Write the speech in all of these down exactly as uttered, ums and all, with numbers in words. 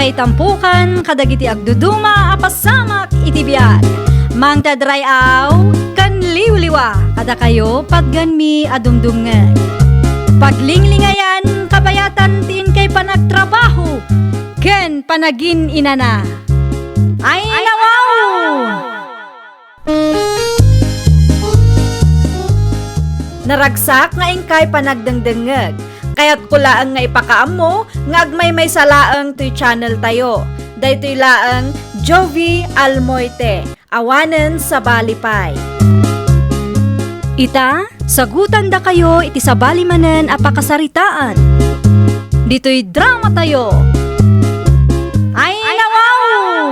Ay tampukan kadagiti agduduma a pasamak iti biag. Mangted ray-aw ken liwliwa kadakayo patgenmi a dumdumngeg. Paglinglingayan kabayatan ti inkay panagtrabaho ken panagin-inana. Ay, nawaw! Naragsak nga inkay panagdengdengngeg. Kayatko laeng nga ipakaammo nga agmaymaysa laeng toy channel tayo. Daytoy laeng Jovi Almoite, awanen sabali pay. Ita, sagutandakayo iti sabali manen a pakasaritaan. Ditoy drama tayo. Ay, nawaw!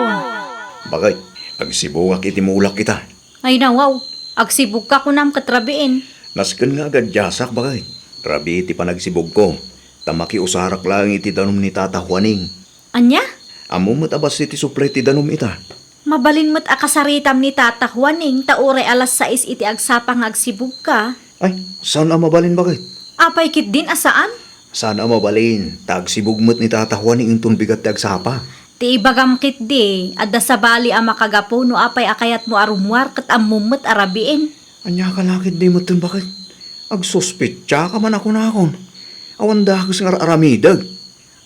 Bakit? Agsibugak iti mulak ita. Ay nawaw, agsibugka kunam ket rabiin. Nasken nga agadiasak, baket. Rabii ti panagsibugko, ta makiusarak laeng iti danum ni Tata Juaning. Ania? Ammom met a bassit ti supli ti danum ita. Mabalin met a kasaritam ni Tata Juaning ta uray alas sais iti agsapa nga agsibugka. Ay, saan a mabalin, baket? Apay ketdin a saan? Saan a mabalin, ta agsibug met ni Tata Juaning inton bigat ti agsapa. Ti ibagam ketdi, adda sabali a makagapu no apay a kayatmo a rummuar ket ammom met a rabiin. Ania ka la ketdi metten, baket? Agsuspetsa ka man a kunakon. Awan dakes nga ar-aramidek.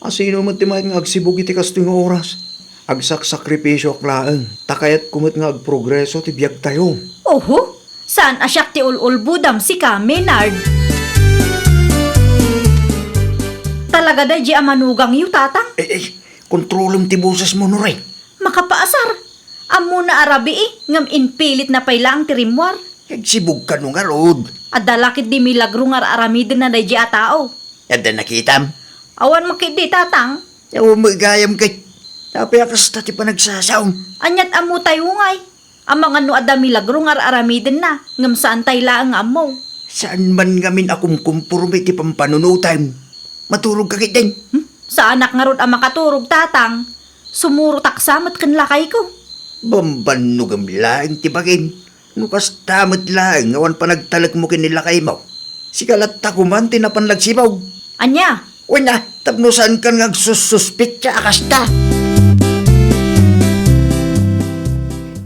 A sino met ti mayat nga agsibug iti kastoy nga oras? Agsaksakripisioak laeng, ta kayatko met nga agprogreso ti biagtayo. Oho, saan a siak ti ul-ulbodam sika, Menard? Talaga daydi a manugangyo, Tatang? Eh, eh, kontrolem ti bosesmo, Nuring. Makapaasar. Ammona a rabii, ngem inpilitna pay laeng ti rimmuar. Agsibug kano ngarud? Adda la ketdi milagro nga ar-aramidenna daydi a tao. Adda nakitam? Awan met ketdi, Tatang. Awan met gayam ket. Apay a kasta ti panagsasaom? Aniat ammo tayo ngay? Amangan no adda milagro nga ar-aramidenna, ngem saan tay laeng nga ammo. Saan man ngamin a kumkumporme ti pampanunotem? Maturog ka ketdin? Hmm? Saanak ngarud a makaturog, Tatang. Sumurotak sa met ken lakayko. Bambannogem laeng ti bagim. No kasta met laeng nga awan panagtalekmo ken ni lakaymo, sika latta koman ti napan nagsibug. Ania? Wen a, tapno saankan nga agsussuspetsa a kasta.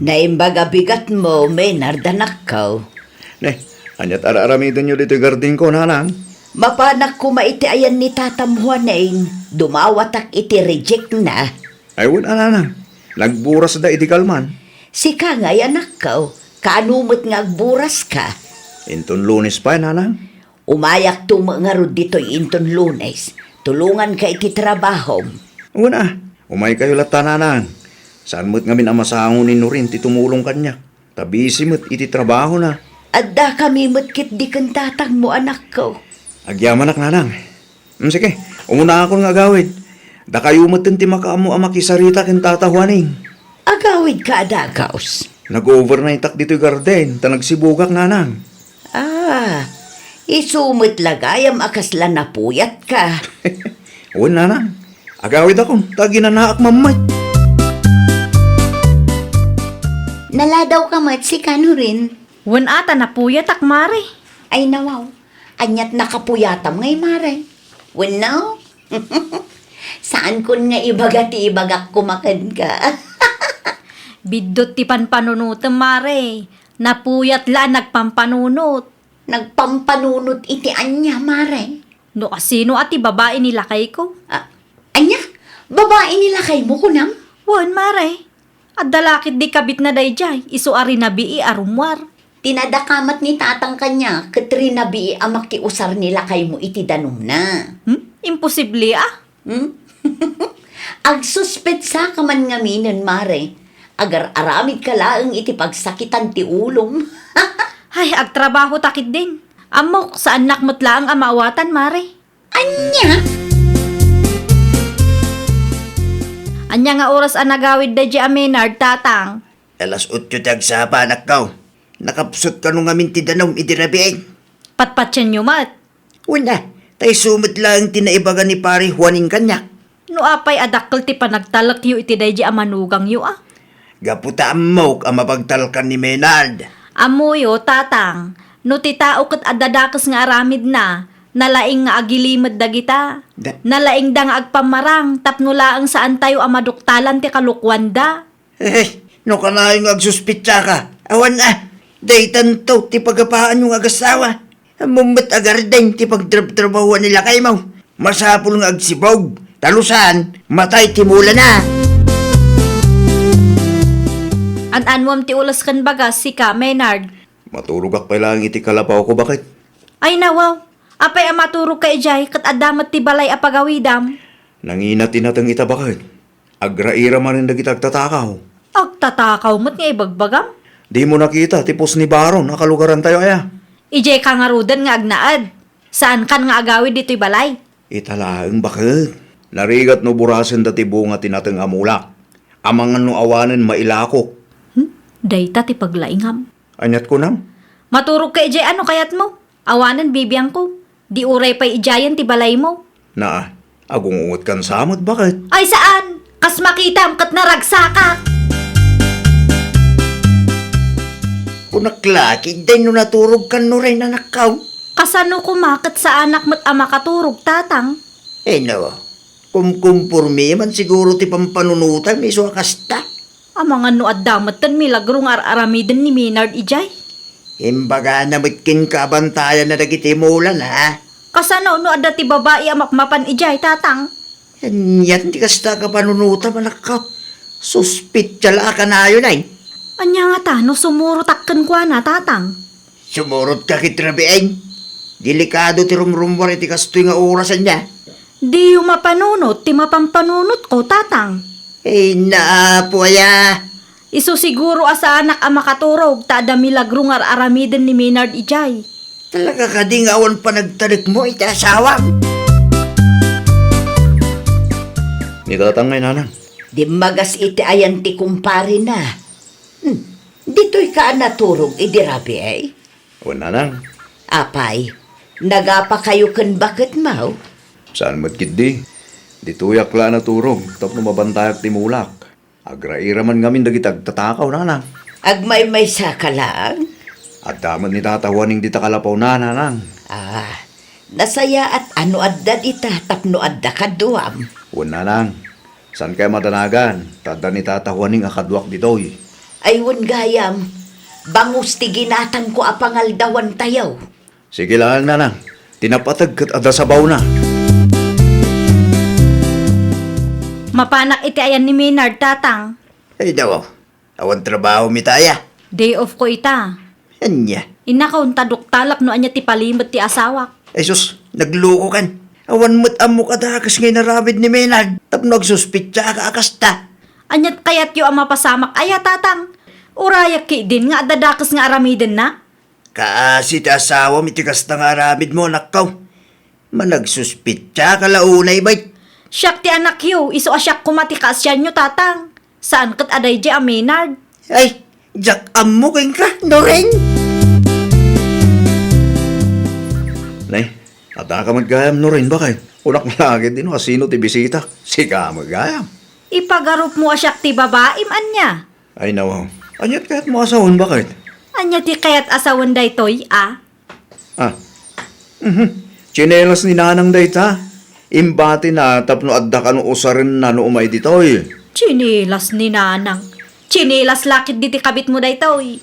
Naimbag a bigatmo, Menard, anakko. Ne, aniat ar-aramidenyo ditoy gardingko, nanang? Mapanak koma iti ayan ni Tatam Juaning, dumawatak iti reject na. Ay, wen a, nanang. Nagburasda idi kalman. Sika ngay, anakko, kaano met nga agburaska? Inton Lunes pay, nanang. Umayakto met ngarud ditoy inton Lunes. Tulonganka iti trabahom. Wen a, umaykayo latta, nanang. Saan met ngamin a masango ni Nuring ti tumulong kaniak, ta busy met iti trabahona. Addakami met ketdi ken tatangmo, anakko. Agyamanak, nanang. Mm, sige, umunaakon nga agawid. Dakayo metten ti makaammo a makisarita ken Tata Juaning. Agawidka a dagus. Nag-overnightak ditoy garden, ta nagsibugak, nanang. Ah, isu met la gayam a kasla napuyatka. Wen, nanang. Agawidakon, ta aginanaak mammet. Naladawka met, sika, Nuring? Wen a, ta napuyatak, Mare. Ay, nawaw. Aniat nakapuyatam ngay, Mare? Wenno? Saankon nga ibaga ti ibagak koma kenka. Biddut ti panpanunotem, Mare. Napuyat la a nagpampanunot. Nagpampanunot iti ania, Mare? No asino a ti babai ni lakayko? Ah, ania? Babai ni lakaymo, kunam? Wen, Mare. Adda la ketdi kabitna daydiay, isu a rinabii a rummuar. Tinadakamat ni tatang kaniak ket rinabii a makiusar ni lakaymo iti danumna. Hmm? Imposible, ah. Hmm? Agsuspetsaka man ngaminen, Mare. Agar-aramidka laeng iti pagsakitan ti ulom. Ay, agtrabaho ta ketdin. Ammok, saannak met laeng a maawatan, Mare. Ania? Ania nga oras a nagawid daydiay a Menard, tatang? Alas otso ti agsapa, anakko. Nakapsut kano ngamin ti danum idi rabii? Patpatienyo met. Wen a, ta isu met laeng ti naibaga ni Pari Juaning kaniak. No apay a dakkel ti panagtalekyo iti daydiay a manugangyo, a? Gapu ta ammok a mapagtalkan ni Menard. Ammoyo, tatang, no ti tao ket adda dakes nga aramidna, Nalaing nga agilimed dagita. Da- Nalaingda nga agpammarang tapno laeng saantayo a maduktalan ti kalokuanda. Eh, no kanayon nga agsuspitsaka, awan a, daytanto ti pagapaanyo nga agasawa. Ammom met a gardeng ti pagtrabtrabahoan ni lakaymo. Masapul nga agsibog, ta no saan, matay ti mulana. An-anmom ti ules ken bagas, sika, Maynard. Maturogak pay laeng iti kalapawko, baket. Ay, nawaw. Apay a maturogka idiay, ket adda met ti balay a pagawidam? Nanginat-inateng ita, baket. Agraira manen dagiti agtatakaw. Agtatakaw met nga ibagbagam? Dimo nakita ti pusni baron a kalugarantayo aya? Idiayka ngaruden nga agnaed. Saankan nga agawid ditoy balay. Ita laeng, baket. Narigat no burasenda ti bunga ti nateng a mulak. Amangan no awanen mailakok. Hmm? Dayta ti paglaingam. Aniat kunam? Maturogka idiay a no kayatmo. Awanen bibiangko. Di uray pay idiayen ti balaymo. Naa, agungungetkan sa met, baket. Ay, saan! Kas makitam ket naragsakak! Kunak la, ketdi no naturogkan, Nuren, anakko. Kasano koma ket saanak met a makaturog, tatang? Eh, no. Kumkumpormi man siguro ti pampanunotam isu a kasta. Amangan no adda metten milagro nga ar-aramiden ni Maynard idiay. Imbagana met kenka a bantayanna dagiti mulana, ha? Kasano no adda ti babai a mapmapan idiay, tatang? Anian ti kasta a kapanunotam, anakko? Suspitsa la a kanayon, ay. Ania ngata no sumurotak kenkuana, tatang? Sumurotka ket rabiin. Delikado ti rumrummuar iti kastoy nga oras, ania? Diyo mapanunot ti mapampanunotko, tatang. Ay, naapo aya. Isu siguro a saanak a makaturog ta adda milagro nga ar-aramiden ni Maynard idiay. Talaga kadi nga awan panagtalekmo iti asawam? Ni tatang ngay, nanang. Dimmagas iti ayan ti kumparena. Hmm, ditoyka a naturog idi rabii? Wen, nanang. Apay, nagapakayo ken baketmo? Saan met ketdi. Ditoyak la a naturog tapno mabantayak ti mulak. Agraira man ngamin dagiti agtatakaw, nanang. Agmaymaysaka laeng? Adda met ni Tata Juaning dita kalapawna, nanang. Ah, nasayaat a no adda dita tapno adda kaduam. Wen, nanang. Saankay madanagan, ta adda ni Tata Juaning a kaduak ditoy. Ay, wen gayam, bangus ti ginatangko a pangaldawantayo. Sige laeng, nanang, ti napateg ket adda sabawna. Mapanak iti ayan ni Maynard, tatang. Ay, daw. Awan trabaho mi ta aya? Day off ko ita. Ania? Innakon ta duktalak no ania ti palimed ti asawak. Ay sus, naglukokan. Awan met ammok a dakes nga inaramid ni Maynard tapno agsuspitsaka a kasta. Aniat kayatyo a mapasamak aya, tatang? Urayak ketdin nga adda dakes nga aramidenna? Kaasi ti asawam iti kasta nga aramidmo, anakko. Managsuspitsaka la unay, bay. Siak ti anakyo, isu a siak koma ti kaasianyo, tatang. Saan ket a daydiay a Maynard. Ay, diak ammo kenka, Nuren. Nay, addaka met gayam, Nuren, baket? Kunak la ketdi no asino ti bisita. Sika met gayam. Ipagarupmo a siak ti babaim, ania? Ay, nawaw. Aniat kayatmo a sawen, baket? Ania ti kayat a sawen daytoy, a? Ah. Mhm. Tsinelas ni Nanang dayta. Imbatina tapno adda kano usarenna no umay ditoy. Tsinelas ni Nanang. Tsinelas la ketdi ti kabitmo daytoy.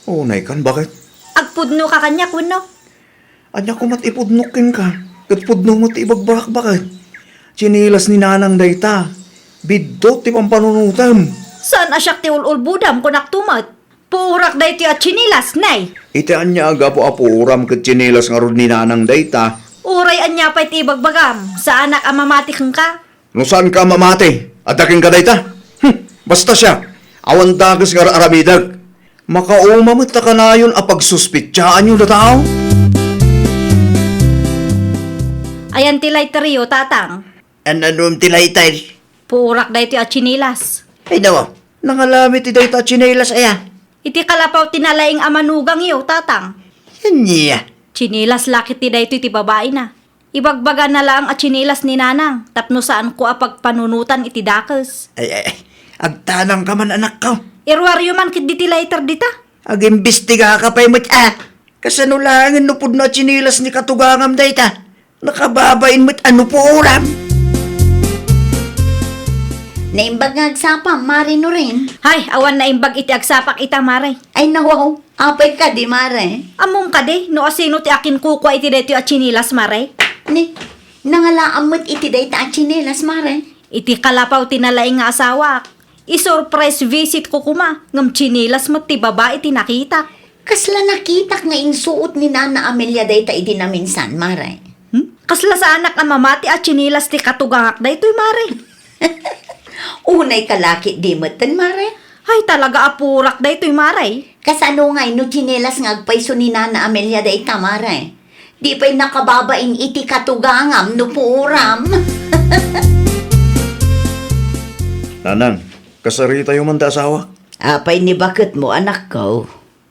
Unaykan, baket? Agpudnoka kaniak wenno? Ania koma ti ipudnok kenka? Ket pudno met ti ibagbagak, baket? Tsinelas ni Nanang dayta. Biddut ti pampanunotem. Saan a siak ti ul-ulbodam, kunakto met. Puorak daytoy a tsinelas, nay. Iti ania a gapu a puoram ket tsinelas ngarud ni Nanang dayta? Uray ania pay ti ibagbagam, saanak a mamati kenka. No saanka a mamati, adda kenka dayta? Hm, basta siak, awan dakes nga ar-aramidek. Makauma met ta kanayon a pagsuspitsaanyo dataw. Ayan ti lighteryo, tatang. An-anom ti lighter? Puorak daytoy a tsinelas. Ay, dawa, nangalami ti dayta a tsinelas, aya? Iti kalapaw ti nalaing a manugangyo, tatang. Ania? Tsinelas la ketdi daytoy ti babaina. Ibagbagana laeng a tsinelas ni Nanang tapno saanko a pagpanunotan iti dakes. Ay, ay, ay. Agtanangka man, anakko. Iruaryo man ketdi ti lighter dita. Agimbestigaka pay met, a. Kasano laengen no pudno a tsinelas ni katugangam dayta? Nakababain met a nupuoram. Naimbag nga agsapam, Mare Nurin. Hay, awan naimbag iti agsapak ita, Mare. Ay, nawaw. Apay kadi, Mare? Ammom kadi, no asino ti akinkukua iti daytoy a tsinelas, Mare? Ni, nangalaam met iti dayta a tsinelas, Mare. Iti kalapaw ti nalaing nga asawak. I-surprise visit ko koma, ngem tsinelas met ti babai ti nakitak. Kasla nakitak nga insuot ni Nana Amelia dayta idi naminsan, Mare? Hmm? Kasla saanak a mamati a tsinelas ti katugangak daytoy, Mare. Unay ka la ketdi metten, Mare? Hay, talaga a purak daytoy, Mare. Kasano ngay no tsinelas nga agpayso ni Nana Amelia dayta, Mare? Di pay nakababain iti katugangam no puoram. Nanang, kasaritayo man ti asawak. Apay ni baketmo, anakko?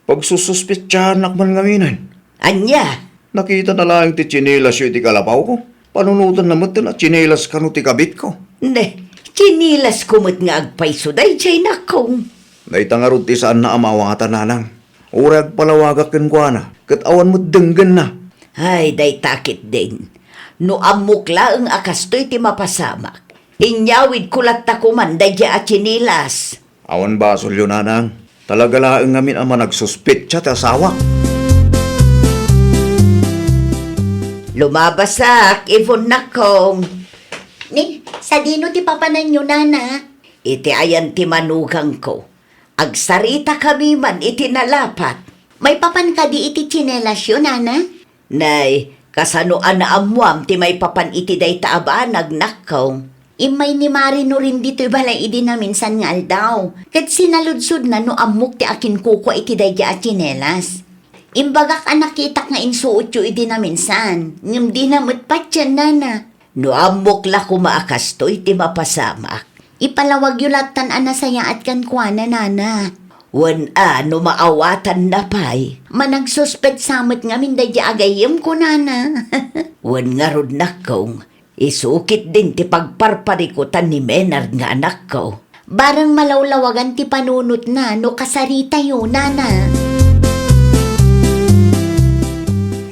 Pagsususpetsahanak man ngaminen. Ania? Nakitana laeng ti tsinelasyo iti kalapawko. Panunotanna metten a tsinelas kano ti kabitko. Ne, tsinilasko met nga agpayso daydiay, nakko. Dayta ngarud ti saanna a maawatan, nanang. Uray agpalawagak kenkuana, ket awan met denggenna. Ay, dayta ketdin. No ammok laeng a kastoy ti mapasamak, inyawidko latta koman daydiay a tsinilas. Awan basolyo, nanang. Talaga laeng ngamin a managsuspetsa ti asawak. Lumabasak, Ivonne, nakkong. Ni, sadino ti papananyo, nana? Iti ayan ti manugangko. Agsaritakami man iti nalapat. Maipapan kadi iti tsinelasyo, nana? Nay, kasano a naammuam ti maipapan iti dayta a banag, nakkong? Immay ni Mare Nurin ditoy balay idi naminsan nga aldaw, ket sinaludsodna no ammok ti akinkukua iti daydiay a tsinelas. Imbagak a nakitak nga insuotyo idi naminsan, ngem dina met patien, nana. No ammok la koma a kastoy ti mapasamak, ipalawagyo lattan a nasayaat kenkuana, nana. Wen a, no maawatanna pay. Managsuspetsa met ngamin daydiay a gayyemko, nana. Wen ngarud, nakkong, isu ketdin ti pagparparikutan ni Menard nga anakko. Bareng malawlawagan ti panunotna no kasaritayo, nana.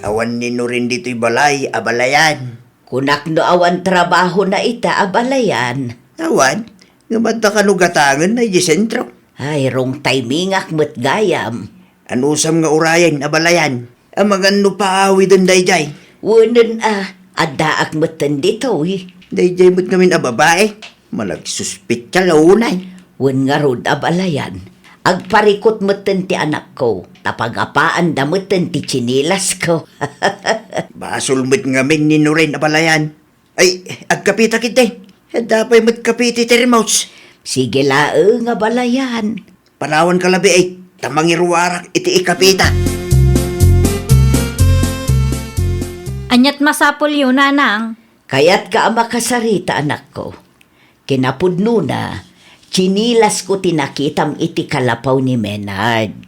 Awan ni Nurin ditoy balay, abalayan. Kunak no awan trabahona ita, abalayan. Awan, ngem adda kano gatangenna idiay sentro. Ay, wrong timingak met gayam. Anusam nga urayen, abalayan? Amangan no paawiden daydiay. Wenen a, addaak metten ditoy. Daydiay met ngamin a babai. Managsuspetsa la unay. Wen ngarud, abalayan. Agparikut metten ti anakko, ta pagapaanda metten ti tsinilasko. Basol met ngamin ni Nuren, abalayan. Ay, agkapita ketdi. Adda pay met kape iti termos. Sige laeng, abalayan. Panawanka labi ay, ta mangiruarak iti ikapita. Aniat masapulyo, nanang? Kayatka a makasarita, anakko. Kinapudnona, tsinilasko ti nakitam iti kalapaw ni Menard.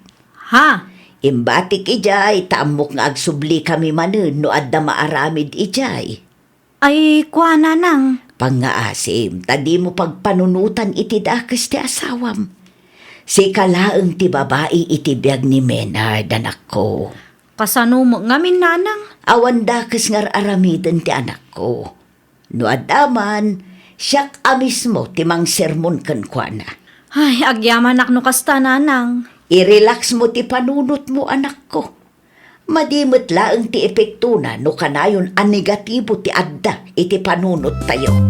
Ha? Imbatik idiay, ta ammok nga agsublikami manen no adda maaramid idiay. Ay, kua, nanang. Pangngaasim, ta dimo pagpanunotan iti dakes ti asawam. Sika laeng ti babai iti biag ni Menard, anakko. Kasano met ngamin, nanang? Awan dakes nga ar-aramiden ti anakko. No adda man, siak a mismo ti mangsermon kenkuana. Ay, agyamanak no kasta, nanang. I-relax mo ti panunotmo, anakko. Madi met laeng ti epektona no kanayon a negatibo ti adda iti panunottayo.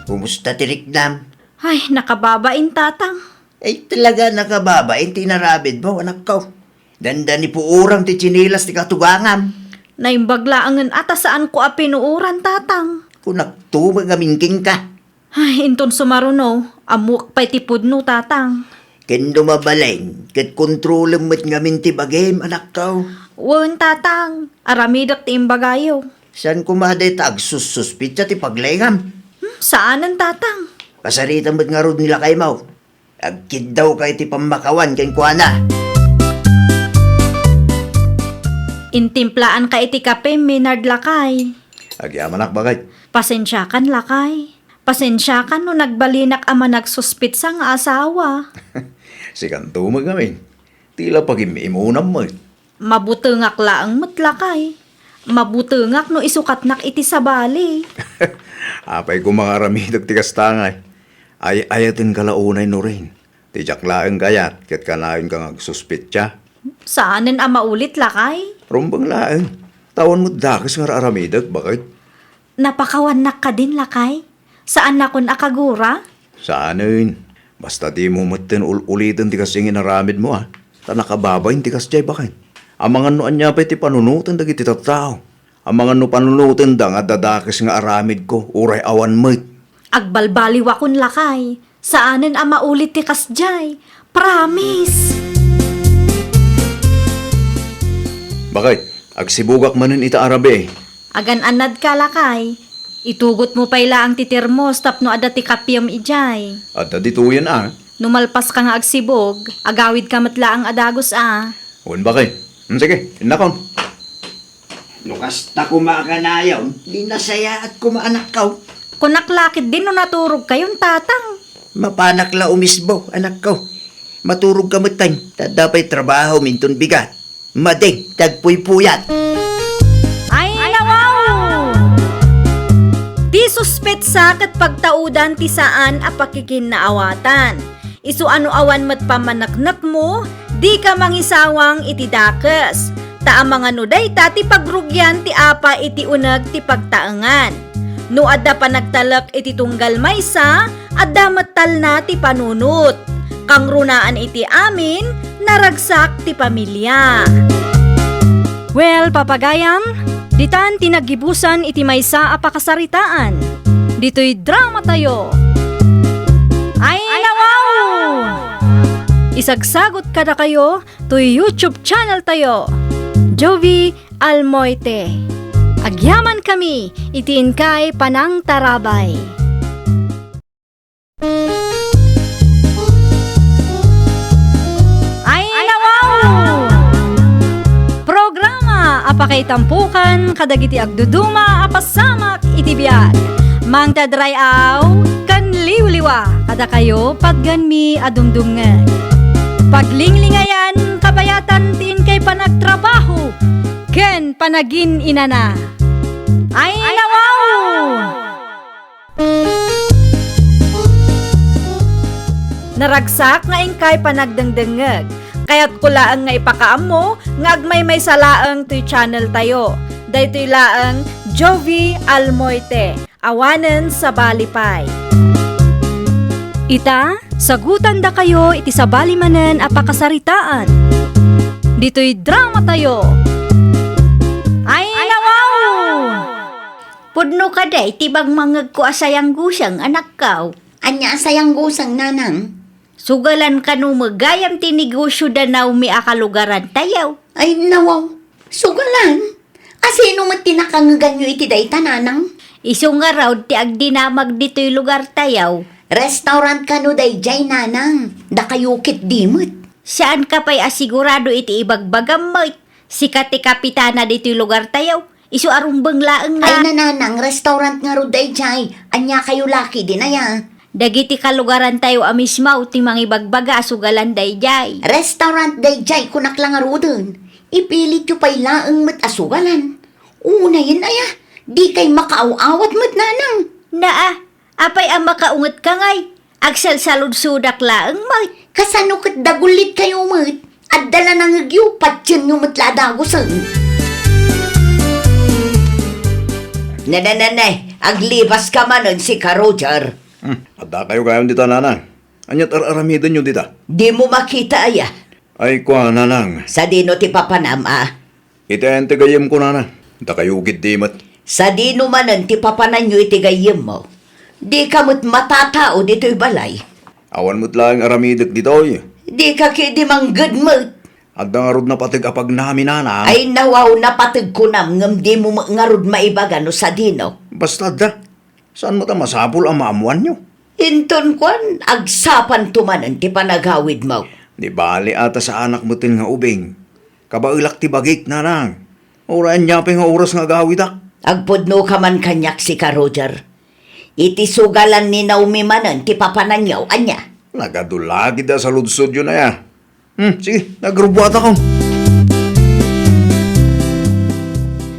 Kumusta ti riknam? Ay, nakababain, tatang. Ay, talaga nakababain ti inaramidmo, anakko. Dandani puoram ti tsinilas ti katugangam. Naimbag laengen a ta saanko a pinuoran, tatang. Kunakto met ngamin kenka. Ay, inton sumaruno, ammoak pay ti pudno, tatang. Ken no mabalin, ket kontrolem met ngamin ti bagim, anakko. Wen, tatang. Aramidek ti imbagayo. Saan koma dayta agsussuspetsa ti paglaingam? Hmm, saanen, tatang. Kasarita met ngarud ni lakaymo. Agkiddawka iti pammakawan kenkuana. Intimplaanka iti kape, Menard, lakay. Agyamanak, baket. Pasensiakan, lakay. Pasensiakan no nagbalinak a managsuspetsa nga asawa. Sikanto met ngamin. Ti la pagim-imunam met. Mabutengak laeng met, lakay. Mabutengak no isukatnak iti sabali. Apay koma nga aramidek ti kasta ngay? Ay-ayatenka la unay, Nuring. Ti diak laeng kayat ket kanayon ka nga agsuspetsa. Saanen a maulit, lakay. Rumbeng laeng. Ta awan met dakes nga aramidek, baket. Napakawannak kadin, lakay? Saannakon a kagura? Saanen. Basta dimo metten ul-uliten ti kasdi nga inaramidmo, a. Ta nakababain ti kasdiay, baket. Amangan no ania pay ti panunoten dagiti tattao. Amangan no panunotenda nga adda dakes nga aramidko, uray awan met. Agbalbaliwakon, lakay. Saanen a maulit ti kasdiay. Promise! Baket, agsibugak manen ita a rabii. Agan-annadka, lakay. Itugotmo pay laeng ti termos tapno adda ti kapiem idiay. Adda ditoyen, a. No malpaska nga agsibug, agawidka met laeng a dagus, a. Wen, baket. Hmm, sige, innakon. No kasta koma a kanayon, di nasayaat koma, anakko. Kunak la ketdi no naturogkayon, tatang. Mapanak la umisbo, anakko. Maturogka metten, ta adda pay trabahom inton bigat. Madeng ti agpuypuyat. Ay, nawaw! Ti suspetsa ket pagtaudan ti saan a pakikinnaawatan. Isu a no awan met pammaneknekmo, dika mangisawang iti dakes. Ta amangan no dayta ti pagrugian ti apa iti uneg ti pagtaengan. No adda panagtalek iti tunggal maysa, adda met talna ti panunot. Kangrunaan iti amin, naragsak ti pamilia. Well, papagayam, ditan ti naggibusan iti maysa a pakasaritaan. Ditoy dramatayo. Ay, nawaw! Isagsagot kadakayo toy YouTube channel tayo, Jovie Almoite. Agyamankami iti inkay panangtarabay. Ay, nawaw! Programa a pakaitampokan kadagiti agduduma a pasamak iti biag. Mangted ray-aw ken liwliwa kadakayo, patganmi a dumdumngeg. Paglinglingayan, kabayatan ti inkay panagtrabaho ken panagin-inana. Ay, nawaw! Naragsak nga inkay panagdengdengngeg. Kayatko laeng nga ipakaammo nga agmaymaysa laeng toy channel tayo. Daytoy laeng Jovie Almoite, awanen sabali pay. Ita, sagutandakayo iti sabali manen a pakasaritaan. Ditoy dramatayo. Ay, nawaw! Pudno kadi ti bangmangegko a sayangguseng, anakko. Ania a sayangguseng, nanang? Sugalan kano met gayam ti negosio da Naomi a kalugarantayo. Ay, nawaw. Sugalan? A sino met ti nakangeganyo iti dayta, nanang? Isu ngarud ti agdinamag ditoy lugartayo. Restaurant kano daydiay, nanang? Dakayo ketdi met. Saanka pay a sigurado iti ibagbagam met? Sika ti kapitana ditoy lugartayo. Isu a rumbeng laeng nga. Ay, nanang, restaurant ngarud daydiay. Ania kayo la ketdin aya? Dagiti kalugarantayo a mismo ti mangibagbaga a sugalan daydiay. Restaurant daydiay, kunak la ngaruden. Ipilityo pay laeng met a sugalan. Unayen aya, dikay makaaw-awat met, nanang. Naa, apay a makaungetka ngay? Agsalsaludsodak laeng met. Kasano ket dagulitkayo met? Adda la nangegyo, patienyo met la a dagusen. Nene, nene, aglibaska manen, sika, Roger. Hmm, addakayo gayon dita, nanang. Ania ti ar-aramidenyo dita? Dimo makita aya? Ay, kua, nanang. Sadino ti papanam a? Iti ayan ti gayyemko, nanang. Dakayo ketdi met. Sadino manen ti papananyo iti gayyemmo? Dika met matatao ditoy balay. Awan met laeng aramidek ditoy. Dika ketdi mangged met. Adda ngarud napateg a pagnami, nanang. Ay, nawaw, napateg kunam, ngem dimo met ngarud maibaga no sadino. Basta adda. Saan met a masapul a maammoanyo? Inton kuan, agsapanto manen ti panagawidmo. Di bali a ta saanak metten nga ubing. Kabaelak ti bagik, nanang. Uray ania pay nga oras nga agawidak. Agpudnoka man kaniak, sika, Roger. Iti sugalan ni Naomi manen ti papananyo, ania? Nagadu la ketdi a saludsodyo aya. Hmm, sige, nagrubuatakon.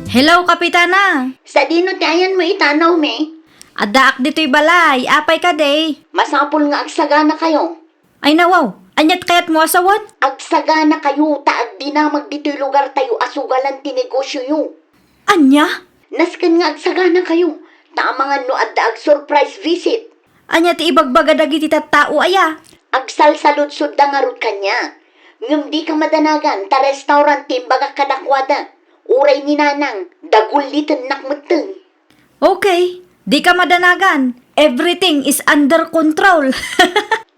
Hello, Kapitana. Sadino ti ayanmo ita, Naomi? Addaak ditoy balay. Apay kadi? Masapul nga agsaganakayo. Ay, nawaw. Aniat kayatmo a sawen? Agsaganakayo ta agdinamag ditoy lugartayo a sugalan ti negosioyo. Ania? Nasken nga agsaganakayo, ta amangan no adda ag-surprise visit. Ania ti ibagbaga dagiti tattao aya? Agsalsaludsodda ngarud kaniak. Ngem dika madanagan ta restaurant ti imbagak kadakuada. Uray ni Nanang, dagullitennak metten. Okay, dika madanagan. Everything is under control.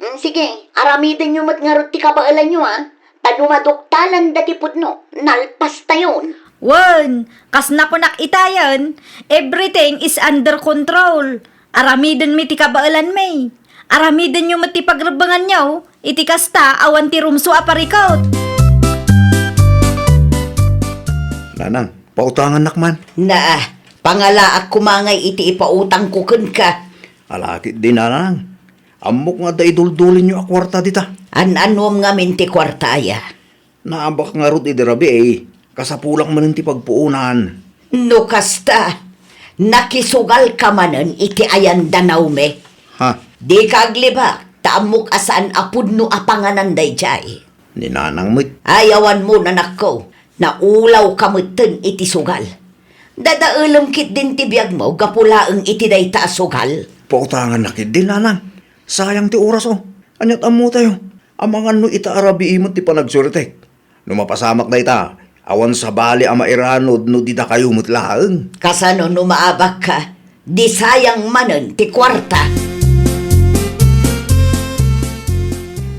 Mm, sige, aramidenyo met ngarud ti kabaelanyo, a. Ta no maduktalan dati pudno, nalpastayon. Wen, kas nakunak itayen, everything is under control. Aramidenmi ti kabaelanmi. Aramidenyo met ti pagrebbenganyo, iti kasta, awan ti rumso a parikut. Nanang, pautangannak man. Naa, pangalaak koma ngay iti ipautangko kenka. Ala ketdi, Nanang. Ammok nga adda iduldulinyo a kuarta dita. An-anuem ngamin ti kuarta aya? Naabak ngarud idi rabii, kasapulak manen ti pagpuonan. No kasta, nakisugalka manen iti ayan da Naomi. Ha? Dika aglibak, ta ammok a saan a pudno a panganan daydiay. Ni Nanang met. Ay, awanmo, anakko, naulawka metten iti sugal. Dadaelem ketdin ti biagmo gapu laeng iti dayta a sugal. Pautangannak ketdi, Nanang. Sayang ti oraso. Aniat ammotayo? Amangan no ita a rabii met ti panagsuertek. No mapasamak dayta, awan sabali a mairanud no didakayo met laeng. Kasano no maabakka, di sayang manen ti kuarta?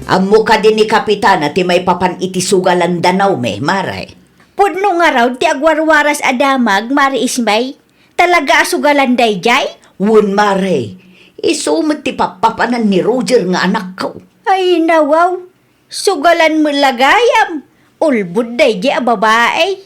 Ammo kadi ni Kapitana ti maipapan iti sugalan da Naomi, Mare? Pudno ngarud ti agwarwaras a damag, Mare Ismay. Talaga a sugalan daydiay? Wen, Mare. Isu met ti pappapanan ni Roger nga anakko. Ay, nawaw. Sugalan met la gayam. Ulbod daydiay a babai.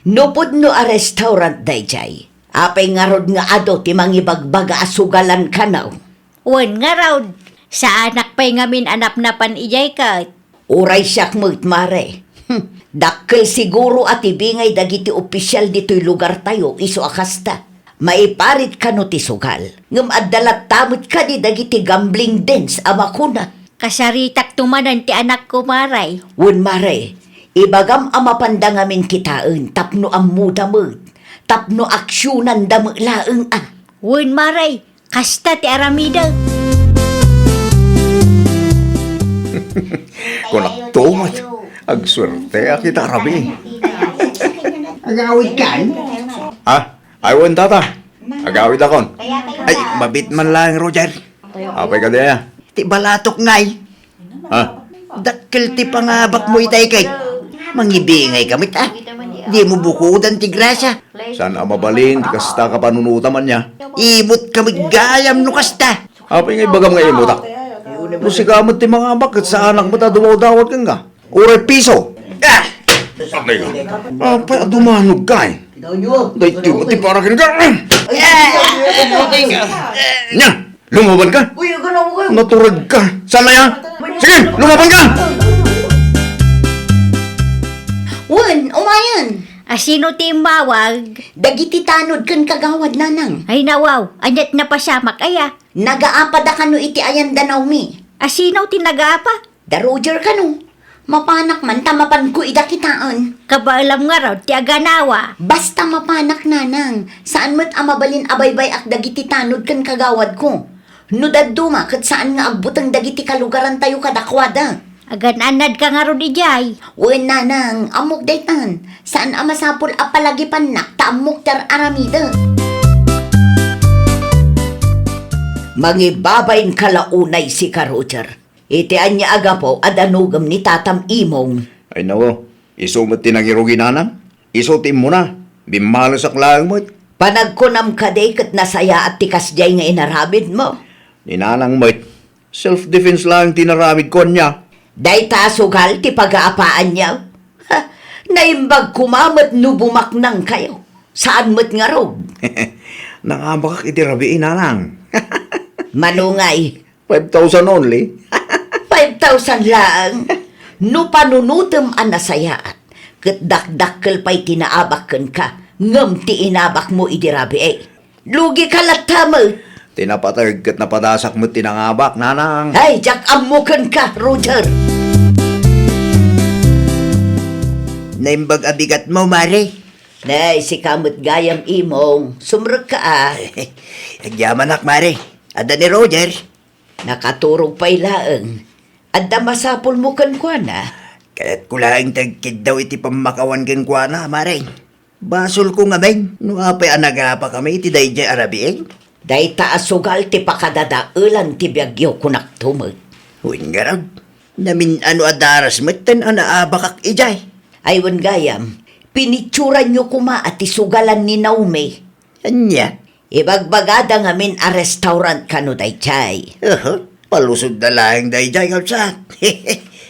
No pudno a restaurant daydiay, apay ngarud nga adu ti mangibagbaga a sugalan kano? Wen ngarud, saanak pay ngamin a napnapan idiay ket. Uray siak met, Mare. Hm, dakkel siguro a ti bingay dagiti opisial ditoy lugartayo isu a kasta. Maiparit kano ti sugal, ngem adda latta met kadi dagiti gambling dens a makuna. Kasaritakto manen ti anakko, Mare. Wen, Mare, ibagam a mapanda ngamin kitaen tapno ammoda met, tapno aksionanda met laeng a. Wen, Mare, kasta ti aramidek. Kunakto met, agsuerteak ita a rabii. Agawidkan? Ah, ay, wen, tata. Agawidakon. Ay, mabit man laeng, Roger. Apay kadi aya? Ti balatok ngay. Ha? Dakkel ti pangabakmo itay ket. Mangibingayka met, a. Dimo bukodan ti grasya. Saan a mabalin ti kasta a panunotam ania? Imutka met gayam no kasta. Apay nga ibagam nga imutak? No sika met ti mangabak ket saanak met a dumawdawat kenka. Uray piso. Ah! Apay ka? Apay a dumanogka, e? Daytoy met ti para kenka. Nia, lumabanka? Uy, aganaw kayo. Naturedka. Saan aya? Sige, lumabanka! Wen, umayen. A, sino ti immawag? Dagiti tanod ken kagawad, Nanang. Ay, nawaw. Aniat napasamak aya? Nagaapada kano iti ayan da Naomi. A, sino ti nagaapa? Da Roger kano. Mapanak man ta mapanko ida kitaen. Kabaelam ngarud ti aganawa. Basta mapanak, Nanang. Saan met a mabalin a baybay-ak dagiti tanod ken kagawadko. No dadduma, ket saan nga agbuteng dagiti kalugarantayo kadakuada. Agan-annadka ngarud idiay. Wen, Nanang, ammok daytan. Saan a masapul a palagipannak ta ammok ti ar-aramidek. Mangibabainka la unay sika, Roger. Iti ania a gapu a danogem ni tatam Imong? Ay, nawaw, isu met ti nangirugi, Nanang. Isu ti immuna. Bimmalesak laeng met. Panagkunam kadi ket nasayaat ti kasdiay nga inaramidmo? Ni Nanang met, self-defense laeng ti inaramidko ania. Dayta a sugal ti pagaapaanyo? Ha, naimbag koma met no bumaknangkayo. Saan met ngarud? Nangabakak iti rabii, Nanang. Mano ngay? Five thousand only. Five thousand laeng? No panunotem a nasayaat, ket dakdakkel pay ti naabak kenka, ngem ti inabakmo idi rabii. Lugika latta met. Ti napateg ket napadasak met ti nangabak, nanang. Ay, diak ammo kenka, Roger. Naimbag a bigatmo, Mare. Nay, sika met gayam, Imong. Sumrekka, a. Agyamanak, Mare. Adda ni Roger. Nakaturog pay laeng. Adda masapulmo kenkuana? Kayatko laeng ti agkiddaw iti pammakawan kenkuana, Mare. Basolko ngamin no apay a nagapakami iti daydiay a rabii. Dayta a sugal ti pakadadaelan ti biagyo, kunakto met. Wen ngarud, namin-ano a daras metten a naabakak idiay. Ay, wen gayam, pinitsuranyo koma a ti sugalan ni Naomi. Ania? Ibagbagada ngamin a restaurant kano daydiay. Aha, palusodda laeng daydiay, kabsat.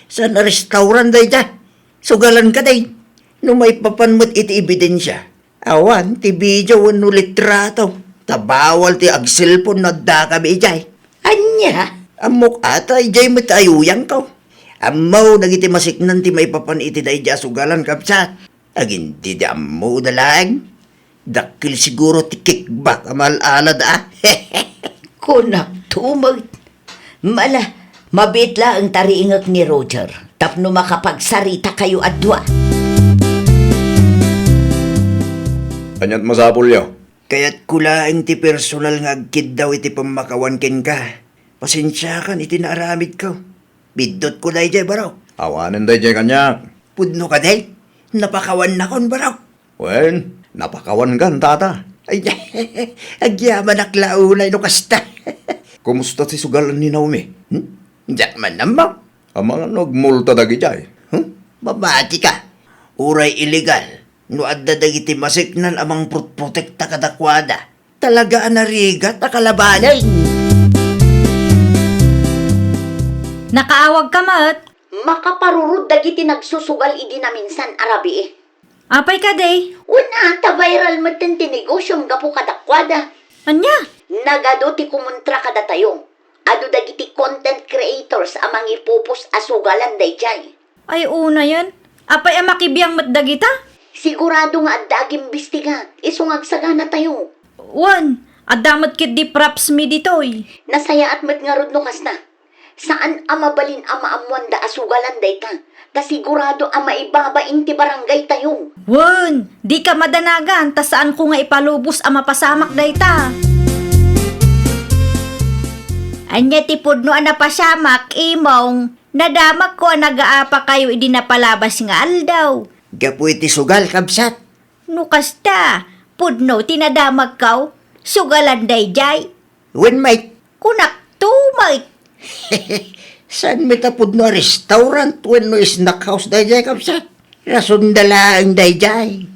Saan a restaurant daydiay? Sugalan kadi. No maipapan met iti ebidensia, awan ti video wenno litrato. Ta bawal ti agselpon no addakami idiay. Ania? Ammok ata idiay met ayuyangko. Ammo dagiti masiknan ti maipapan iti daydiay a sugalan, kabsat. Agin didi ammo da laeng. Dakkel siguro ti kickback a maal-alada, a. Kunak tumet. Mala, mabiit laeng ta riingek ni Roger tapno makapagsarita kayo a dua. Aniat masapulyo? Kayatko laeng ti personal nga agkiddaw iti pammakawan kenka. Pasensiakan iti naaramidko. Biddutko daydiay, barok. Awanen daydiay kaniak. Pudno kadi? Napakawannakon, barok. Wen, napakawankan, tata. Ay, agyamanak la unay no kasta. Kumusta ti sugalan ni Naomi? Hmm? Diak man ammo. Amangan no agmulta dagidiay. Hmm? Mamatika. Uray illegal, no adda dagiti masiknan a mangprotprotekta kadakuada. Talaga a narigat a kalabanen. Nakaawagka met? Makaparurod dagiti nagsusugal idi naminsan a rabii. Apay kadi? Wen a, ta viral metten ti negosyom gapu kadakuada. Ania? Nagadu ti kumontra kadatayo. Adu dagiti content creators a mangipupos a sugalan daydiay. Ay, unayen. Apay a makibiang met dagita? Sigurado nga adda agimbistiga, isu nga agsaganatayo. Wen, adda met ketdi props mi ditoy. Nasayaat met ngarud no kasta. Saan a mabalin a maammoanda a sugalan dayta, ta sigurado a maibabain ti barangaytayo. Wen, dika madanagan, ta saanko nga ipalubos a mapasamak dayta. Ania ti pudno a napasamak, Imong? Nadamagko a nagaapakayo idi napalabas nga aldaw. Gapu iti sugal, kabsat. No kasta, pudno ti nadamagko, sugalan daydiay. Wen met. Kunak tumet. Saan met a pudno a restaurant wenno snack house daydiay, kabsat? Rasonda laeng daydiay.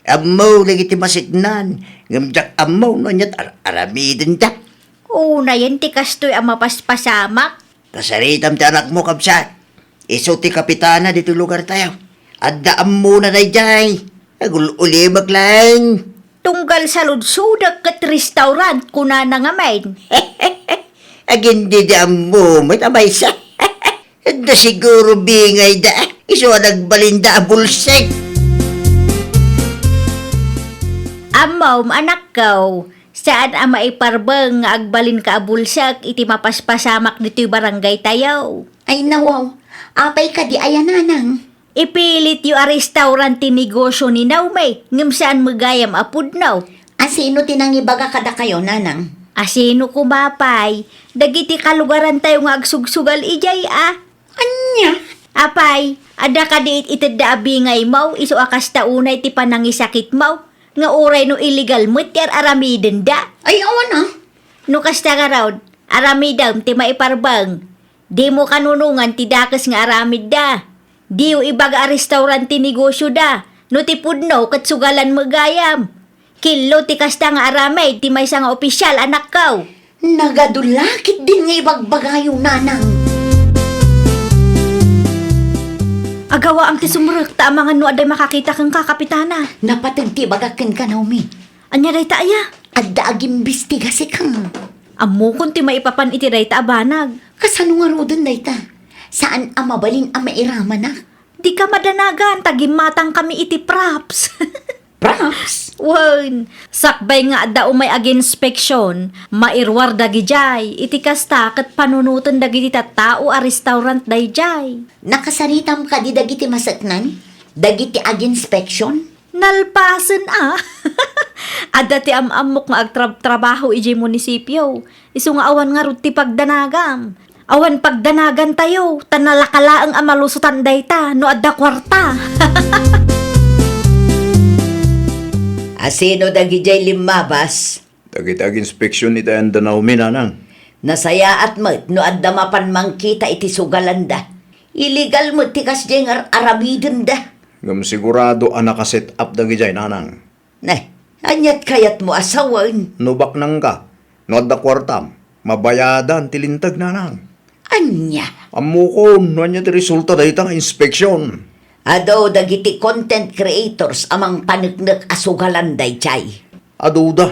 Ammo dagiti masiknan, ngem diak ammo no aniat ar-, aramidenda. Unayen ti kastoy a mapaspasamak. Kasaritam ti anakmo, kabsat. Isu ti kapitana ditoy lugartayo. Adda ammona daydiay. Agul-ulimek laeng. Tunggal saludsodek ket restaurant, kunana ngamin. Agin didi ammo met a maysa. Adda siguro bingayda. Isu a nagbalinda a bulsek. Ammom, anakko, saan a maiparbeng nga agbalinka a bulsek iti mapaspasamak ditoy barangaytayo. Ay, nawaw. Apay kadi aya, nanang? Ipilityo a restaurant ti negosyo ni Naomi, ngem saan met gayam a pudno. A sino ti nangibaga kadakayo, nanang? A sino koma pay? Dagiti kalugarantayo nga agsugsugal idiay a. Ania? Apay, adda kadi it-itedda a bingaymo, isu a kasta unay ti panangisakitmo, nga uray no illegal met ti ar-aramidenda? Ay, awan a. No kasta ngarud, aramidem ti maiparbeng. Dimo kanunongan ti dakes nga aramidda. Diyo ibaga a restaurant ti negosyoda. No ti pudno ket sugalan met gayam. Killo ti kasta nga aramid ti maysa nga opisyal, anakko. Nagadu la ketdin nga ibagbagayo, nanang. Agawaam ti sumrek, ta amangan no adda makakita kenka, Kapitana. Napateg ti ibagak kenka, Naomi. Ania dayta aya? Adda agimbistiga sika. Ammokon ti maipapan iti dayta a banag. Kasano ngaruden dayta? Saan a mabalin a mairamanak. Dika madanagan ta gimmatangkami iti props. Props? Wen, sakbay nga adda umay aginspeksion, mairuar dagijay. Iti kasta, ket panunoten dagiti tattao a restaurant dayjay. Nakasaritam kadi dagiti maseknan? Dagiti aginspeksion? Nalpasen a. Adda ti am-ammok nga agtrab-trabaho idiay munisipio. Isu nga awan ngarud ti pagdanagam. Awan pagdanagantayo, ta nalaka laeng a malusotan dayta no adda kuarta. Asino dagidiay limmabas? Dagiti aginspeksion iti ayan da Naomi, nanang. Nasayaat met no adda mapan mangkita iti sugalanda. Illegal met ti kasdiay nga ar-aramidenda. Ngem sigurado a nakaset up dagidiay, nanang. Ne, aniat kayatmo a sawen? No baknangka, no adda kuartam, mabayadan ti linteg, nanang. Ania? Ammokon no ania ti resulta dayta nga inspeksion. Adu dagiti content creators a mangpaneknek a sugalan daydiay. Aduda.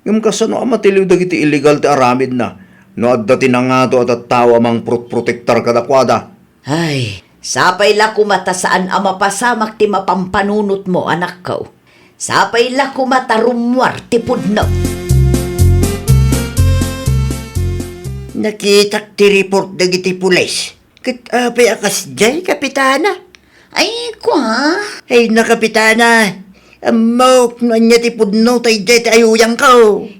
Ngem kasano a matiliw dagiti illegal ti aramidna no adda ti nangato a tattao a mangprotprotektar kadakuada? Ay, sapay la koma ta saan a mapasamak ti mapampanunotmo, anakko. Sapay la koma ta rummuar ti pudno. Nakitak ti report dagiti pulis. Ket apay a kasdiay, Kapitana? Ay, kua. Ay, na, Kapitana. Ammok no ania ti pudno ta idiay ti ayuyangko.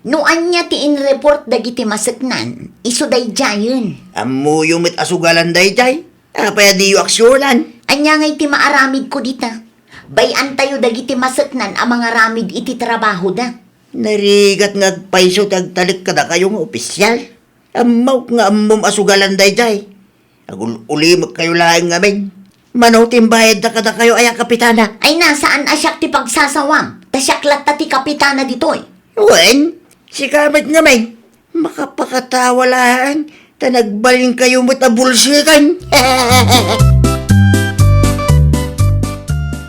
No ania ti inreport dagiti maseknan, isu daydiayen. Ammoyo met a sugalan daydiay. Apay a diyo aksionan? Ania ngay ti maaramidko dita? Bay-antayo dagiti maseknan a mangaramid iti trabahoda. Narigat nga agpayso ti agtalek kadakayo nga opisial. Ammok nga ammom a sugalan daydiay. Agul-ulimekkayo laeng ngamin. Mano ti imbayadda kadakayo aya, Kapitana? Ay na, saan a siak ti pagsasawam? Ta siak latta ti kapitana ditoy. Wen, sika met ngamin. Makapakatawa laeng, ta nagbalinkayo met a bulseken.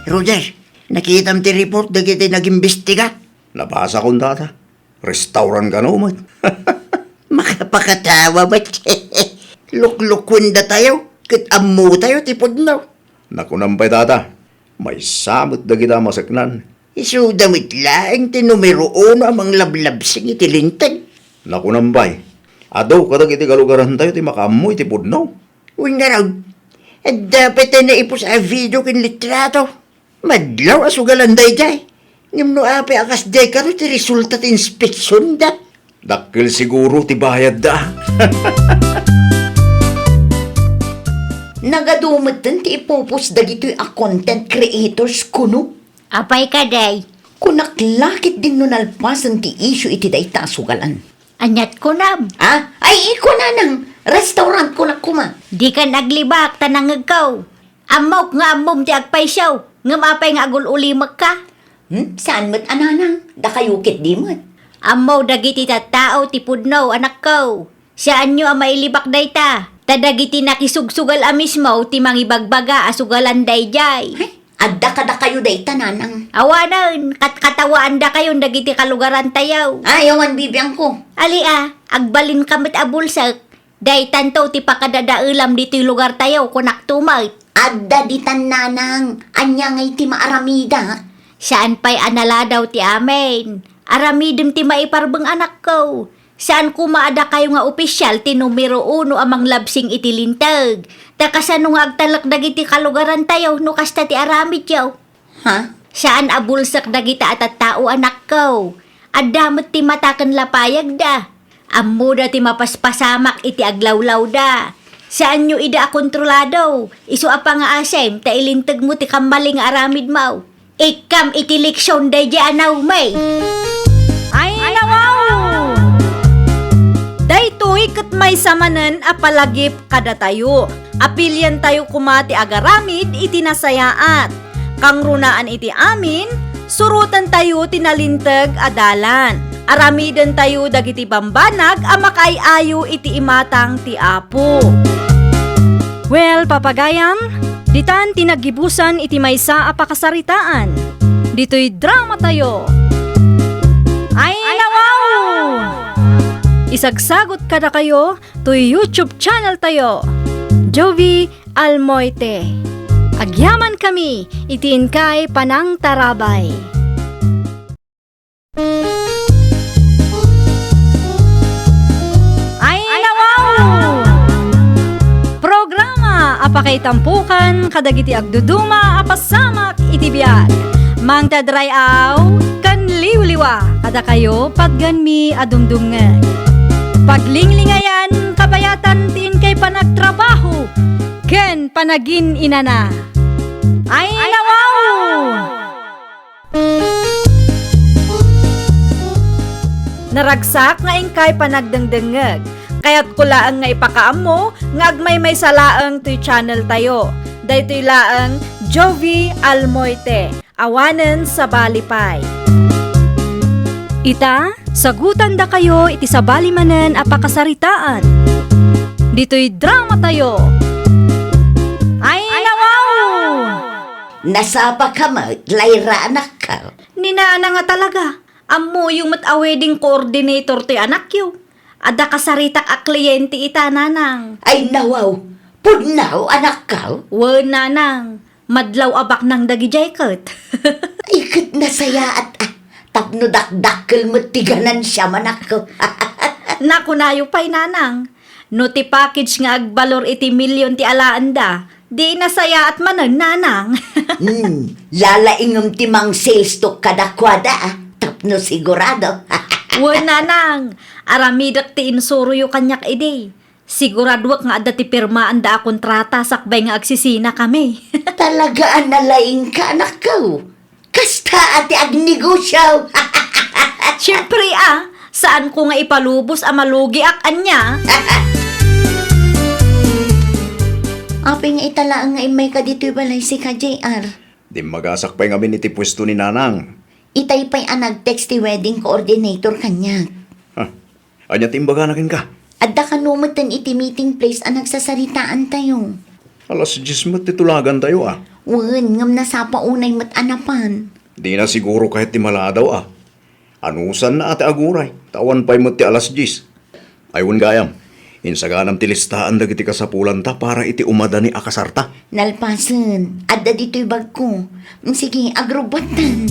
Roger, nakitam ti report dagiti nagimbestiga? Nabasakon, tata. Restaurant kano met. Makapakatawa met. Luklukuen datayo, ket ammotayo ti pudno. Nakunam pay, tata, maysa met dagita a maseknan. Isuda met laeng ti numero uno a manglablabsing iti linteg. Nakunam pay, adu kadagiti kalugarantayo ti makaammo iti pudno. Wen ngarud, adda pay ti naipus a video ken litrato. Madlaw a sugalan daydiay. Ngem no apay a kasdiay kano ti resulta ti inspeksionda? Dakkel siguro ti bayadda. Nagadu metten ti ipupos dagitoy a content creators kuno. Apay kadi? Kunak la ketdin no nalpasen ti issue iti dayta a sugalan. Aniat kunam? Ah? Ay, iko nanang. Restaurant kunak koma. Dikan aglibak ta nangngegko. Ammok nga ammom ti agpayso, ngem apay nga agul-ulimekka? Hmm? Saan met a nanang? Dakayo ketdi met. Ammo dagiti tattao ti pudno, anakko. Saanyo a mailibak dayta, ta dagiti nakisugsugal a mismo ti mangibagbaga a sugalan daydiay. Ay, adda kadakayo dayta, nanang. Awanen, katkatawaandakayon dagiti kalugarantayo. Ay, awan bibiangko. Ali a, agbalinka met a bulsek. Daytanto ti pakadadaelam ditoy lugartayo, kunak tumet. Adda ditan, nanang. Ania ngay ti maaramida? Saan pay a naladaw ti amin. Aramidem ti maiparbeng, anakko. Saan koma a dakayo nga opisial ti numero uno a manglabsing iti linteg. Ta kasano nga agtalek dagiti kalugarantayo no kasta ti aramidyo? Ha? Saan a bulsek dagita a tattao, anakko. Adda met ti mata ken lapayagda. Ammoda ti mapaspasamak iti aglawlawda. Saanyo ida a kontrolado. Isu a pangaasem ta ilintegmo ti kammaling nga aramidmo. Ikkam iti leksion daydiay a Naomi. Ay, nawaw! Daytoy ket maysa manen a palagip kadatayo. Apiliantayo koma ti agaramid iti nasayaat. Kangrunaan iti amin, surotentayo ti nalinteg a dalan. Aramidentayo dagiti bambanag a makaay-ayo iti imatang ti Apo. Well, papagayam, ditan ti naggibusan iti maysa a pakasaritaan. Ditoy dramatayo. Ay, nawaw! Isagsagot kadakayo toy YouTube channel tayo. Jovi Almoite. Agyamankami iti inkay panangtarabay. Ay, nawaw! Programa a pakaitampukan kadagiti agduduma a pasamak iti biag. Mangted ray-aw ken liwliwa kadakayo, patganmi a dumdumngeg. Paglinglingayan, kabayatan ti inkay panagtrabaho ken panagin-inana. Ay, nawaw! Naragsak nga inkay panagdengdengngeg. Kayatko laeng nga ipakaammo nga agmaymaysa laeng toy channel tayo. Daytoy laeng Jovi Almoite, awanen sabali pay. Ita, sagutandakayo iti sabali manen a pakasaritaan. Ditoy drama tayo. Ay, nawaw! Nasapaka met, Lyra, anakko. Ni Nana nga talaga. Ammoyo met a wedding coordinator ti anakyo. Adda kasaritak a kliyente ita, Nanang. Ay, nawaw. Pudno, anakko? Wen, Nanang. Madlaw a baknang dagidiay ket. Ay, ket nasayaat, a. Tapno dakdakkel met ti ganansiam, anakko. Nakunayo pay, Nanang. No ti package nga agbalor iti million ti alaenda, di nasayaat manen, Nanang. Hmm, lalaingem ti mang-sales talk kadakuada, a, tapno sigurado. Wen, Nanang, aramidek ti insuroyo kaniak idi. Siguraduek nga adda ti pirmaanda a kontrata sakbay nga agsisinakami. Talaga a nalaingka, anakko. Kasta a ti agnegosio. Siempre, a, saanko nga ipalubos a malugiak, ania? Apay nga ita laeng nga immayka ditoy balay, sika, J R? Dimmagasak pay ngamin iti puesto ni Nanang. Itay pay a nag-text ti wedding coordinator kaniak. Ha? Ania ti imbagana kenka? Adda kano metten iti meeting place a nagsasaritaantayo. Alas dies met ti tulagantayo, a. Wen, ngem nasapa unay met a napan. Dina siguro kayat ti maladaw, a. Anusanna a ti aguray, ta awan pay met ti alas dies. Ay, wen gayam, insaganam ti listaan dagiti kasapulanta para iti umadani a kasarta. Nalpasen, adda ditoy bagko. Sige, agrubbuattan.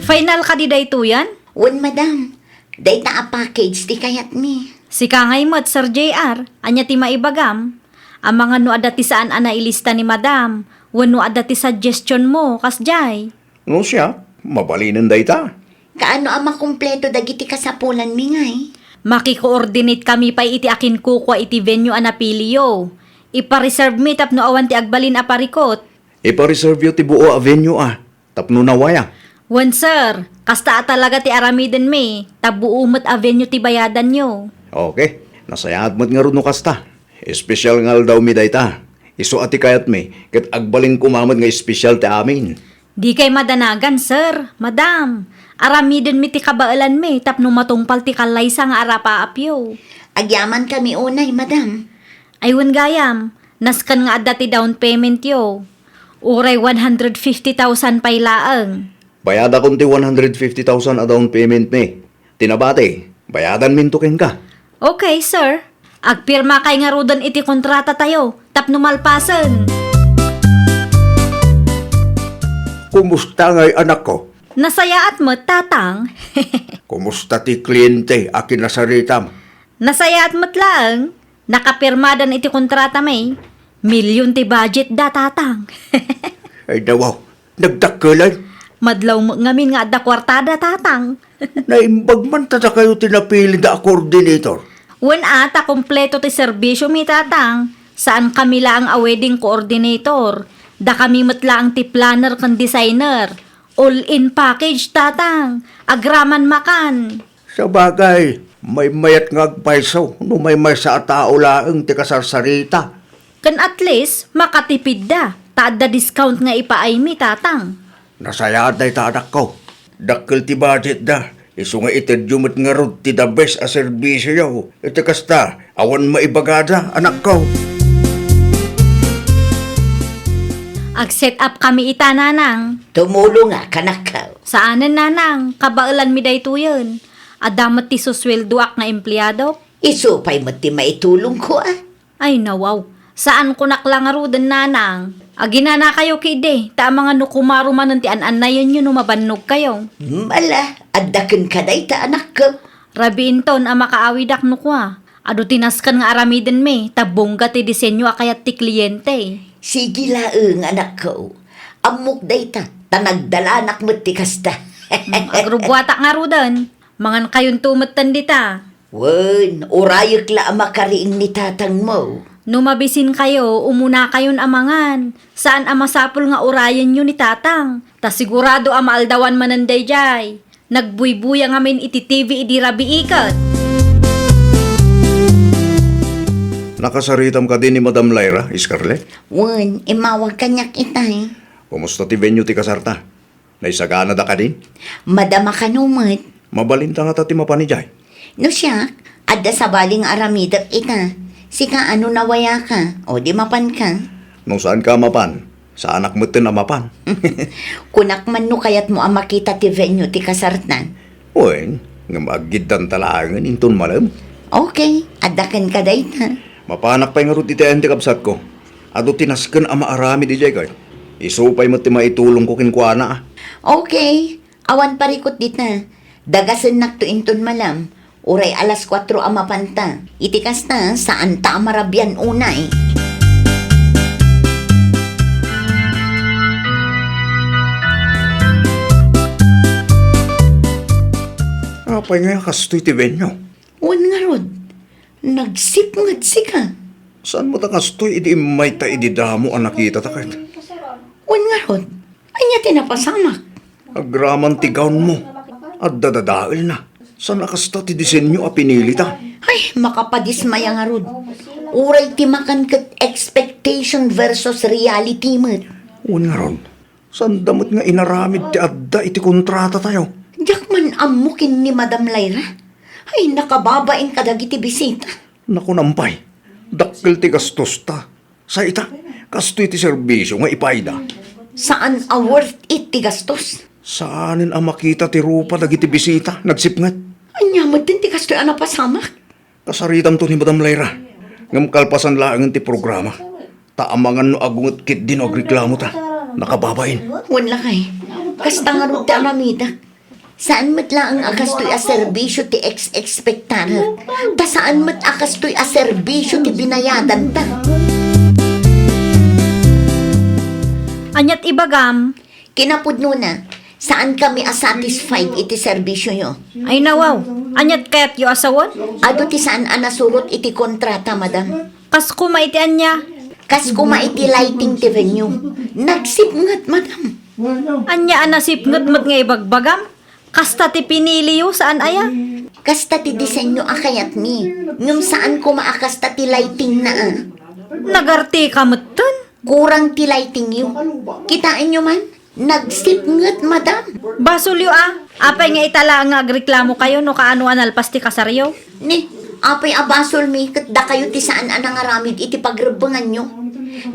Final kadi daytoyen? Wen, madam. Dayta a package ti kayatmi. Sika ngay met, Sir J R, ania ti maibagam? Amangan no adda ti saan a nailista ni madam, wenno adda ti suggestion mo, kasdiay? No siak, mabalinen dayta. Kaano a makumpleto dagiti kasapulanmi ngay? Makikoordinate kami pay iti akinkukua iti venue a napiliyo. Ipareserve mi tapno awan ti agbalin a parikut. Ipareserve yo ti buo a venue a, tapno nawaya. Wen, sir, kasta a talaga ti aramidenmi, ta buo met a venue ti bayadanyo. Okay, nasayaat met ngarud no kasta. Espesyal nga aldawmi dayta. Isu a ti kayatmi, ket agbalin koma met nga espesyal ti amin. Dikay madanagan, sir, madam. Aramidenmi ti kabaelanmi tapno matungpal ti kallaysa nga arapaapyo. Agyamankami unay, madam. Ay, wen gayam, nasken nga adda ti down paymentyo. Uray one hundred fifty thousand pay laeng. Bayadakon ti one hundred fifty thousand a down paymentmi. Ti nabati, bayadanminto kenka. Okay, sir. Agpirmakay ngaruden iti kontratatayo tapno malpasen. Kumusta ngay, anakko? Nasayaat met, Tatang. Kumusta ti kliente a kinasaritam? Nasayaat met laeng. Nakapirmadan iti kontratami. Million ti budgetda, Tatang. Ay, nawaw. Nagdakkelan? Madlaw met ngamin nga adda kuartada, Tatang. Naimbag man ta dakayo ti napilida a coordinator. Wen a, ta kompleto ti serbisiomi, Tatang. Saankami laeng a wedding coordinator. Dakami met laeng ti planner ken designer. All-in package, Tatang. Agraman makan. Sabagay, maymayat nga agpayso no maymaysa a tao laeng ti kasarsarita. Ken at least, makatipidda, ta adda discount nga ipaaymi, Tatang. Nasayaat dayta, anakko. Dakkel ti budgetda, isu nga itedyo met ngarud ti the best a serbisioyo. Iti kasta, awan maibagada, anakko. Ag-set up kami ita, Nanang. Tumulongak, anakko. Saanen, Nanang, kabaelanmi daytoyen. Adda met ti susueldoak nga empleado. Isu pay met ti maitulongko, a. Ay, nawaw. Saan kunak la ngaruden, nanang. Aginanakayo ketdi, ta amangan no kumaro manen ti an-annayenyo no mabannogkayo. Hmm, ala, adda kenka dayta, anakko. Rabiinton a makaawidak no kua. Adu ti nasken nga aramidenmi, ta bongga ti disenyo a kayat ti kliente. Sige laeng, anakko. Ammok dayta, ta nagdalanak met ti kasta. Hmm, agrubbuatak ngaruden. Mangankayonto metten dita. Wen, urayek la a makariing ni tatangmo. No mabisinkayo, umunakayon a mangan. Saan a masapul nga urayenyo ni tatang. Ta sigurado a maaldawan manen daydiay. Nagbuybuya ngamin iti T V idi rabii ket. Nakasaritam kadi ni Madam Lyra, Scarlett? Wen, immawag kaniak itay. Kumusta ti venue ti kasarta? Naisaganada kadi? Madama kano met. Mabalinta ngata ti mapan idiay? No siak, adda sabali nga aramidek ita. Sika, ano, nawayaka, o di mapanka? No saanka a mapan, saanak metten a mapan. Kunak man no kayatmo a makita ti venue ti kasartan. Wen, ngem aggiddanta laengen inton malem. Okay, adda kenka dayta. Mapanak pay ngarud iti ayan ti kabsatko. Adu ti nasken a maaramid idiay ket isu pay met ti maitulongko kenkuana, a. Okay, awan parikut dita. Dagasennakto inton malem. Uray alas kuatro a mapanta. Iti kasta, saanta a marabian unay. Apay nga kastoy ti venue? Wen ngarud, nagsipnget sika. Saan met a kastoy idi immayta idi damo a nakitata ket? Wen ngarud, ania ti napasamak? Agraman ti gownmo. Adda dadaelna. Saan a kasta ti disenyo a pinilita? Ay, makapadismaya ngarud. Uray ti makan ket expectation versus reality met. Wen ngarud, saanda met nga inaramid ti adda iti kontratatayo. Diak man ammo ken ni Madam Lyra. Ay, nakababain kadagiti bisita. Nakunam pay, dakkel ti gastosta. Sa ita, kastoy ti serbisio nga ipayda. Saan a worth it ti gastos. Saanen a makita ti rupa dagiti bisita, nagsipnget. Ania metten ti kastoy a napasamak? Kasaritamto ni Madam Lyra. Ngem kalpasan laengen ti programa. Ta amangan no agunget ketdi no agreklamota. Nakababain. Wen lakay. Kasta ngarud ti aramidek. Saan met laeng a kastoy a serbisio ti ex-expectarek. Ta saan met a kastoy a serbisio ti binayadanta. Aniat ibagam? Kinapudnona, saankami a satisfied iti serbisioyo. Ay nawaw, aniat kayatyo a sawen? Adu ti saan a nasurot iti kontrata, madam. Kas koma iti ania? Kas koma iti lighting ti venue. Nagsipnget, madam. Ania a nasipnget met nga ibagbagam? Kasta ti piniliyo, saan aya? Kasta ti disenyo a kayatmi. Ngem saan koma a kasta ti lightingna, a. Nagartika metten. Kurang ti lightingyo. Kitaenyo man? Nagsipnget, madam. Basolyo a. Apay nga ita laeng nga agreklamokayo no kaano a nalpas ti kasaryo? Ni, apay a basolmi ket dakayo ti saan a nangaramid iti pagrebbenganyo?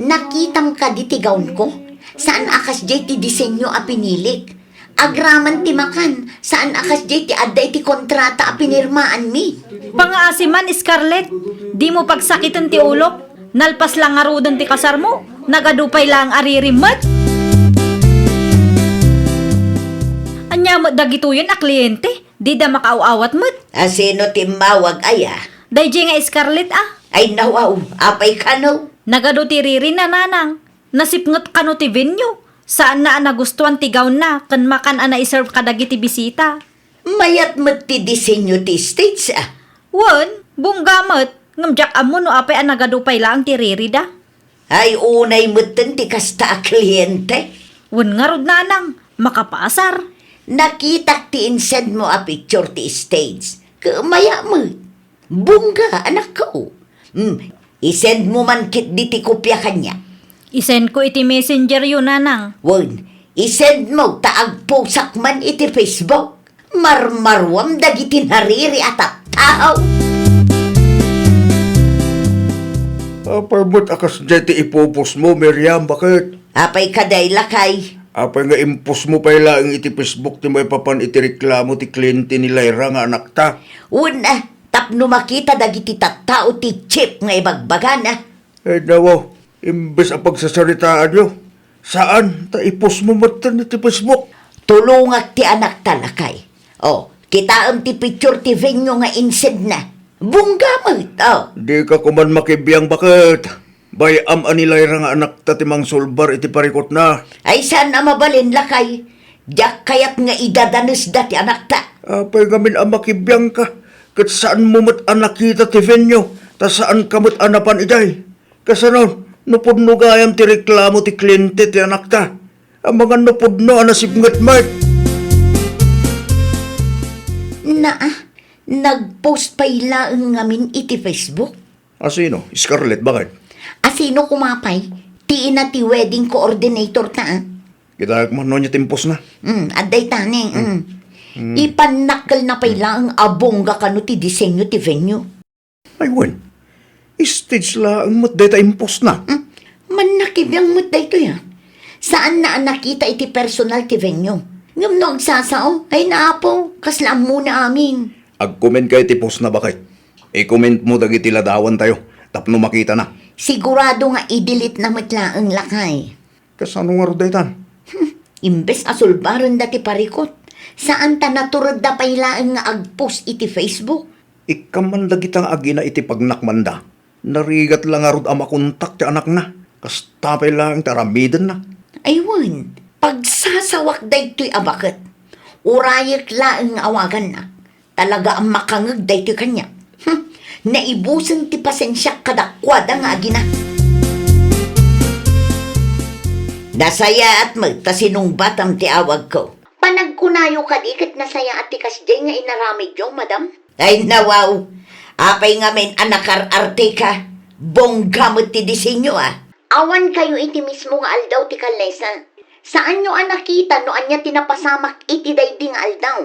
Nakitam kadi ti gownko? Saan a kasdiay ti disenyo a pinilik. Agraman ti makan, saan a kasdiay ti adda iti kontrata a pinirmaanmi. Pangaasi man, Scarlett, dimo pagsakiten ti ulok. Nalpas la ngaruden ti kasarmo, nagadu pay laeng a ririmmet. Ania met dagitoyen a kliente? Dida makaaw-awat met. A sino ti immawag aya? Daydiay nga Scarlett a. Ay nawaw, apay kano? Nagadu ti ririna, nanang. Nasipnget kano ti venue? Saanna a nagustuan ti gownna ken makan a naiserve kadagiti bisita. Mayat met ti disenyo ti stage, a. Wen, bongga met, ngem diak ammo no apay a nagadu pay laeng ti ririda. Ay, unay metten ti kasta a kliente. Wen ngarud, nanang, makapaasar. Nakitak ti insendmo a picture ti stage. Ket mayat met. Bongga, anakko. Hmm, isendmo man ketdi ti kopia kaniak. Isendko iti messengeryo, nanang. Wen, isendmo ta agposak man iti Facebook. Marmaruam dagiti nariri a tattao. Apay met a kasdiay ti ipupostmo, Miriam, baket? Apay kadi, lakay? Apay nga impostmo pay laeng iti Facebook ti maipapan iti reklamo ti kliente ni Lyra nga anakta? Wen, a, tapno makita dagiti tattao ti chip nga ibagbagana. Ay, nawaw, imbes a pagsasaritaanyo, saan ta i-post mo metten iti Facebook. Tulongak ti anakta, lakay. O, kitaem ti picture ti venue nga insedna. Bongga met, o. Dika koman makibiang, baket. Bay-am a ni Lyra nga anakta ti mangsulbar iti parikutna. Ay, saan a mabalin, lakay. Diak kayat nga idadanesda ti anakta. Apay ngamin a makibiangka, ket saanmo met a nakita ti venue, ta saanka met a napan idiay? Kasano no pudno gayam ti reklamo ti kliente ti anakta? Amangan no pudno a nasipnget met. Naa, nag-post pay laeng ngamin iti Facebook. Asino? Scarlett, baket? Asino koma pay? Ti ina ti wedding coordinator ta, a? Kitaek man no ania ti impostna. Mm, adda itani, mm. Mm. Ipannakkelna pay laeng a bongga kano ti disenyo ti venue. Ay, wen. Stage laeng met dayta impostna. Hmm? Mannakibiang met daytoy, a. Saanna a nakita iti personal ti venue. Ngem no agsasao, ay naapo, kasla ammona amin. Agkomentka iti postna, baket. I-comment mo dagiti ladawantayo tapno makitana. Sigurado nga i-delete na met laeng, lakay. Kasano ngarud daytan? Hmm, imbes a sulbarenda ti parikut, saan ta naturedda pay laeng nga ag-post iti Facebook. Ikkan man dagita nga agina iti pagnakmanda. Narigat la ngarud a makontak ti anakna. Kasta pay laeng ti aramidenna. Ay wen, pagsasawak daytoy a baket. Urayek laeng nga awaganna. Talaga a makangeg daytoy kaniak. Hmm, naibusen ti pasensiak kadakuada nga agina. Nasayaat met ta sinungbatam ti awagko. Panagkunayo kadi ket nasayaat ti kasdiay nga inaramidyo, madam? Ay, nawaw. Apay ngamin a nakar-arteka? Bongga met ti disenyo, a. Awan kayo iti mismo nga aldaw ti kallesa. Saanyo a nakita no ania ti napasamak iti daydi nga aldaw.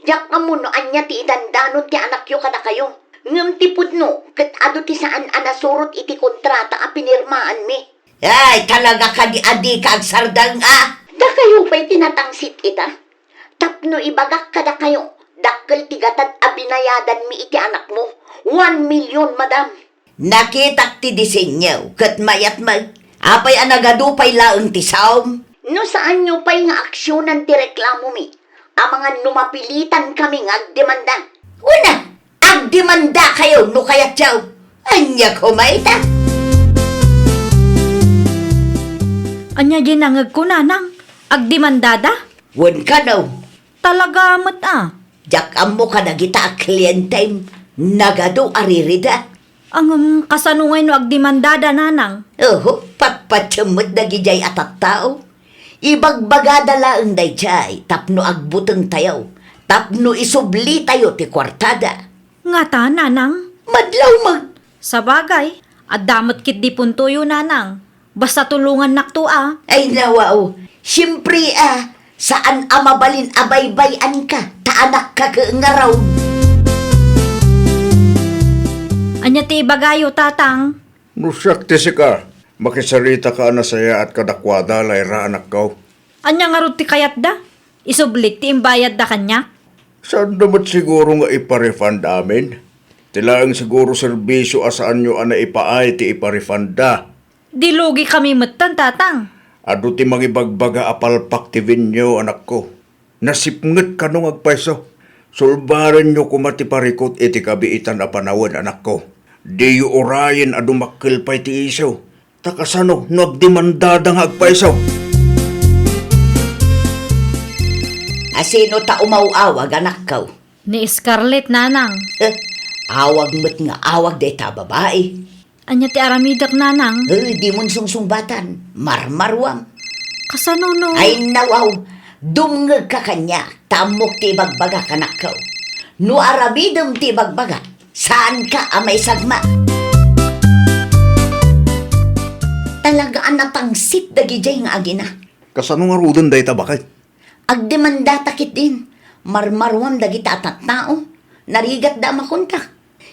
Diak ammo no ania ti idandanon ti anakyo kadakayo. Ngem ti pudno, ket adu ti saan a nasurot iti kontrata a pinirmaanmi. Ay, talaga kadi a dika agsardeng, a? Dakayo pay ti natangsit ita. Tapno ibagak kadakayo, dakkel ti gatad a binayadanmi iti anakmo. One million, madam. Nakitak ti disenyo, ket mayat met. Apay a nagadu pay laeng ti saom? No saanyo pay nga aksionan ti reklamomi, amangan no mapilitan kami nga agdemanda. Una, agdemandakayo no kayatyo. Ania koma ita? Ania diay nangegko, nanang? Agdemandada? Wen kano. Talaga met a. Diak ammo kadagita a klientem, nagadu a ririda. Ngem kasano ngay no agdemandada, nanang? Oho, patpatiem met dagidiay a tattao. Ibagbagada laeng daydiay tapno agbutengtayo, tapno isublitayo ti kuartada. Ngata, nanang? Madlaw met. Sabagay, adda met ketdi puntoyo, nanang. Basta tulongannakto a. Ay, nawaw. Siempre a, saan a mabalin a baybay-anka, ta anakka ket ngarud. Ania ti ibagayo, tatang? No siak ti sika, makisaritaka a nasayaat kadakuada, Lyra, anakko. Ania ngarud ti kayatda? Isublik ti imbayadda kaniak? Saanda met siguro nga ipa-refund amin? Ti laeng siguro serbisio a saanyo a naipaay ti ipa-refundda. Di lugi kami metten, tatang. Adu ti mangibagbaga a palpak ti venue, anakko. Nasipnget kano nga agpayso. Sulbarenyo koma ti parikut iti kabiitan a panawen, anakko. Diyo urayen a dumakkel pay ti isu. Ta kasano no agdemandada nga agpayso? Asino ta umaw-awag, anakko? Ni Scarlett, nanang. Eh, awag met nga awag dayta a babai. Ania ti aramidek, nanang? Eh, dimon sungsungbatan. Marmaruam. Kasano no? Ay, nawaw. Dumngegka kaniak, ta ammok ti ibagbagak, anakko. No aramidem ti ibagbagak, saanka a maisagma. Talaga a natangsit dagidiay nga agina. Kasano ngaruden dayta, baket? Agdemandata ketdin. Marmaruam dagita a tattao. Narigatda a makontak.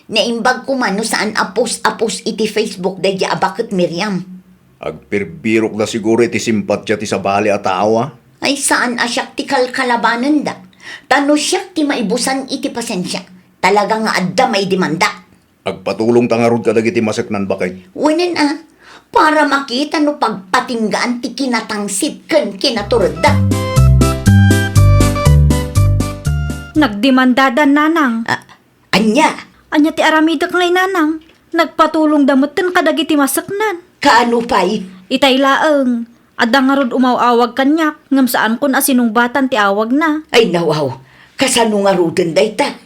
Naimbag koma no saan a post a post iti Facebook daydiay a baket, Miriam. Agbirbirokda siguro iti simpatia ti sabali a tao, a? Ay, saan a siak ti kalkalabanenda. Ta no siak ti maibusan iti pasensia, Talaga nga adda maidemandak. Agpatulongta ngarud kadagiti maseknan, baket. Wenen a, para makita no pagpatinggaan ti kinatangsit ken kinaturedda. Nagdemandadan, nanang. Ah, ania? Ania ti aramidek ngay, nanang? Nagpatulongda metten kadagiti maseknan. Kaano pay? Itay laeng. Adda ngarud umaw-awag kaniak, ngem saankon a sinungbatan ti awagna. Ay, nawaw. Kasano ngaruden dayta?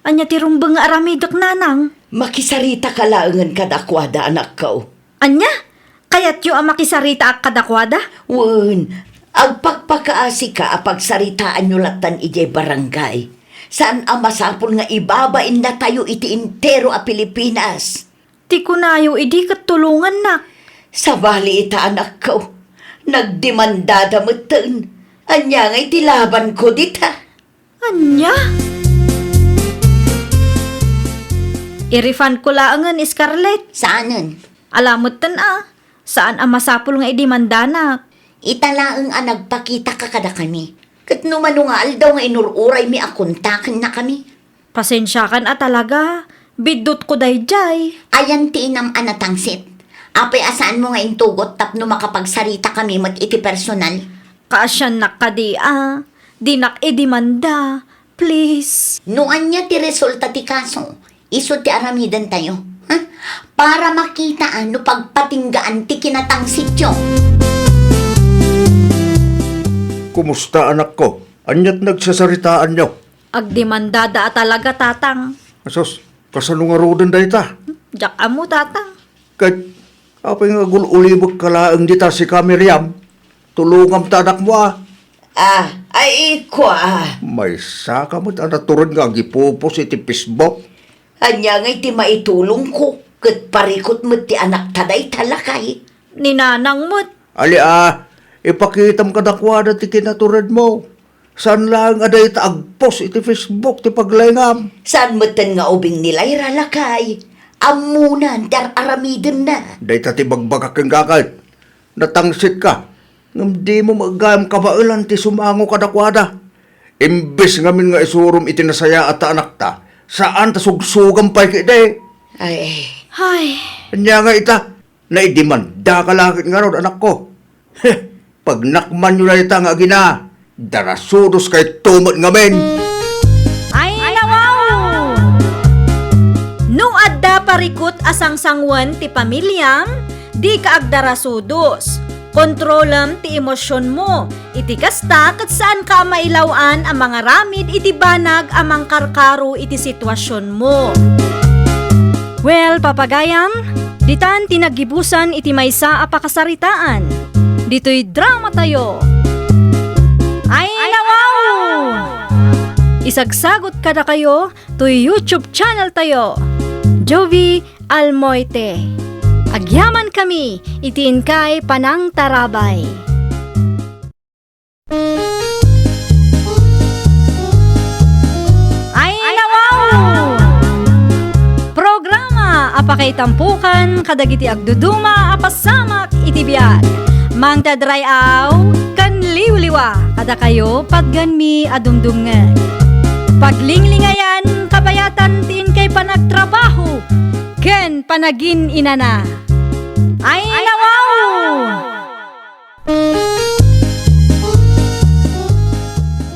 Ania ti rumbeng nga aramidek, nanang? Makisaritaka laengen kadakuada, anakko. Ania? Kayatyo a makisaritaak kadakuada? Wen, agpakpakaasika a pagsaritaanyo lattan idiay barangay. Saan a masapul nga ibabainnatayo iti entero a Pilipinas. Ti kunayo idi ket tulongannak. Sabali ita, anakko. Nagdemandada metten. Ania ngay ti labanko dita? Ania? I-refund ko laengen, Scarlett. Saanen? Ala metten a. Saan a masapul nga idemandanak. Ita laeng a nagpakitaka kadakami. Ket no mano nga aldaw nga inur-uraymi a kontakennakami. Pasensiakan a talaga. Biddutko daydiay. Ayan ti inam a natangsit. Apay a saanmo nga intugot tapno makapagsaritakami met iti personal? Kaasiannak kadi a dinak idemanda. Please. No ania ti resulta ti kaso, isu ti aramidentayo. Ha? Para makitaan no pagpatinggaan ti kinatangsityo. Kumusta, anakko? Ania ti nagsasaritaanyo? Agdemandada a talaga, Tatang. Asus, kasano ngaruden dayta? Diak ammo, Tatang. Ket, apay nga agul-ulibekka laeng dita sika, Miriam? Tulongamta, anakmo a. Ah, ay, ikua. Maysaka met a natured nga agipupos iti Facebook. Ania ngay ti maitulongko? Ket parikut met ti anakta dayta, lakay. Ni nanang met. Ali a, ipakitam kadakuada ti kinaturedmo. Saan laeng a dayta agpost iti Facebook ti paglaingam. Saan metten nga ubing ni Lyra, lakay. Ammona ti ar-aramidenna. Dayta ti ibagbagak kenka ket. Natangsitka, ngem dimo met gayam kabaelan ti sumango kadakuada. Imbes ngamin nga isurom iti nasayaat a anakta, saan ta sugsugam pay ketdi. Ay. Ay. Ania nga ita? Naidemandaka la ket ngarud, anakko. Heh, pagnakmanyo dayta nga agina, darasudoskayto met ngamin. Ay, nawaw! No adda parikut a sangsangoen ti pamiliam, dika agdarasudos. Kontrolem ti emosionmo. Iti kasta, ket saanka a mailaw-an a mangaramid iti banag a mangkarkaro iti situasionmo. Well, papagayam, ditan ti naggibusan iti maysa a pakasaritaan. Ditoy dramatayo. Ay, nawaw! Isagsagot kadakayo toy YouTube channel tayo, Jovie Almoite. Agyaman kami iti inkay panangtarabay. Ay, nawaw! Programa a pakaitampokan kadagiti agduduma a pasamak iti biag. Mangted ray-aw ken liwliwa kadakayo patgenmi a dumdumngeg. Paglinglingayan, kabayatan ti inkay panagtrabaho ken panagin-inana. Ay, nawaw!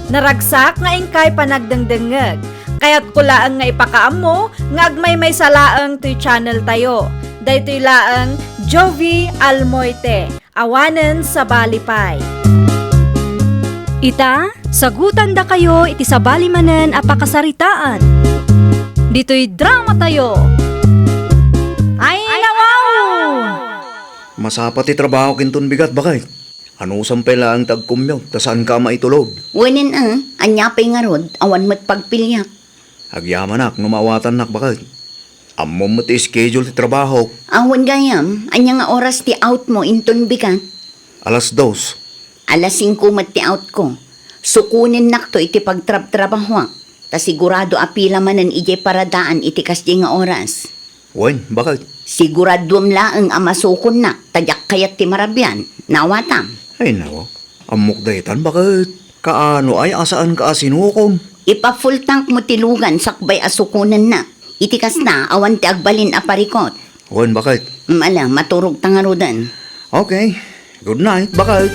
Naragsak nga inkay panagdengdengngeg. Kayatko laeng nga ipakaammo nga agmaymaysa laeng toy channel tayo. Daytoy laeng Jovie Almoite, awanen sabali pay. Ita, sagutandakayo iti sabali manen a pakasaritaan. Ditoy dramatayo. Ay, nawaw! Masapa ti trabahok inton bigat, baket. Anusam pay laeng ti agcommute, ta saanka a maitulod. Wenen a, ania pay ngarud, awan met pagpiliak. Agyamanak no maawatannak, baket. Ammom met ti schedule ti trabahok. Awan gayam, ania nga oras ti outmo inton bigat? Alas dos. Alas singko met ti outko. Sukonennakto iti pagtrabtrabahoak. Ta sigurado a pila manen idiay paradaan iti kasdiay nga oras. Wen, baket? Siguraduem laeng a masukonnak ta diak kayat ti marabian. Naawatam? Ay, nawaw. Ammok daytan, baket? Kaano ay a saanka a sinukon? Ipa-full tank mo ti lugan sakbay a sukonennak. Iti kasta, awan ti agbalin a parikot. Wen, bakit? Mm, ala, maturog ta ngaruden. Okay. Good night, bakit?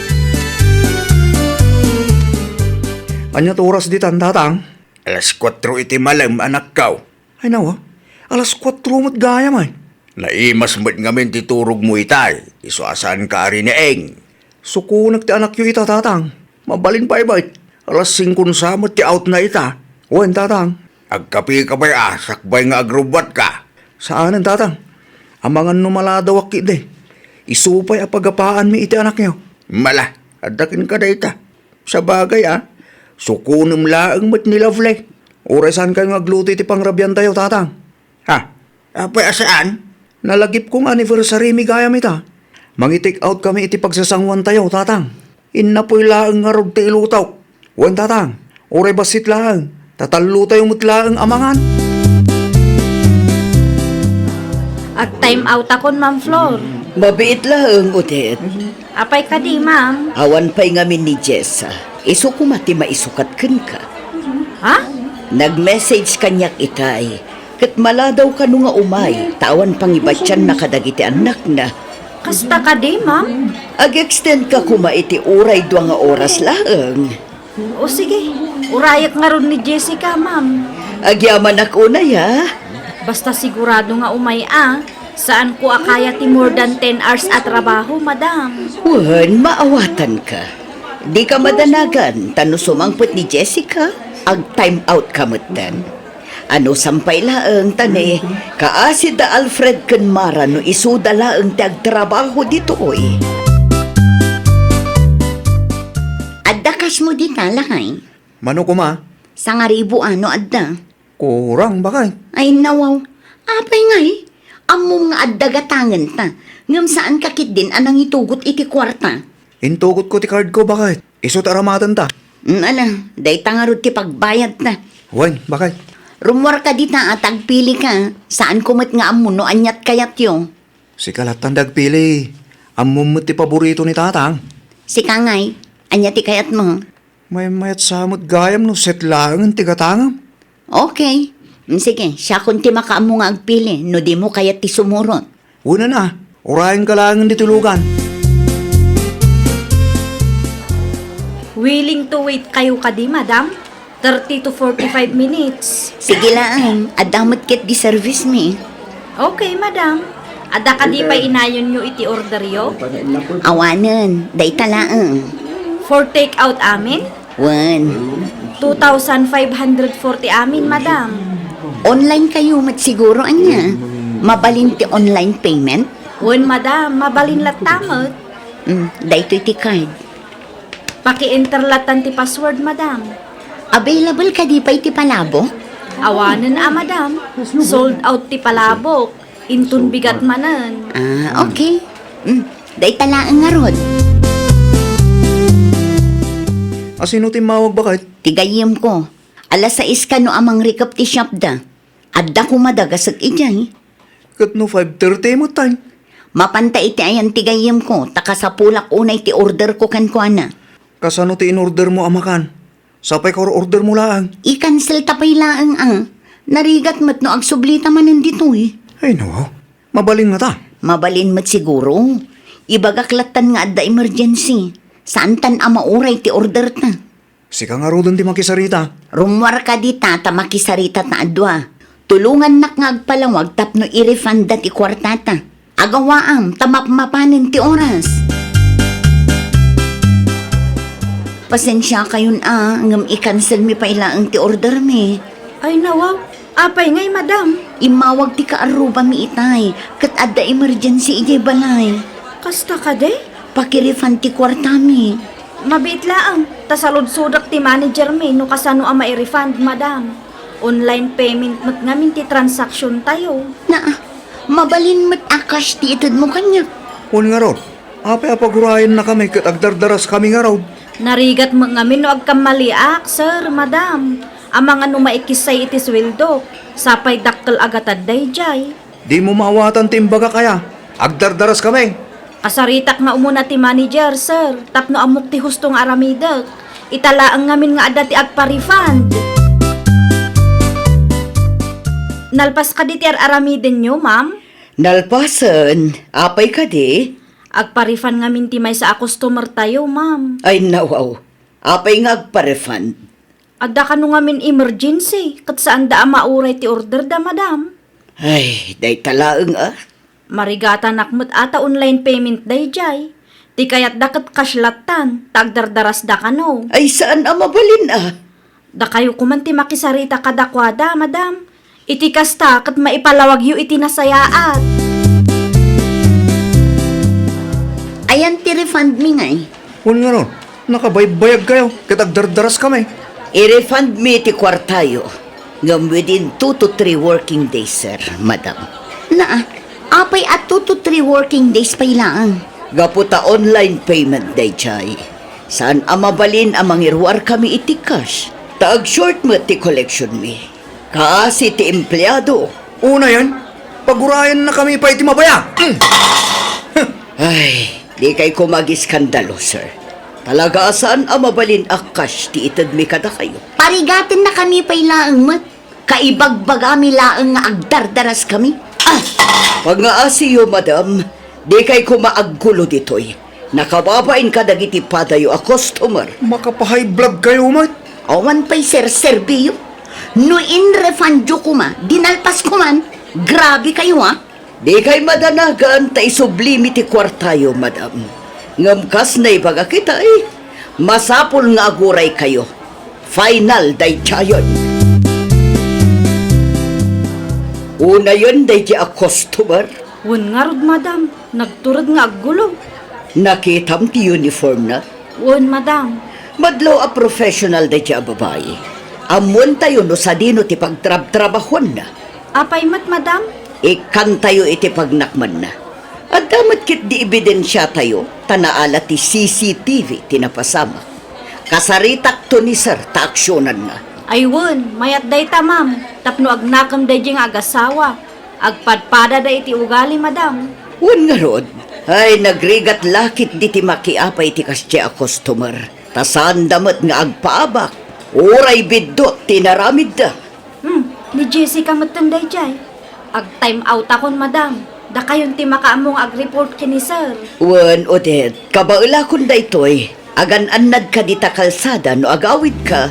Ania ti oras ditan, Tatang? Alas kuatro iti malem, anakko. Ay, nawa. Alas kuatro met gayam, ay. Naimas met ngamin ti turogmo itay, isu a saanka a rinaing. Sukonek ti anakyo ita, Tatang. Mabalin pay met. Alas singkon sa met ti outna ita. Wen, Tatang. Agkapika pay a, sakbay nga agrubbuatka. Saanen, Tatang. Amangan no maladawak ketdi. Isu pay a pagapaanmi iti anakyo. Mala, adda kenka dayta. Sabagay a, sukonem laeng met ni Lovely. Uray saankayo nga agluto iti pangrabiantayo, Tatang. Ha? Apay a saan? Nalagipko nga anniversary mi gayam ita. Mangi-take out kami iti pagsasanguantayo, Tatang. Innapoy laeng ngarud ti ilutok. Wen, Tatang, uray bassit laeng, ta tallotayo met laeng a mangan. Ag-time out akon, Ma'am Flor. Mabiit laeng, Odette. Apay kadi, ma'am? Awan pay ngamin ni Jessa. Isu koma ti maisukat kenka. Ha? Nag-message kaniak itay, ket maladaw kano nga umay, ta awan pangibatianna kadagiti annakna. Kasta kadi, ma'am? Ag-extend ka koma iti uray dua nga oras laeng. O sige, urayek ngarud ni Jessica, ma'am. Agyamanak unay, a. Basta sigurado nga umay a, saanko a kaya ti more than ten hours a trabaho, madam. Wen, maawatanka. Dika madanagan, ta no sumangpet ni Jessica, ag-time out ka metten. Anusam pay laeng ta ni, kaasi da Alfred ken Mara no isuda laeng ti agtrabaho ditoy. Adda cashmo dita, lakay? Mano koma? Sangaribu a no adda. Kurang, bakay? Ay, nawaw. Apay ngay? Ammom nga adda gatangenta, ngem saanka ketdin a nangitugot iti kuarta. Intugotko ti cardko, bakay? Isu ti aramatenta. Mm, ala, dayta ngarud ti pagbayadta. Wen, bakay? Rummuarka dita a ta agpilika. Saanko met nga ammo no aniat kayatyo. Sika lattan ti agpili. Ammom met ti paborito ni Tatang. Sika ngay, ania ti kayatmo? Mayat sa met gayam no set laengen ti gatangam. Okay. Mm, sige, siakon ti makaammo nga agpili no dimo kayat ti sumurot. Wen a, urayenka laengen ditoy lugan. Willing to wait kayo kadi, madam? Thirty to forty-five minutes. Sige laeng, adda met ketdi service mi. Okay, madam. Adda kadi pay inayonyo iti orderyo? Awanen, dayta laeng. For take out amin? Wen. Two thousand five hundred forty amin, madam. Online kayo met siguro, ania? Mabalin ti online payment? Wen, madam, mabalin latta met. Mm, daytoy ti card. Paki-enter lattan ti password, madam. Available kadi pay ti palabok? Awanen a, madam. Sold out ti palabok. Inton bigat manen. Ah, okay. Mm, dayta laeng ngarud. A, sino ti immawag, bakay? Ti gayyemko. Alas sais kano a mangrikep ti shopda. Adda koma dagasek idiay. Ket no five thirty met tay? Mapanta iti ayan ti gayyemko, ta kasapulak unay ti orderko kenkuana. Kasano ti inordermo a makan? Sapay ka or-ordermo laeng. I-cancel ta pay laeng a. Narigat met no agsublita manen ditoy. Ay, no. Mabalin ngata? Mabalin met siguro. Ibagak lattan nga adda emergency. Saantan a mauray ti orderta. Sika ngaruden ti makisarita. Rummuarka dita ta makisarita ta a dua. Tulongannak nga agpalawag tapno i-refunda ti kuartata. Agawaam ta mapmapanen ti oras. Pasensiakayon a, ngem i-cancel mi pay laeng ti order mi. Ay, nawaw. Apay ngay, madam? Immawag ti kaarrubami itay, ket adda emergency idiay balay. Kasta kadi? Pakirefund ti kuartami. Mabiit laeng, ta saludsodak ti manager mi no kasano a mairefund, madam. Online payment met ngamin ti transaction tayo. Naa, mabalin met a cash ti itedmo kaniak. Wen ngarud, apay a pagurayennakami ket agdardaraskami ngarud? Narigat met ngamin no agkammaliak, sir, madam. Amangan no maikissay iti sueldok, sapay dakkel a gatad daydiay. Dimo maawatan ti imbagak aya. Agdardaraskami. Kasaritak nga umuna ti manager, sir, tapno ammok ti husto nga aramidek. Ita laeng ngamin nga adda ti agpa-refund. Nalpas kadi ti ar-aramidenyo, ma'am? Nalpasen. Apay kadi? Agpa-refund ngamin ti maysa a customer tayo, ma'am. Ay, nawaw. Apay nga agpa-refund? Adda kano ngamin emergency, ket saanda a mauray ti order da, madam. Ay, dayta laeng a. Marigatanak met a ta online payment dayjay. Ti kayatda ket cash lattan, ta agdardarasda kano. Ay, saan a mabalin a. Dakayo koman ti makisarita kadakuada, madam. Iti kasta, ket maipalawagyo iti nasayaat. Ayan ti refund mi ngay? Wen ngarud, nakabaybayag kayo, ket agdardaras kami. I-refund mi ti kuartayo, ngem within two to three working days, sir, madam. Naa, apay a two to three working days pay laeng? Gapu ta online payment dayjay. Saan a mabalin a mangiruar kami iti cash, ta ag-short met ti collection mi. Kaasi ti empleado. Unayen, pagurayenna kami pay ti mabaya. Mm. Ay, dikay koma agiskandalo, sir. Talaga a saan a mabalin a cash ti itedmi kadakayo. Parigatenna kami pay laeng met. Kaibagbagami laeng nga agdardaras kami. Ah! Pangaasiyo, madam. Dikay koma aggulo ditoy. Nakababain kadagiti padayo a customer. Makapa-high blood kayo met. Awan pay serserbiyo. No in-refundyo koma, dinalpas koman. Grabe kayo, ha? Dikay madanagan ta isublimi ti kuartayo, madam. Ngem kas naibaga kitay, masapul nga aguray kayo. Final daydiayen. Unayen daydi a customer. Wen ngarud, madam, nagtured nga aggulo. Nakitam ti uniform na? Wen, madam. Madlaw a professional daydi a babai. Ammoentayo no sadino ti pagtrabtrabahuanna. Apay met, madam? Ikkantayo iti pagnakmanna. Adda met ketdi ebidensiatayo, ta naala ti C C T V ti napasamak. Kasaritakto ni sir ta aksionanna. Ay wen, mayat dayta, ma'am, tapno agnakem daydi nga agasawa. Agpadpadada iti ugali, madam. Wen ngarud, ay nagrigat la ketdi ti makiapay iti kasdiay a customer. Ta saanda met nga agpaabak, uray biddut ti inaramidda. Hmm, ni Jessica metten daydiay. Ag-time outakon, madam. Dakayon ti makaammo nga ag-report ken ni sir. Wen, Odette, kabaelakon daytoy. Agan-annad kadi ta kalsada no agawidka.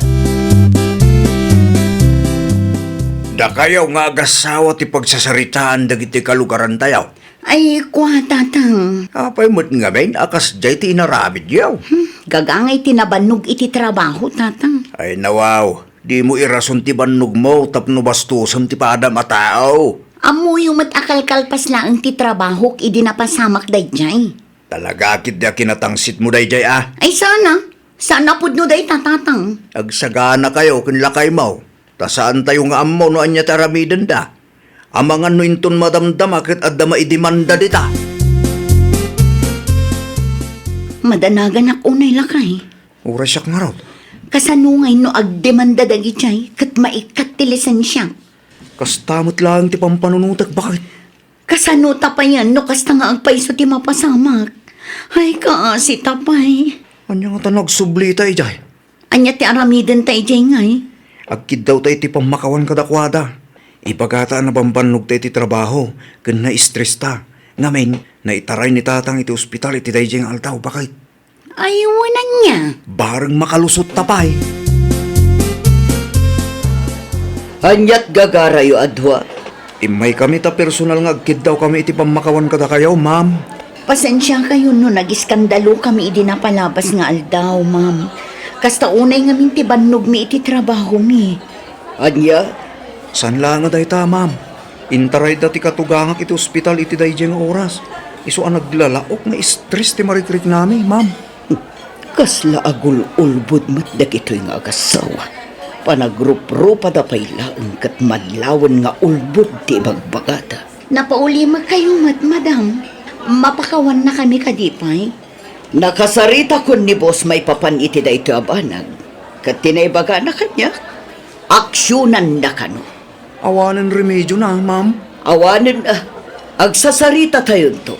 Dakayo nga agasawa ti pagsasaritaan dagiti kalugarantayo. Ay, kua, tatang. Apay met ngamin a kasdiay ti inaramidyo? Hmm, gagangay ti nabannog iti trabaho, tatang. Ay, nawaw. Dimo irason ti bannogmo tapno bastosen ti padam a tao. Ammoyo met a kalkalpas laeng ti trabahok idi napasamak daydiay. Talaga ketdi a kinatangsitmo daydiay a? Ay, saan a? Saan a pudno dayta, tatang? Agsagana kayo ken lakaymo, ta saantayo nga ammo no ania ti aramidenda. Amangan no inton madamdama ket adda maidemanda dita. Madanaganak unay, lakay. Uray siak ngarud. Kasano ngay no agdemanda dagiti ay ket maikkat ti lisensiak? Kasta met laeng ti pampanunotek, baket? Kasano ta payen no kasta nga agpayso ti mapasamak? Ay, kaasi ta pay. Ania ngata no agsublita idiay? Ania ti aramidenta idiay ngay? Agkiddawta iti pammakawan kadakuada. Ibagata a nabambannogta iti trabaho ken na-stresta. Ngamin, naitaray ni tatang iti ospital iti daydiay nga aldaw, baket. Ay, wen ania? Bareng makalusotta pay. Aniat gagarayo a dua? Immaykami ta personal nga agkiddawkami iti pammakawan kadakayo, ma'am. Pasensiakayo no nagiskandalokami idi napalabas nga aldaw, ma'am. Kasta unay ngamin ti bannogmi iti trabahomi. Ania? Saan laeng a dayta, ma'am. Intarayda ti katugangak iti ospital iti daydiay nga oras. Isu a naglalaok nga stress ti marikriknami, ma'am. Kasla agul-ulbod met dagitoy nga agassawa. Panagruprupada pay laeng ket madlawen nga ulbod ti ibagbagada. Napaulimekayo met, madam. Mapakawannakami kadi pay? Nakasaritakon ni boss maipapan iti daytoy a banag. Ket ti naibagana kaniak, aksionanda kano. Awanen remedio na, ma'am? Awanen, ah, agsasaritatayon to.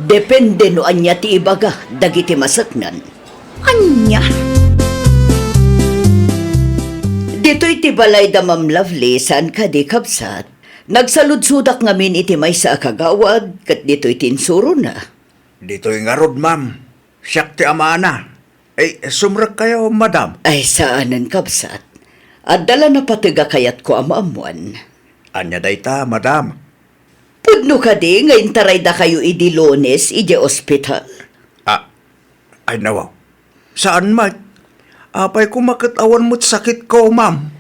Depende no ania ti ibaga dagiti maseknan. Ania? Ditoy ti balay da Ma'am Lovely, saan kadi, kabsat? Nagsaludsodak ngamin iti maysa a kagawad, ket ditoy ti insurona. Ditoy ngarud, ma'am. Siak ti amana. Ay, sumrekkayo, madam. Ay, saanen, kabsat. Adda la napateg a kayatko a maammuan. Ania dayta, madam? Pudno kadi nga intaraydakayo idi Lunes idiay ospital? Ah, ay, nawaw. Saan met? Apay koma ket awan met sakitko, ma'am?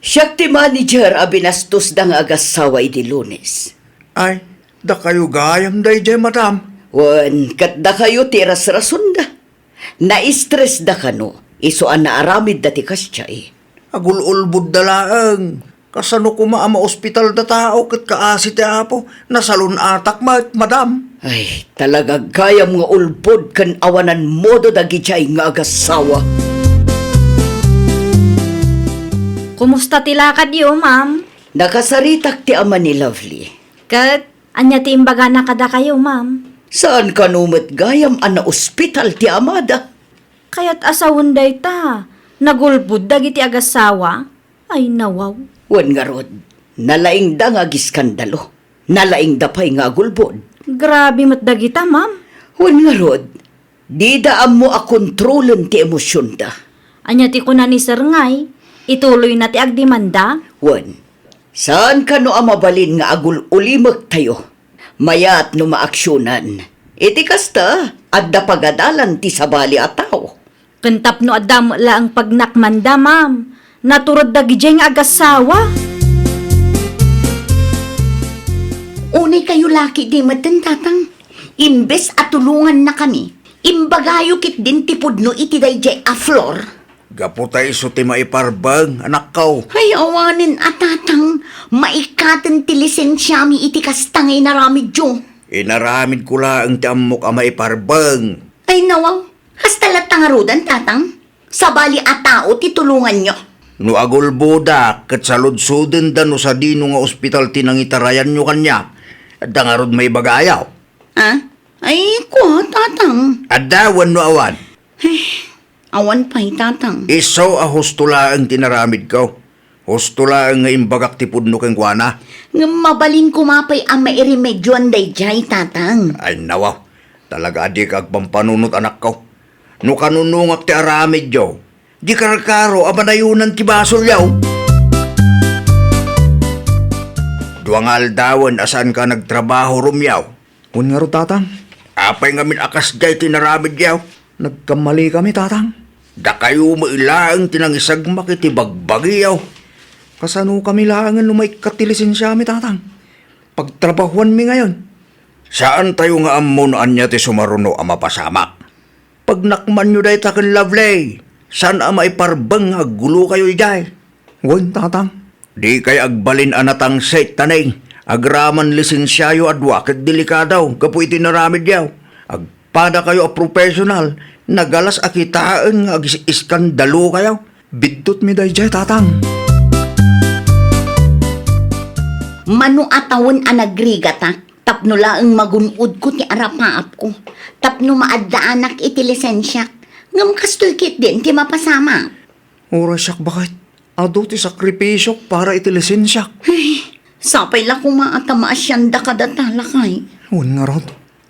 Siak ti manager a binastosda nga agassawa idi Lunes. Ay, dakayo gayam daydiay, madam. Wen, ket dakayo ti irasrasonda. Naistresda kano, isu a naaramidda ti kasdiay. Agul-ulbodda laeng. Kasano koma a maospitalda tao ket kaasi ti Apo? Nasalun-atak met, madam. Ay, talaga gayam nga ulbod ken awanan modo dagidiay nga agassawa. Kumusta ti lakadyo, ma'am? Nakasaritak ti ama ni Lovely. Ket ania ti imbagana kadakayo, ma'am? Saan kano met gayam a naospital ti amada? Kayat a sawen dayta, nagulbod dagiti agassawa? Ay, nawaw. Wen ngarud, nalaingda nga agiskandalo. Nalaingda pay nga agulbod. Grabe met dagita, ma'am. Wen ngarud, dida ammo a kontrolen ti emosionda. Ania ti kuna ni Sir Ngay? Ituloyna ti agdemanda? Wen, saan kano a mabalin nga agul-ulimektayo? Mayat no maaksionan. Iti kasta, adda pagadalan ti sabali a tao. Ken tapno adda met laeng pagnakmanda, ma'am, natured dagidiay nga agassawa. Unay kayo laki di metten, Tatang. Imbes a tulongannakami, imbagayo ketdin ti pudno iti daydiay a floor. Gapu ta isu ti maiparbeng, anakko. Ay, awanen a, Tatang, maikkaten ti lisensiami iti kasta nga inaramidyo. Inaramidko laeng ti ammok a maiparbeng. Ay, nawaw. Kasta latta ngaruden, Tatang? Sabali a tao ti tulonganyo. No agulbodak, ket saludsodenda no sadino nga ospital ti nangitarayanyo kaniak. Adda ngarud maibagayo? Ah? Ay, kua, Tatang. Adda wenno awan? Ay, awan pay, Tatang. Isu a husto laeng ti inaramidko. Husto laeng nga imbagak ti pudno kenkuana. Ngem mabalin koma pay a mairemedioan daydiay, Tatang. Ay, nawaw. Talaga a dika agpampanunot, anakko. No kanunongak ti aramidyo, di karkaro a manayonan ti basolyo. Dua nga aldawen a saanka nagtrabaho, Romeo. Wen ngarud, Tatang. Apay ngamin a kasdiay ti inaramidyo? Nagkammalikami, Tatang. Dakayo met laeng ti nangisagmak iti bagbagiyo. Kasanokami laengen no maikkat ti lisensiami, Tatang? Pagtrabahuanmi ngayon. Saantayo nga ammo no ania ti sumaruno a mapasamak. Pagnakmanyo dayta ken Lovely. Saan a maiparbeng nga aggulokayo idiay. Wen, Tatang. Dikay agbalin a natangsit, ta nay, agraman lisensiayo a dua ket delikado gapu iti inaramidyo. Agpadakayo a professional, nagalas a kitaen nga agis-iskandalokayo. Biddutmi daydiay, Tatang. Mano a tawen a nagrigatak tapno laeng magun-odko ti arapaapko, tapno maaddaanak iti lisensiak, ngem kastoy ketdin ti mapasamak. Uray siak, baket, adu ti sakripisiok para iti lisensiak. Ay, sapay la koma a ta maasianda kadata, lakay. Wen ngarud,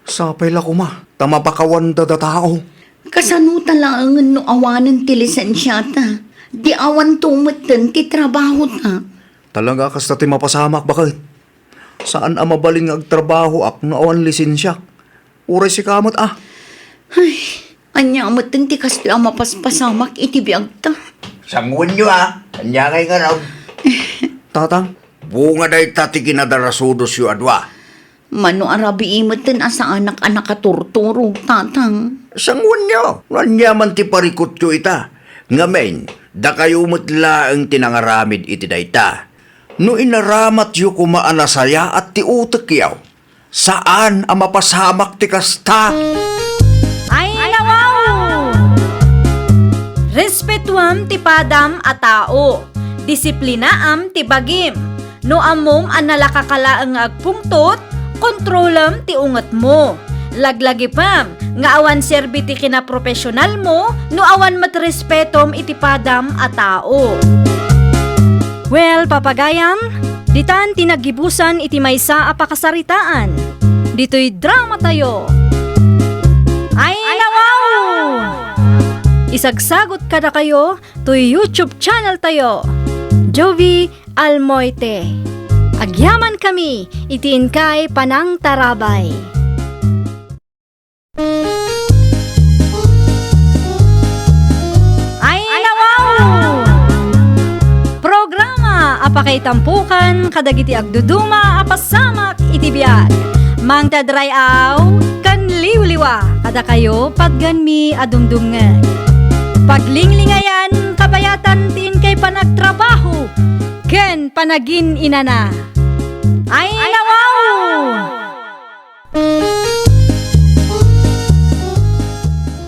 sapay la koma ta mapakawanda datao. Kasano ta laengen no awanen ti lisensiata? Di awanto metten ti trabahota. Talaga a kasta ti mapasamak, baket. Saan a mabalin nga agtrabahoak no awan lisensiak. Uray sika met a. Ay, ania metten ti kastoy a mapaspasamak iti biagta? Sanguenyo a, ania ngay ngarud? Tatang. Bunga dayta ti kinadarasudosyo a dua. Mano a rabii metten a saanak a nakaturturo, Tatang. Sanguenyo, no ania man ti parikutyo ita. Ngamin, dakayo met laeng ti nangaramid iti dayta. No inaramatyo koma a nasayaat ti utekyo, saan a mapasamak ti kasta. Ay, nawaw! Respetuam ti padam a tao. Disiplinaam ti bagim. No ammom a nalaka ka laeng nga agpungtot, kontrolem ti ungetmo. Laglagipem nga awan serbi ti kinaprofesionalmo no awan met respetom iti padam a tao. Well, papagayam, Ditan ti naggibusan iti maysa a pakasaritaan. Ditoy dramatayo. Ay, nawaw! Isagsagot kadakayo toy YouTube channel tayo, Jovie Almoite. Agyamankami iti inkay panangtarabay. Ay, nawaw! Programa a pakaitampukan kadagiti agduduma a pasamak iti biag. Mangted ray-aw ken liwliwa kadakayo patganmi a dumdumngeg. Paglinglingayan, kabayatan ti inkay panagtrabaho ken panagin-inana. Ay, nawaw!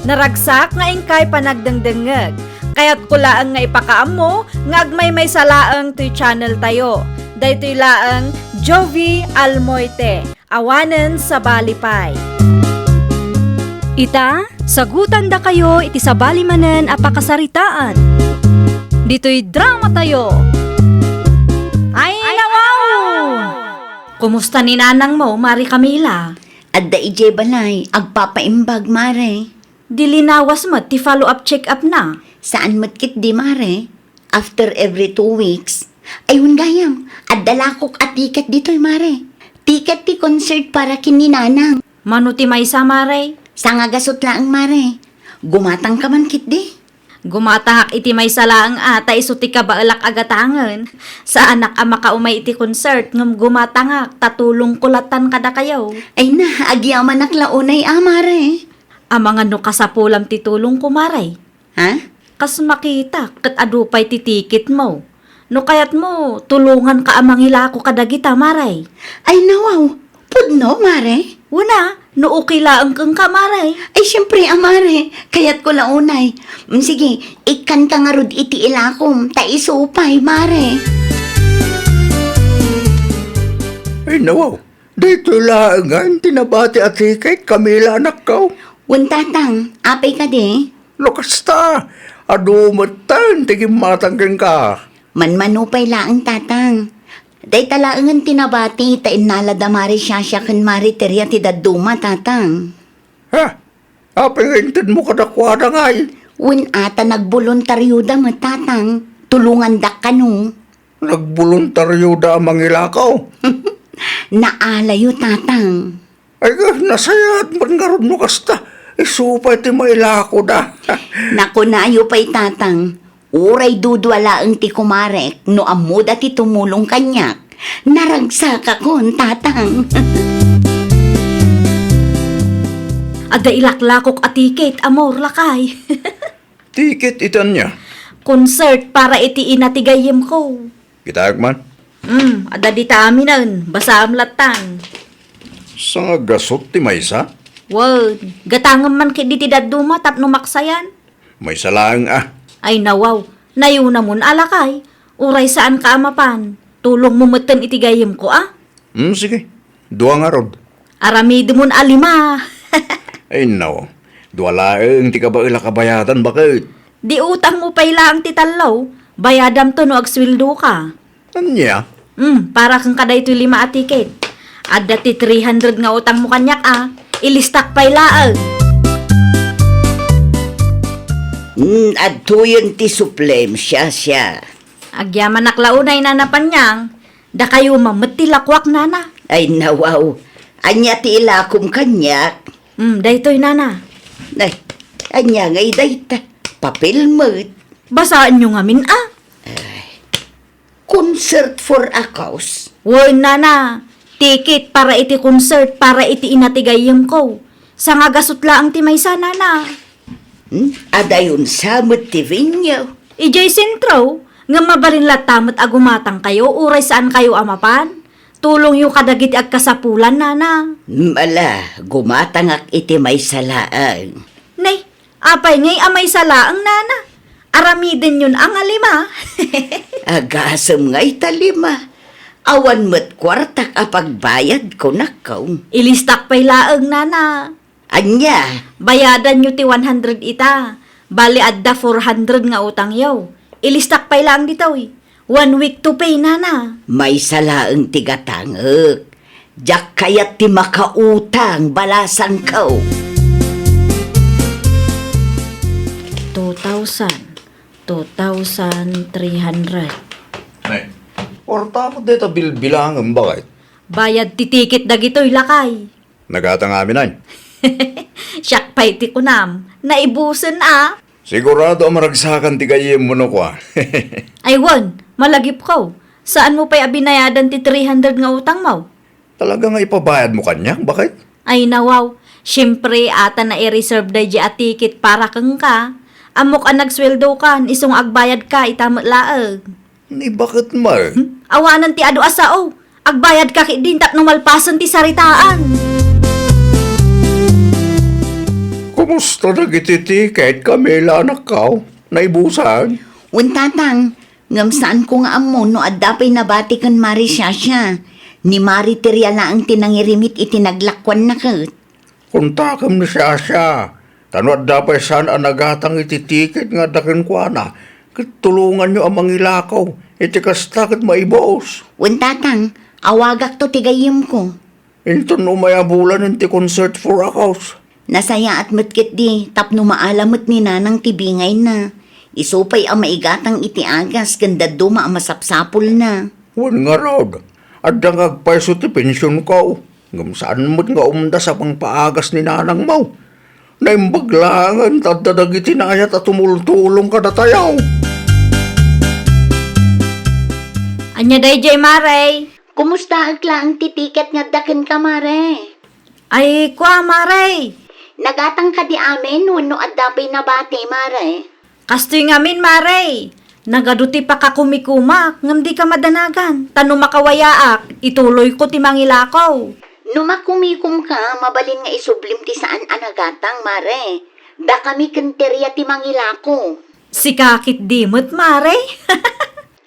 Naragsak nga inkay panagdengdengngeg. Kayatko laeng nga ipakaammo nga agmaymaysa laeng toy channel tayo. Daytoy laeng Jovie Almoite, awanen sabali pay. Ita, sagutandakayo iti sabali manen a pakasaritaan. Ditoy dramatayo. Ay, nawaw! Kumusta ni nanangmo, Mari Camila? Adda idiay balay, agpapaimbag, Mare. Di linawas met ti follow-up check-up na? Saan met ketdi, Mare. After every two weeks. Ay, wen gayam, adda lakok a ticket ditoy, Mare. Ticket ti concert para ken ni Nanang. Mano ti maysa, Mare? Sangagasut laeng, Mare. Gumatangka man ketdi? Gumatangak iti maysa laeng a, ta isu ti kabaelak a gatangen. Saanak a makaumay iti concert, ngem gumatangak, ta tulongko latan kadakayo. Ay na, agyamanak la unay a, Mare. Amangan no kasapulam ti tulongko, Mare. Ha? Kas makitak, ket adu pay ti tiketmo. No kayatmo, tulonganka a mangilako kadagita, Mare. Ay, nawaw. Pudno, Mare? Wen a, no okay laeng kenka, Mare. Ay, siyempre a, Mare. Kayatko la unay. Mm, sige, ikkanka ngarud iti ilakom, ta isu pay, Mare. Ay, nawaw. Daytoy laengen ti nabati a ticket, Camila, anakko. Wen, Tatang, apay kadi? No kasta, adu metten ti gimmatang kenka. Manmano pay laeng, Tatang. Dayta laengen ti nabati ta innala da Mari Shasha ken Mari Teria ti dadduma, Tatang. Ha? Apay nga intedmo kadakuada ngay? Wen a, ta nagboluntarioda met, Tatang. Tulongandak kano. Nagboluntarioda a mangilako? Naalayo, Tatang. Ay, nasayaat man ngarud no kasta. Isu pay ti mailakoda. Nakunayo pay, Tatang, uray dudua laeng ti kumarek, no ammoda ti tumulong kaniak, naragsakakon, Tatang. Adda ilaklakok a ticket, amor, lakay. Ticket iti ania? Concert para iti ina ti gayyemko. Kitaek man. Hmm, adda dita aminen, basaem lattan. Sangagasut ti maysa? Wen, gatangem man ketdi ti dadduma tapno maksayan. Maysa laeng a. Ay nawaw, nayunamon a lakay. Uray saanka a mapan, tulongmo metten iti gayyemko a. Hmm, sige. Dua ngarud. Aramidemon a lima. Ay, no. Dua laeng ti kabaelak a bayadan, baket. Di utangmo pay laeng ti tallo. Bayadamto no agsueldoka. Ania? Hmm, para kenka daytoy lima a ticket. Adda ti three hundred nga utangmo kaniak a. Ilistak pay laeng. Hmm, adtoyen ti suplem, Shasha. Agyamanak la unay, Nana Panyang. Dakayo man met ti lakuak, Nana. Ay, nawaw. Ania ti ilakom kaniak? Mm, daytoy, Nana. Ay, ania ngay dayta? Papel met. Basaenyo ngamin a. Ay. Concert for a cause? Wen, Nana. Ticket para iti concert, para iti ina ti gayyemko. Sangagasut laeng ti maysa, Nana. Hmm? Adayon sa met ti venue? Idiay sentro, ngem mabalin latta met a gumatangkayo uray saankayo a mapan. Tulongyo kadagiti agkasapulan, Nana. Hmm, ala, gumatangak iti maysa laeng. Nay, apay ngay a maysa laeng, Nana? Aramidenyon a nga lima. Agasem ngay ta lima. Awan met kuartak a pagbayad, kunakko. Ilistak pay laeng, Nana. Ania? Bayadanyo ti one hundred ita. Bali, adda four hundred nga utangyo. Ilistak pay laeng ditoy. One week to pay, nana. Maysa laeng ti gatangek. Diak kayat ti makautang, balasangko. Two thousand, two thousand three hundred. Nay, kwarta met dayta bilbilangem, baket? Bayad ti tiket dagitoy, lakay. Nagatang amin, ay. Siak pay ti kunam, naibusen a. Sigurado a maragsakan ti gayyemmo no kua. Ay wen, malagipko. Saanmo pay a binayadan ti three hundred nga utangmo? Talaga nga ipabayadmo kaniak, baket? Ay nawaw, siempre, ata nai-reserve daydi a tiket para kenka. Ammok a nagsueldokan, isu nga agbayadka ita met laeng. Ni baket man? Hmm? Awanen ti adu a sao. Agbayadka ketdin tapno malpasen ti saritaan. Kumusta dagiti tiket, Camila, anakko? Naibusan? Wen, tatang, ngem saanko nga ammo no adda pay nabati ken Mari Shasha. Ni Mari Teria laeng ti nangirimit iti naglakuanna ket. Kontakem ni Shasha, ta no adda pay saan a nagatang iti tiket nga adda kenkuana, ket tulonganyo a mangilako, iti kasta ket maibus. Wen, tatang, awagakto ti gayyemko. Inton umay a bulan ti concert for a cause. Nasayaat met ketdi tapno maala met ni nanang ti bingayna. Isu pay a maigatang iti agas ken dadduma a masapsapulna. Wen ngarud, adda nga agpayso ti pensionko. Ngem saan met nga umdas a pangpaagas ni nanangmo. Naimbag laengen ta adda dagiti naayat a tumultulong kadatayo. Ania daydiay, Mare? Kumustaek laeng ti tiket nga adda kenka, Mare? Ay, kua, Mare. Nagatang kadi amin wenno adda pay nabati, Mare? Kastoy ngamin, Mare. Nagadu ti pakakumikumak ngem dika madanagan, ta no makawayaak, ituloyko ti mangilako. No makumikomka, mabalin nga isublim ti saan a nagatang, Mare. Dakami ken Teria ti mangilako. Sika ketdi met, Mare.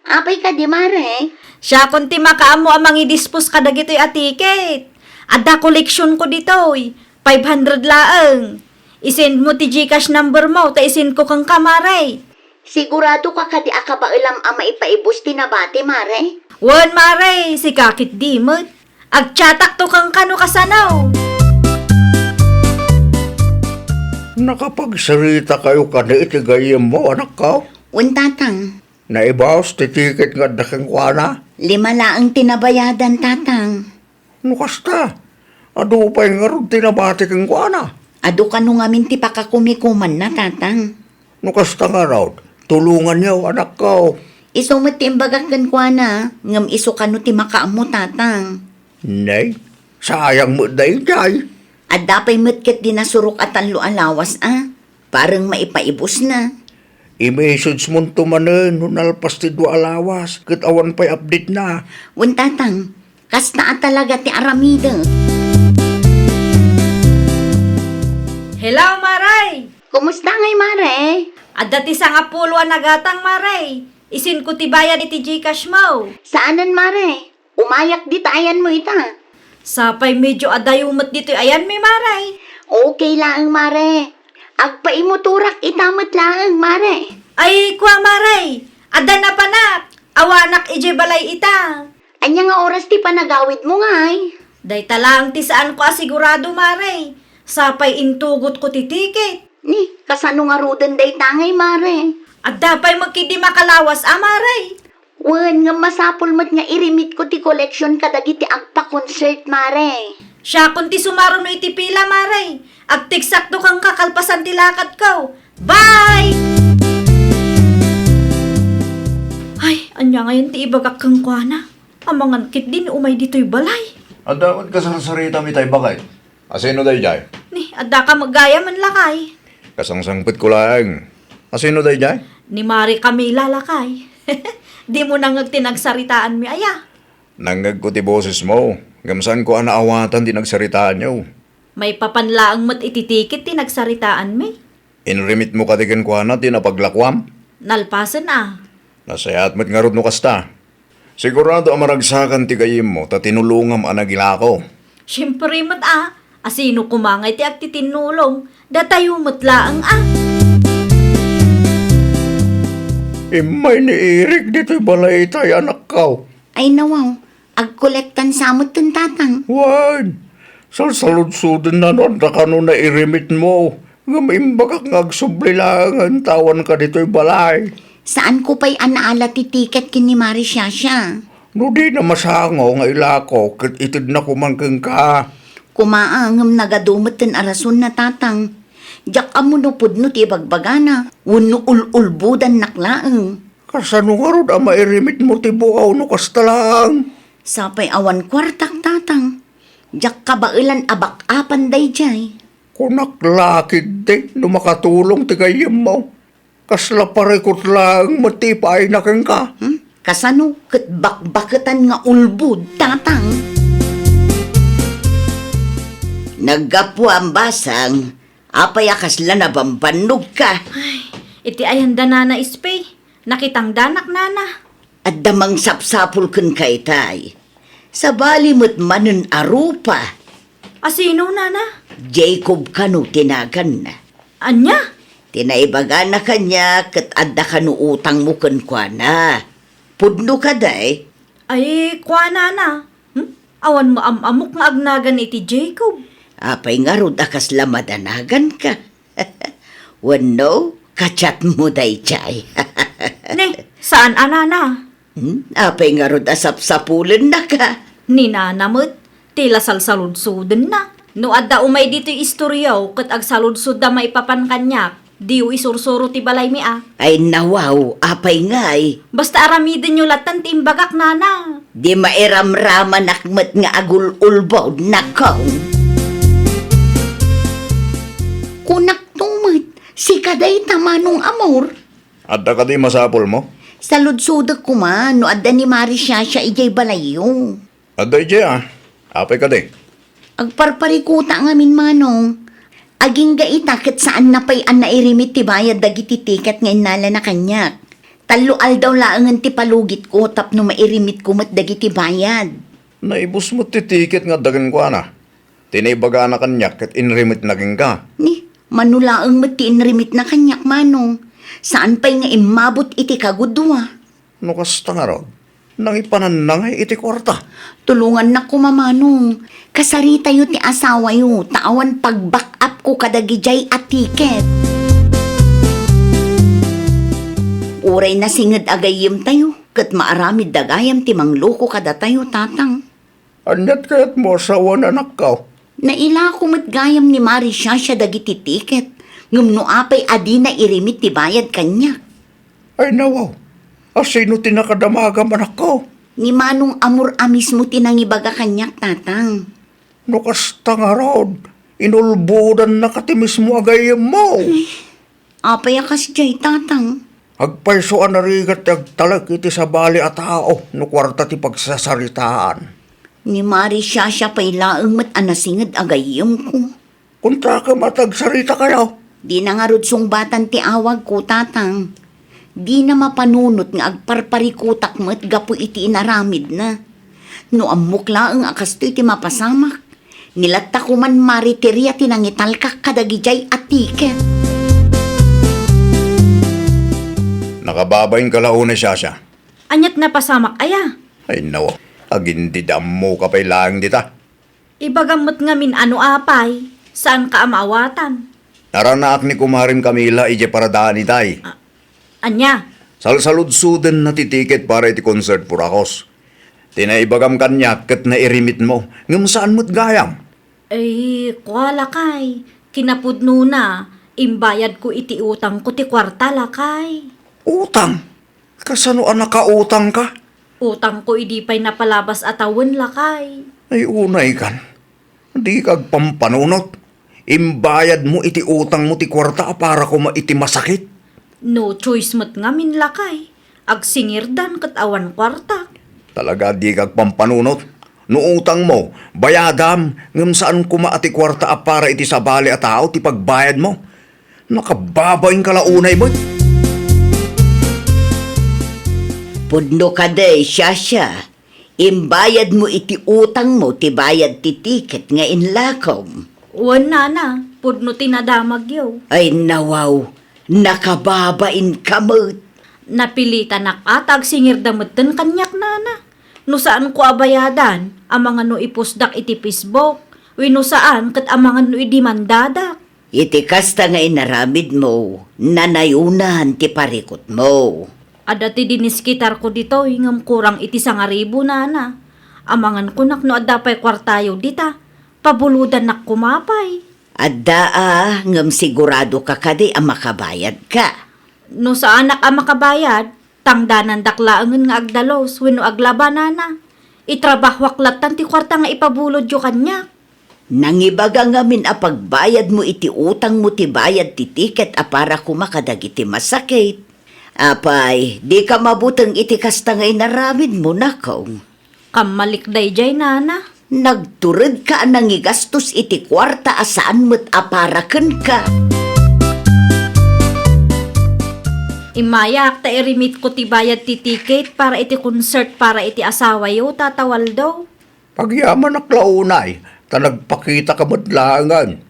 Apay kadi, Mare? Siakon ti makaammo a mangidispos kadagitoy a tiket. Adda koleksionko ditoy. Five hundred laeng. Isendmo ti GCash numbermo ta isendko kenka, Mare. Siguradoka kadi a kabaelam a maipaibus ti nabati, Mare? Wen, Mare, sika ketdi met. Agchatakto kenka no kasano. Nakapagsaritakayo kadi iti gayyemmo, anakko? Wen, tatang. Naibus ti tiket nga adda kenkuana? Lima laeng ti nabayadan, tatang. No kasta, adu pay ngarud ti nabati kenkuana? Adu kano ngamin ti pakakumikumanna, tatang. No kasta ngarud, tulonganyo, anakko. Isu met ti imbagak kenkuana, ngem isu kano ti makaammo, tatang. Nay, sayang met daydiay. Adda pay met ketdi nasurok a tallo a lawas a. Pareng maipaibusna. I-message monto manen no nalpas ti dua a lawas ket awan pay update na. Wen, tatang, kasta a talaga ti aramidek. Hello, Mare! Kumusta ngay, Mare? Adda ti sangapulo a nagatang, Mare. Isendko ti bayad iti GCash mo. Saanen, Mare? Umayak dita ayanmo ita. Sapay medyo adayo met ditoy ayanmi, Mare. Okay laeng, Mare. Agpaimotorak ita met laeng, Mare. Ay, kua, Mare. Adda napanak. Awanak idiay balay ita. Ania nga oras ti panagawidmo ngay? Dayta laeng ti saanko a sigurado, Mare. Sapay intugotko ti tiket. Ni, kasano ngaruden dayta ngay, Mare? Adda pay met ketdi makalawas a, Mare. Wen, ngem masapul met nga irimitko ti collection kadagiti agpa-concert, Mare. Siakon ti sumaruno iti pila, Mare. Agteksakto kenka kalpasan ti lakadko. Bye! Ay, ania ngayen ti ibagak kenkuana? Amangan ketdin umay ditoy balay. Adda met kasarsaritami tay, baket. Asino daydiay? Ni, adda ka met gayamen, lakay. Kasangsangpetko laeng. Asino daydiay? Ni Mare Camila, lakay. Dimo nangngeg ti nagsaritaanmi aya? Nangngegko ti bosesmo, ngem saanko a naawatan ti nagsaritaanyo. Maipapan laeng met iti tiket ti nagsaritaanmi. Inrimitmo kadi kenkuana ti napaglakuam? Nalpasen a. Nasayaat met ngarud no kasta. Sigurado a maragsakan ti gayyemmo ta tinulongam a nagilako. Siempre met a, asino koma ngay ti agtitinnulong? Datayo met laeng a. Immay ni Eric ditoy balay itay, anakko. Ay nawaw, agkolektan sa metten, Tatang. Wen, salsaludsodenna no adda kano nairimit mo. Ngem imbagak nga agsubli laengen ta awanka ditoy balay. Saanko pay a naala ti tiket ken ni Mari Shasha. No dina masango nga ilako ket itedna koman kenka. Koma a, ngem nagadu metten a rasonna, Tatang. Diak ammo no pudno ti ibagbagana, wenno ul-ulbodannak laeng. Kasano ngarud a mairimit mo ti buaw no kasta laeng? Sapay awan kuartak, Tatang. Diak kabaelan a bak-apan daydiay. Kunak la ketdi no makatulong ti gayyemmo. Kasla parikut laeng met ti ipaayna kenka. Hmm? Kasano ket bakbaketan nga ulbod, Tatang? Naggapuam, Basang. Apay a kasla nabambannogka? Ay, iti ayan da Nana Espey, nakitangdanak, Nana. Adda mangsapsapul kenka itay. Sabali met manen a rupa. A sino, Nana? Jacob kano ti naganna. Ania? Ti naibagana kaniak ket adda kano utangmo kenkuana. Pudno kadi? Ay, kua, Nana. Hmm? Awan maam-amok nga agnagan iti Jacob. Apay ngarud a kasla madanaganka? Wenno, ka-chatmo daydiay? Ne, saan a, Nana. Hmm? Apay ngarud a sapsapulennaka? Ni Nana met, ti la salsaludsodenna. No adda umay ditoy istoryaw ket agsaludsodda maipapan kaniak, diyo isursuro ti balaymi a. Ay nawaw, apay ngay? Basta aramidenyo latta ti imbagak, Nana. Di mairamramanak met nga agul-ulbod, nakong. Kunakto met, sika dayta, Manong Amor. Adda kadi masapulmo? Saludsodek koma no adda ni Mari Shasha idiay balayyo. Adda idiay a. Apay kadi? Agparparikuta ngamin, Manong. Agingga ita ket saanna pay a nairimit ti bayad dagiti tiket nga innalana kaniak. Tallo aldaw laengen ti palugitko tapno mairimitko met dagiti bayad. Naibus met ti tiket nga adda kenkuana. Ti naibagana kaniak ket inrimitna kenka. Ni, mano laeng met ti inrimitna kaniak, Manong. Saan pay nga immabot iti kagudua. No kasta ngarud, nangipananna ngay iti kuarta? Tulongannak koma, Manong. Kasaritayo ti asawayo, ta awan pag-back up ko kadagidiay a tiket. Uray nasinged a gayyemtayo, ket maaramidda gayam ti mangloko kadatayo, Tatang. Ania't kayatmo a sawen, anakko? Nailako met gayam ni Mari Shasha dagiti tiket, ngem no apay a dina irimit ti bayad kaniak. Ay nawaw, a sino ti nakadamagam, anakko? Ni Manong Amor a mismo ti nangibaga kaniak, Tatang. No kasta ngarud, inulbodannaka ti mismo a gayyemmo. Ay, apay a kasdiay, Tatang? Agpayso a narigat ti agtalek iti sabali a tao no kuarta ti pagsasaritaan. Ni Mari Shasha pay laeng met a nasinged a gayyemko. Kontrakem a ti agsaritakayo. Dina ngarud sungbatan ti awagko, Tatang. Dina mapanunot nga agparparikutak met gapu iti inaramidna. No ammok laeng a kastoy ti mapasamak, ni latta koman mariteria ti nangitalkak kadagidiay a tiket. Nakababainka la unay, Shasha. Ania't napasamak aya? Ay, nawa. Agin dida ammoka pay laeng dita. Ibagam met ngamin a no apay, saanka a maawatan. Naranaak ni Kumarem Camila idiay paradaan itay. A-, ania? Salsaludsodenna ti tiket para iti concert, Purakos. Ti naibagam kaniak ket nairimit mo, ngem saan met gayam. Ay, kua, lakay. Kinapudnona, imbayadko iti utangko ti kuarta, lakay. Utang? Kasano a nakautangka? Utangko idi pay napalabas a tawen, lakay. Ay, unaykan. Dika agpampanunot. Imbayadmo iti utangmo ti kuarta a para koma iti masakit. No choice met ngamin, lakay. Agsingirdan ket awan kuartak. Talaga dika agpampanunot. No utangmo, bayadam, ngem saan koma a ti kuarta a para iti sabali a tao ti pagbayadmo. Nakababainka la unay met. Pudno kadi, Shasha. Imbayadmo iti utangmo ti bayad ti tiket nga inlakom. Wen, nana, pudno ti nadamagyo. Ay, nawaw, nakababainka met. Napilitanak a ta agsingirda metten kaniak, nana. No saanko a bayadan, amangan no ipostdak iti Facebook, wenno saan ket amangan no idimandadak. Iti kasta nga inaramidmo, nanayonan ti parikutmo. Adda ti diniskitarko ditoy ngem kurang iti sangaribu, nana. Amangan kunak no adda pay kuartayo dita, pabulodannak koma pay. Adda a, ngem siguradoka kadi a makabayadka? No saanak a makabayad, tangdanandak laengen nga agdalus wenno aglaba, nana. Itrabahoak lattan ti kuarta nga ipabulodyo kaniak. Nangibaga ngamin a pagbayadmo iti utangmo ti bayad ti tiket a para koma kadagiti masakit. Apay, dika mabuteng iti kasta nga inaramidmo, nakong? Kammalik daydiay, nana. Nagturedka a nangigastos iti kuarta a saan met a para kenka. Immayak ta irimitko ti bayad ti tiket para iti concert para iti asawayo, Tata Waldo. Agyamanak la unay, ta nagpakitaka met laengen.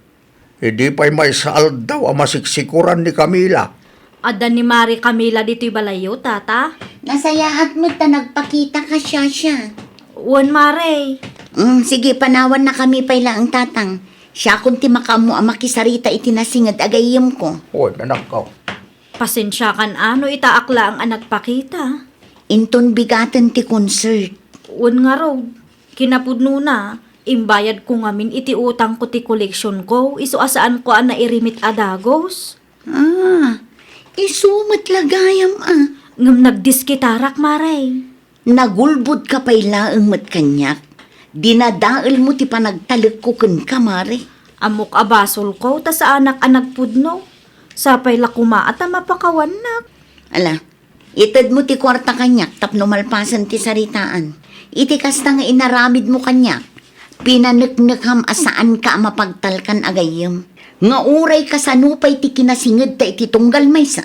Idi pay maysa aldaw a masiksikuran ni Camila. Adda ni Mare Camila ditoy balayyo, Tata? Nasayaat met ta nagpakitaka, Shasha. Wen, Mare. Mm, sige, panawannakami pay laeng, Tatang. Siakon ti makaammo a makisarita iti nasinged a gayyemko. Wen, anakko. Pasensiakan a no itaak laeng a nagpakita. Inton bigaten ti concert. Wen ngarud, kinapudnona, imbayadko ngamin iti utangko ti koleksionko, isu a saanko a nairimit a dagus. Ah, isu met la gayam a. Ngem nagdiskitarak, Mare. Nagulbodka pay laeng met kaniak. Dinadaelmo ti panagtalekko kenka, Mare. Ammok a basolko ta saanak a nagpudno. Sapay la koma a ta mapakawannak. Ala, itedmo ti kuarta kaniak tapno malpasen ti saritaan. Iti kasta nga inaramidmo kaniak, pinaneknekam a saanka a mapagtalkan a gayyem. Nga uray kasano pay ti kinasingedta iti tunggal maysa,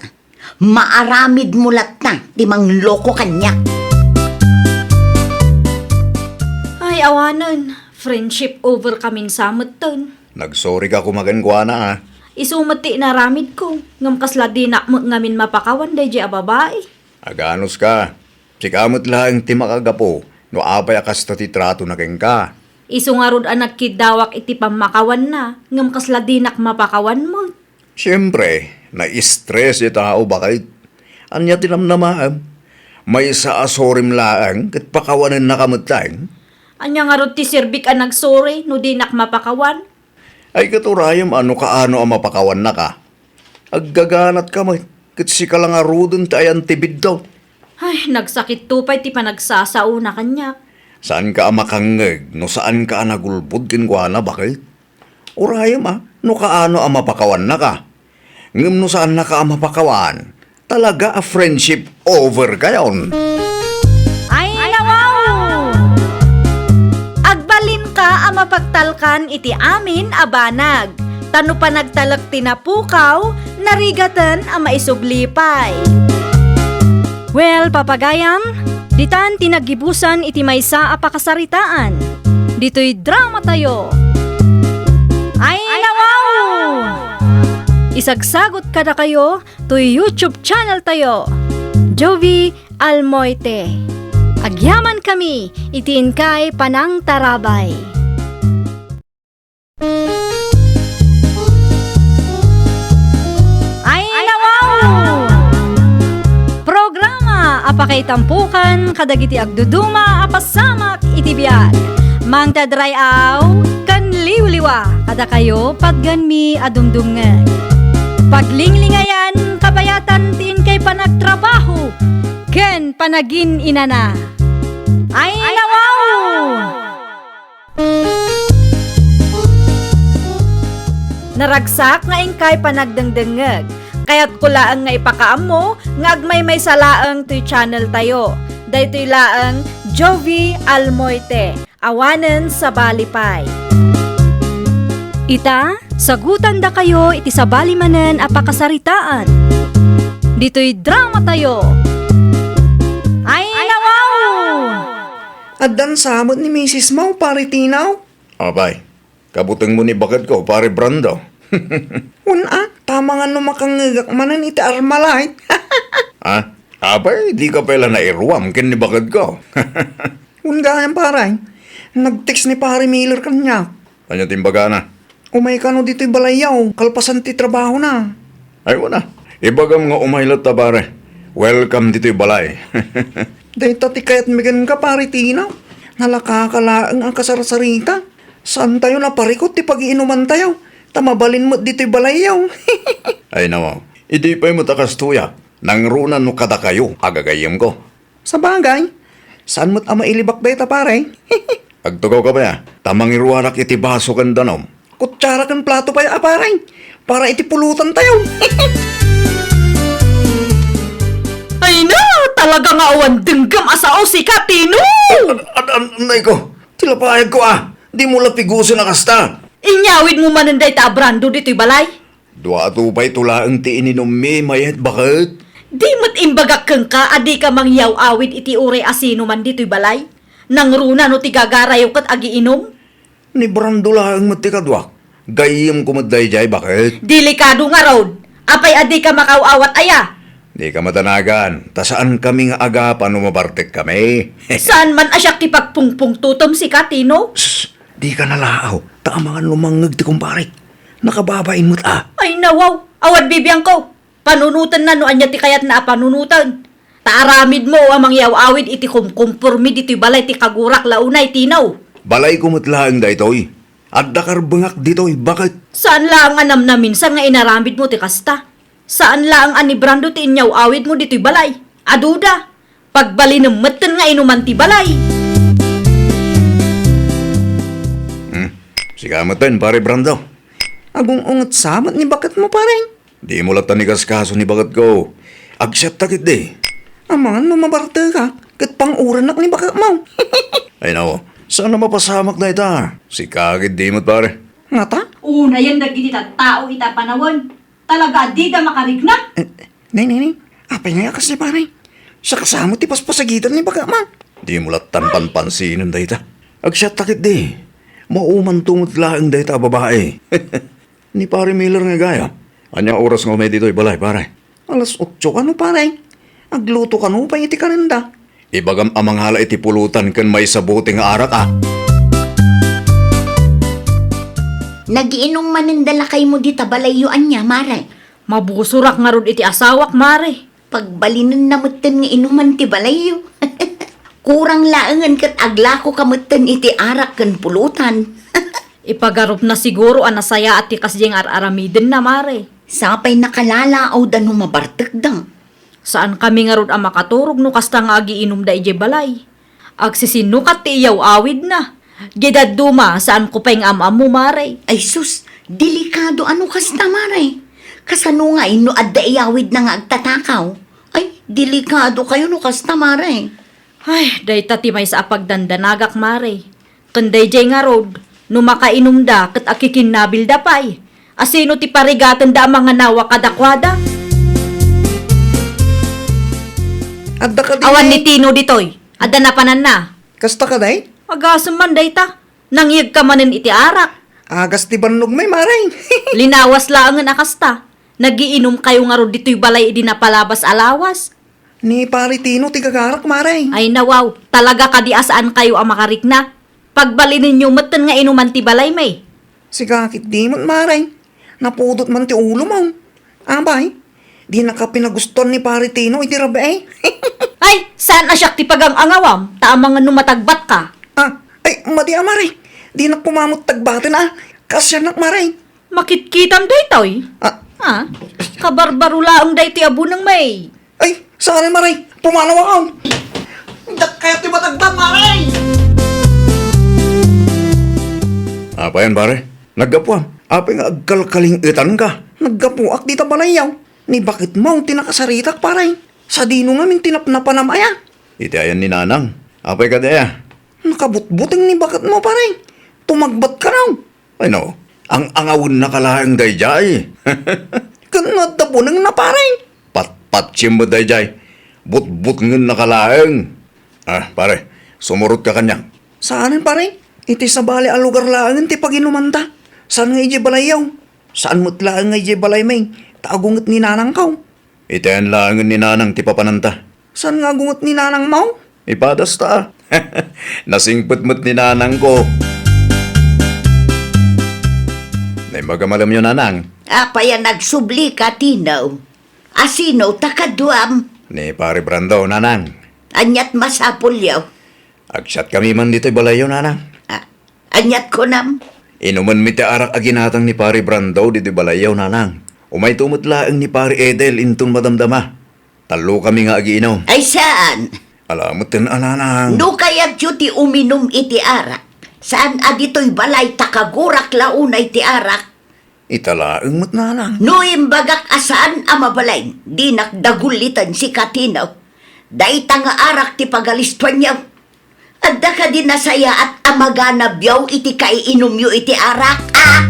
maaramidmo latta ti mangloko kaniak. Ay, awanen. Friendship over kamin sa metten. Nagsorry ka koma kenkuana, a. Isu met ti inaramidko, ngem kasla dinak met ngamin mapakawan daydiay a babai. Aganuska. Sika met laeng ti makagapu no apay a kasta ti tratona kenka. Isu ngarud a nagkiddawak iti pammakawanna, ngem kasla dinak mapakawan met. Siempre, na-stress ti tao, baket. Ania ti namnamaem? Maysa a sorrim laeng ket pakawanennaka met laeng. Ania ngarud ti serbik a nagsorry no dinak mapakawan? Ay, ket urayem a no kaano a mapakawannaka. Aggaganatka met, ket sika la ngaruden ti ayan ti biddut. Ay, nagsakitto pay ti panagsasaona kaniak. Saanka a makangngeg no saanka a nagulbod kenkuana, baket? Urayem a no kaano a mapakawannaka. Ngem no saannaka a mapakawan, talaga a friendship over kayon. Ay, nawaw! Agbalinka a mapagtalkan iti amin a banag, ta no panagtalek ti napukaw, narigaten a maisubli pay. Well, papagayam, ditan ti naggibusan iti maysa a pakasaritaan. Ditoy dramatayo. Ay, nawaw! Isagsagot kadakayo toy YouTube channel tayo, Jovie Almoite. Agyamankami iti inkay panangtarabay. Ay, nawaw! Programa a pakaitampokan kadagiti agduduma a pasamak iti biag. Mangted ray-aw ken liwliwa kadakayo patgenmi a dumdumngeg. Paglinglingayan, kabayatan ti inkay panagtrabaho ken panagin-inana. Ay, nawaw! Naragsak nga inkay panagdengdengngeg. Kayatko laeng nga ipakaammo nga agmaymaysa laeng toy channel tayo. Daytoy laeng Jovie Almoite, awanen sabali pay. Ita, sagutandakayo iti sabali manen a pakasaritaan. Ditoy dramatayo. Ay, nawaw! Addan sa met ni misis mo, Pare Tinaw? Apay, kabutengmo ni baketko, Pare Brando. Wen a, ta amangan no makangngegak manen iti Armalite. Ah, Apay, dika pay la nairuam ken ni baket ko? Wen gayam, pare. Nag-text ni Pare Miller kaniak. Ania ti imbagana? Umay kano ditoy balayyo, kalpasan ti trabahona. Ay, wen a. Ibagam nga umay latta, pare. Welcome ditoy balay. Dayta ti kayatmi kenka, Pare Tino. Nalakaka laeng a kasarsarita. Saantayo naparikut ti pagiinumantayo, ta mabalin met ditoy balayyo. Ay, nawaw. Idi pay met a kastoy a, nangruna no kadakayo a gagayyemko. Sabagay, saan met a mailibak dayta, pare? Agtugaw ka pay a, ta mangiruarak iti baso ken danum. Kutsara ken plato pay a, pare, para iti pulutantayo. Ay na, talaga nga awan denggem a sao sika, Tino! An-, an-, an-, nay ko, ti lapayag ko a, di mo la pigusen a kasta. Inyawid mo manen dayta a Brando ditoy balay? Dua a tupay to laeng ti ininummi, mayat baket. Di met imbagak kenka a dika mangyaw-awid iti uray a sino man ditoy balay? Nangruna no ti gagarayo ket agiinum? Ni Brando laeng met ti kaduak. Gayyemko met daydiay, baket. Delikado ngarud. Apay a dika makaaw-awat aya? Dika madanagan, ta saankami nga agapa no mabartekkami. Saan man a siak ti pagpungpungtotem sika, Tino? Sus, dika nalaaw, ta amangan lumangngeg ti kumparek. Nakababain met a. Ay, nawaw, awan bibiangko. Panunotenna no ania ti kayatna a panunoten. Ta aramidmo a mangyaw-awid iti kumkumpormi ditoy balay ti kagurak la unay, Tino. Balayko met laeng daytoy. Adda karbengak ditoy, baket. Saan laeng a namnaminsan nga inaramidmo ti kasta. Saan laeng a ni Brando ti inyaw-awidmo ditoy balay. Aduda. Pagbalinem metten nga inuman ti balay. Hmm. Sika metten, Pare Brando. Agung-unget sa met ni baketmo, pare. Dimo latta ni kaskaso ni baketko. Agsiatta ketdi. Amangan no mabartekak, ket pang-urennak ni baketmo. Ay, nao. Saan a mapasamak dayta? Sika ketdi met, pare. Ngata? Unayen dagiti tattao ita panawen. Talaga a dida makarikna? Eh, nay, nay, nay. Apay ngay a kasdi, pare? Siak sa met ti paspasagitan ni baketmo. Dimo lattan panpansinen dayta. Agsiatta ketdi. Maumanto met laeng dayta a babai. Ni Pare Miller nga gayam. Ania oras nga umay ditoy balay, pare? Alas otso kano, pare. Agluto kano pay iti karenda. Ibagam a mangala iti pulutan ken maysa bote nga arak, a. Nagiinum manen da lakaymo dita balayyo ania, mare? Mabusorak ngarud iti asawak, mare. Pagbalinenna metten nga inuman ti balayyo. Kurang laengen ket aglakoka metten iti arak ken pulutan. Ipagarupna siguro a nasayaat ti kasdiay nga ar-aramidenna, mare. Sapay nakalalaawda no mabartekda. Saankami ngarud a makaturog no kasta nga agiinumda idiay balay. Agsisinukat ti iyaw-awidna. Diay dadduma, saanko pay nga am-ammo, mare. Ay sus, delikado a no kasta, mare. Kasano ngay no adda iyawidna nga agtatakaw? Ay, delikadokayo no kasta, mare. Ay, dayta ti maysa a pagdandanagak, mare. Ken daydiay ngarud, no makainumda ket akikinnabilda pay, asino ti parigatenda a manganawa kadakuada? Adda kadi. Awan ni Tino ditoy. Adda napananna. Kasta kadi? Agasem man dayta. Nangyegka manen iti arak. Agas ti bannogmi, mare. Linawas laengen a kasta. Nagiinumkayo ngarud ditoy balay idi napalabas a lawas. Ni Pare Tino ti gagarak, mare. Ay, nawaw, talaga kadi a saankayo a makarikna? Pagbalinenyo metten nga inuman ti balaymi. Sika ketdi met, mare. Napudot man ti ulomo. Apay, dinaka pinagustuan ni Pare Tino iti rabii. Ay, saan a siak ti pagang-angawam, ta amangan no matagbatka. Ah, ay, madi a, mare. Dinak koma met tagbaten a. Kaasiannak, mare. Makitkitam daytoy? Ah. Ah, kabarbaro laeng daytoy a bunengmi. Ay, saan, mare. Pumanaw ako. Dakkayo ti matagbat, mare. Apayan, pare? Naggapuam. Apay nga agkalkaling-etanka? Naggapuak dita balayyo. Ni baketmo ti nakasaritak, pare. Sadino ngamin ti napnapanam aya? Iti ayan ni Nanang. Apay kadi aya? Nakabutbuteng ni baketmo, pare. Tumagbat kano. Ay, no. Ang-angawennaka laeng daydiay. Ken no adda bunengna, pare? Patpatsem met daydiay. Butbutengennaka laeng. Ah, pare, sumurotka kaniak. Saanen, pare? Iti sabali a lugar laengen ti paginumanta. Saan nga idiay balayyo? Saan met laeng nga idiay balaymi, ta agunget ni nanangko. Iti ayan laengen ni nanang ti papananta. Saan nga agunget ni nanangmo? Ipadas ta. Nasingpet met ni nanangko. Naimbag a malemyo, nanang. Apay a nagsublika, Tino? Asino ta kaduam? Ni Pare Brando, nanang. Aniat masapulyo? Agsiatkami man ditoy balayyo, nanang. Ah, aniat kunam? Inumenmi ti arak a ginatang ni Pare Brando ditoy balayyo, nanang. Umayto met laeng ni Pare Edel inton madamdama. Tallokami nga agiinum. Ay, saan? Ala metten a, nanang. No kayatyo ti uminum iti arak, saan a ditoy balay ta kagurak la unay ti arak. Ita laeng met, nanang. No imbagak a saan a mabalin, dinak daguliten, sika Tino. Dayta nga arak ti pagalistuanyo. Adda kadi nasayaat a maganabyo iti kaiinumyo iti arak, a?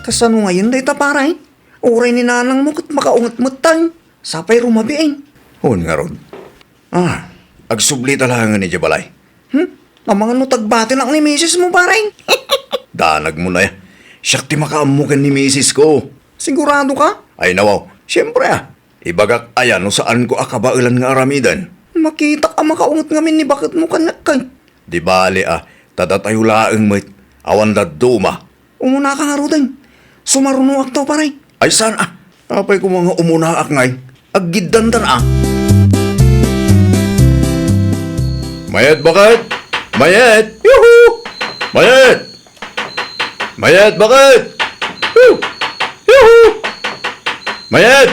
Kasano ngayen dayta, pare? Uray ni nanangmo ket makaunget metten. Sapay rumabiin. Wen ngarud. Ah, agsublita laengen idiay balay. Hmm? Amangan no tagbatinak ni misismo, pare? Danagmo aya. Siak ti makaammo ken ni misisko. Sigurado ka? Ay, nawaw. Siempre, a. Ibagak aya no saanko a kabaelan nga aramiden? Makitak a makaunget ngamin ni baketmo kaniak, kay. Di bale, a. Ta datayo laeng met. Awan dadduma. Umunaka ngaruden. Sumarunoakto, pare. Ay, saan, a? Apay koma nga umunaak ngay? Aggiddantan, a. Mayet, baket! Mayet! Yuhu! Mayet! Mayet, baket! Hu! Yuhu! Mayet!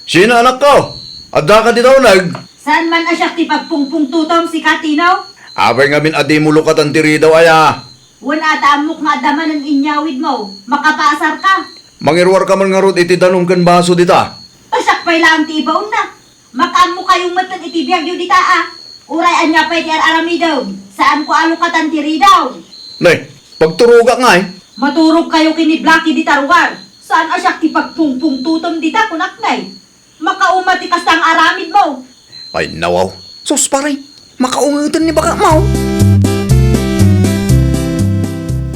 Sino, anakko? Adda ka dita uneg? Saan man a siak ti pagpungpungtutom, sika Tino? Apay ngamin a dimo lukatan ti ridaw aya? Wen a, ta ammok nga adda manen inyawidmo. Makapaasar ka. Mangiruar ka man ngarud iti danum ken baso dita. Ta siak pay laeng ti ibaonna. Makaammo kayo metten iti biagyo dita, a. Uray ania pay ti ar-aramidem, saanko a lukatan ti ridaw. Ne, pagturogak ngay. Maturog kayo ken ni Blackie dita ruar. Saan a siak ti pagpungpungtutom dita, kunak, ne. Makauma ti kasta nga aramidmo. Ay, nawaw. Sus, pare, makaungeten ni baketmo.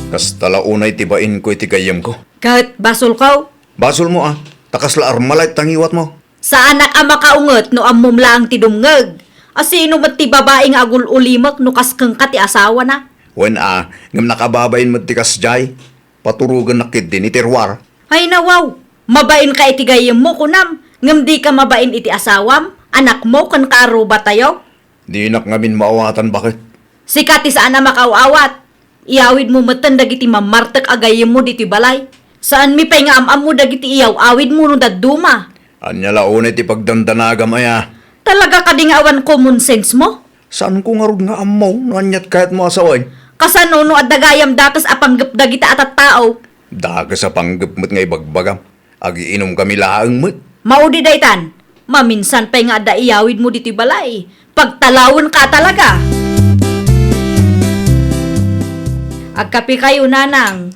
Kasta la unay ti bainko iti gayyemko. Ket basolko? Basolmo, a. Ta kasla Armalite ti ngiwatmo. Saanak a makaunget no ammom laeng ti dumngeg. Asino met ti babai nga agul-ulimek no kas kenka ti asawana? Wen a, ngem nakababain met ti kasdiay. Paturogennak ketdin iti ruar. Ay, nawaw! Mabainka iti gayyemmo, kunam, ngem dika mabain iti asawam, anakmo, ken kaarrubatayo? Dinak ngamin maawatan, baket. Sika ti saan a makaaw-awat. Iyawidmo metten dagiti mammartek a gayyemmo ditoy balay. Saanmi pay nga am-ammo dagiti iyaw-awidmo no dadduma. Ania la unay ti pagdandanagam aya? Talaga kadi nga awan common sense mo? Saanko ngarud nga ammo no aniat kayatmo a sawen? Kasano no adda gayam dakes a panggep dagita a tattao? Dakes a panggep met nga ibagbagam. Agiinumkami laeng met. Maudi daytan. Maminsan pay nga adda iyawidmo ditoy balay. Pagtalawenka talaga. Agkapikayo, nanang.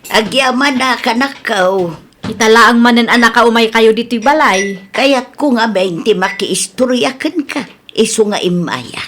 Agyamanak, anakko. Ita laeng manen a nakaumaykayo ditoy balay. Kayatko ngamin ti makiistoria kenka, isu nga immaya.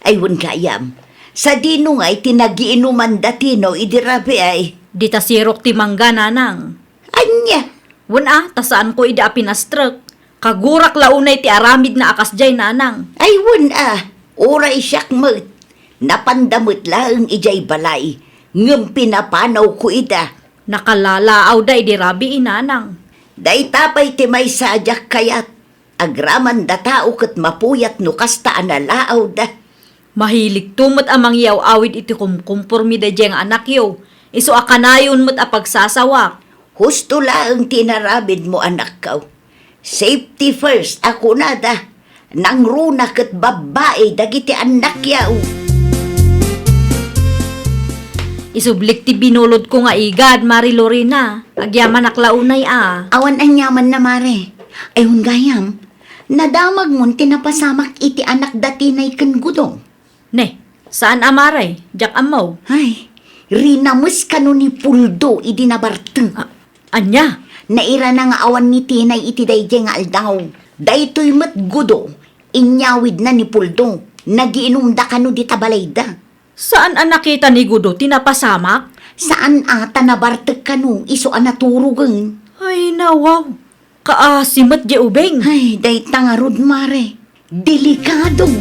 Ay, wen gayam. Sadino ngay ti nagiinuman da Tino idi rabii? Dita sirok ti mangga, nanang. Ania? Wen a, ta saanko idi a pinastrek. Kagurak la unay ti aramidna a kasdiay, nanang. Ay, wen a, uray siak met. Napanda met laeng idiay balay, ngem pinapanawko ida. Nakalalaawda idi rabii, nanang. Dayta pay ti maysa a diak kayat. Agraman da tao ket mapuyat no kasta a nalaawda. Mahiligto met a mangiyaw-awid iti kumkumpormi daydiay nga anakyo, isu a kanayon met a pagsasawak. Husto laeng ti inaramidmo, anakko. Safety first a kunada, nangruna ket babbai dagiti annakyo. Isublik ti binulodko nga igad, Mare Lorena. Agyamanak la unay a. Awan aniamanna, Mare. Ay, wen gayam, nadamagmon ti napasamak iti anak da Tinay ken Gudo. Ne, saan a, Mare, diak ammo. Ay, rinames kano ni Puldo idi nabartek. A-, ania? Nairana nga awan ni Tinay iti daydiay nga aldaw. Daytoy met Gudo, inyawidna ni Puldo. Nagiinumda kano dita balayda. Saan a nakita ni Gudo ti napasamak? Saan a, ta nabartek kano isu a naturogen. Ay, nawaw. Kaasi met diay ubing. Ay, dayta ngarud, mare. Delikado.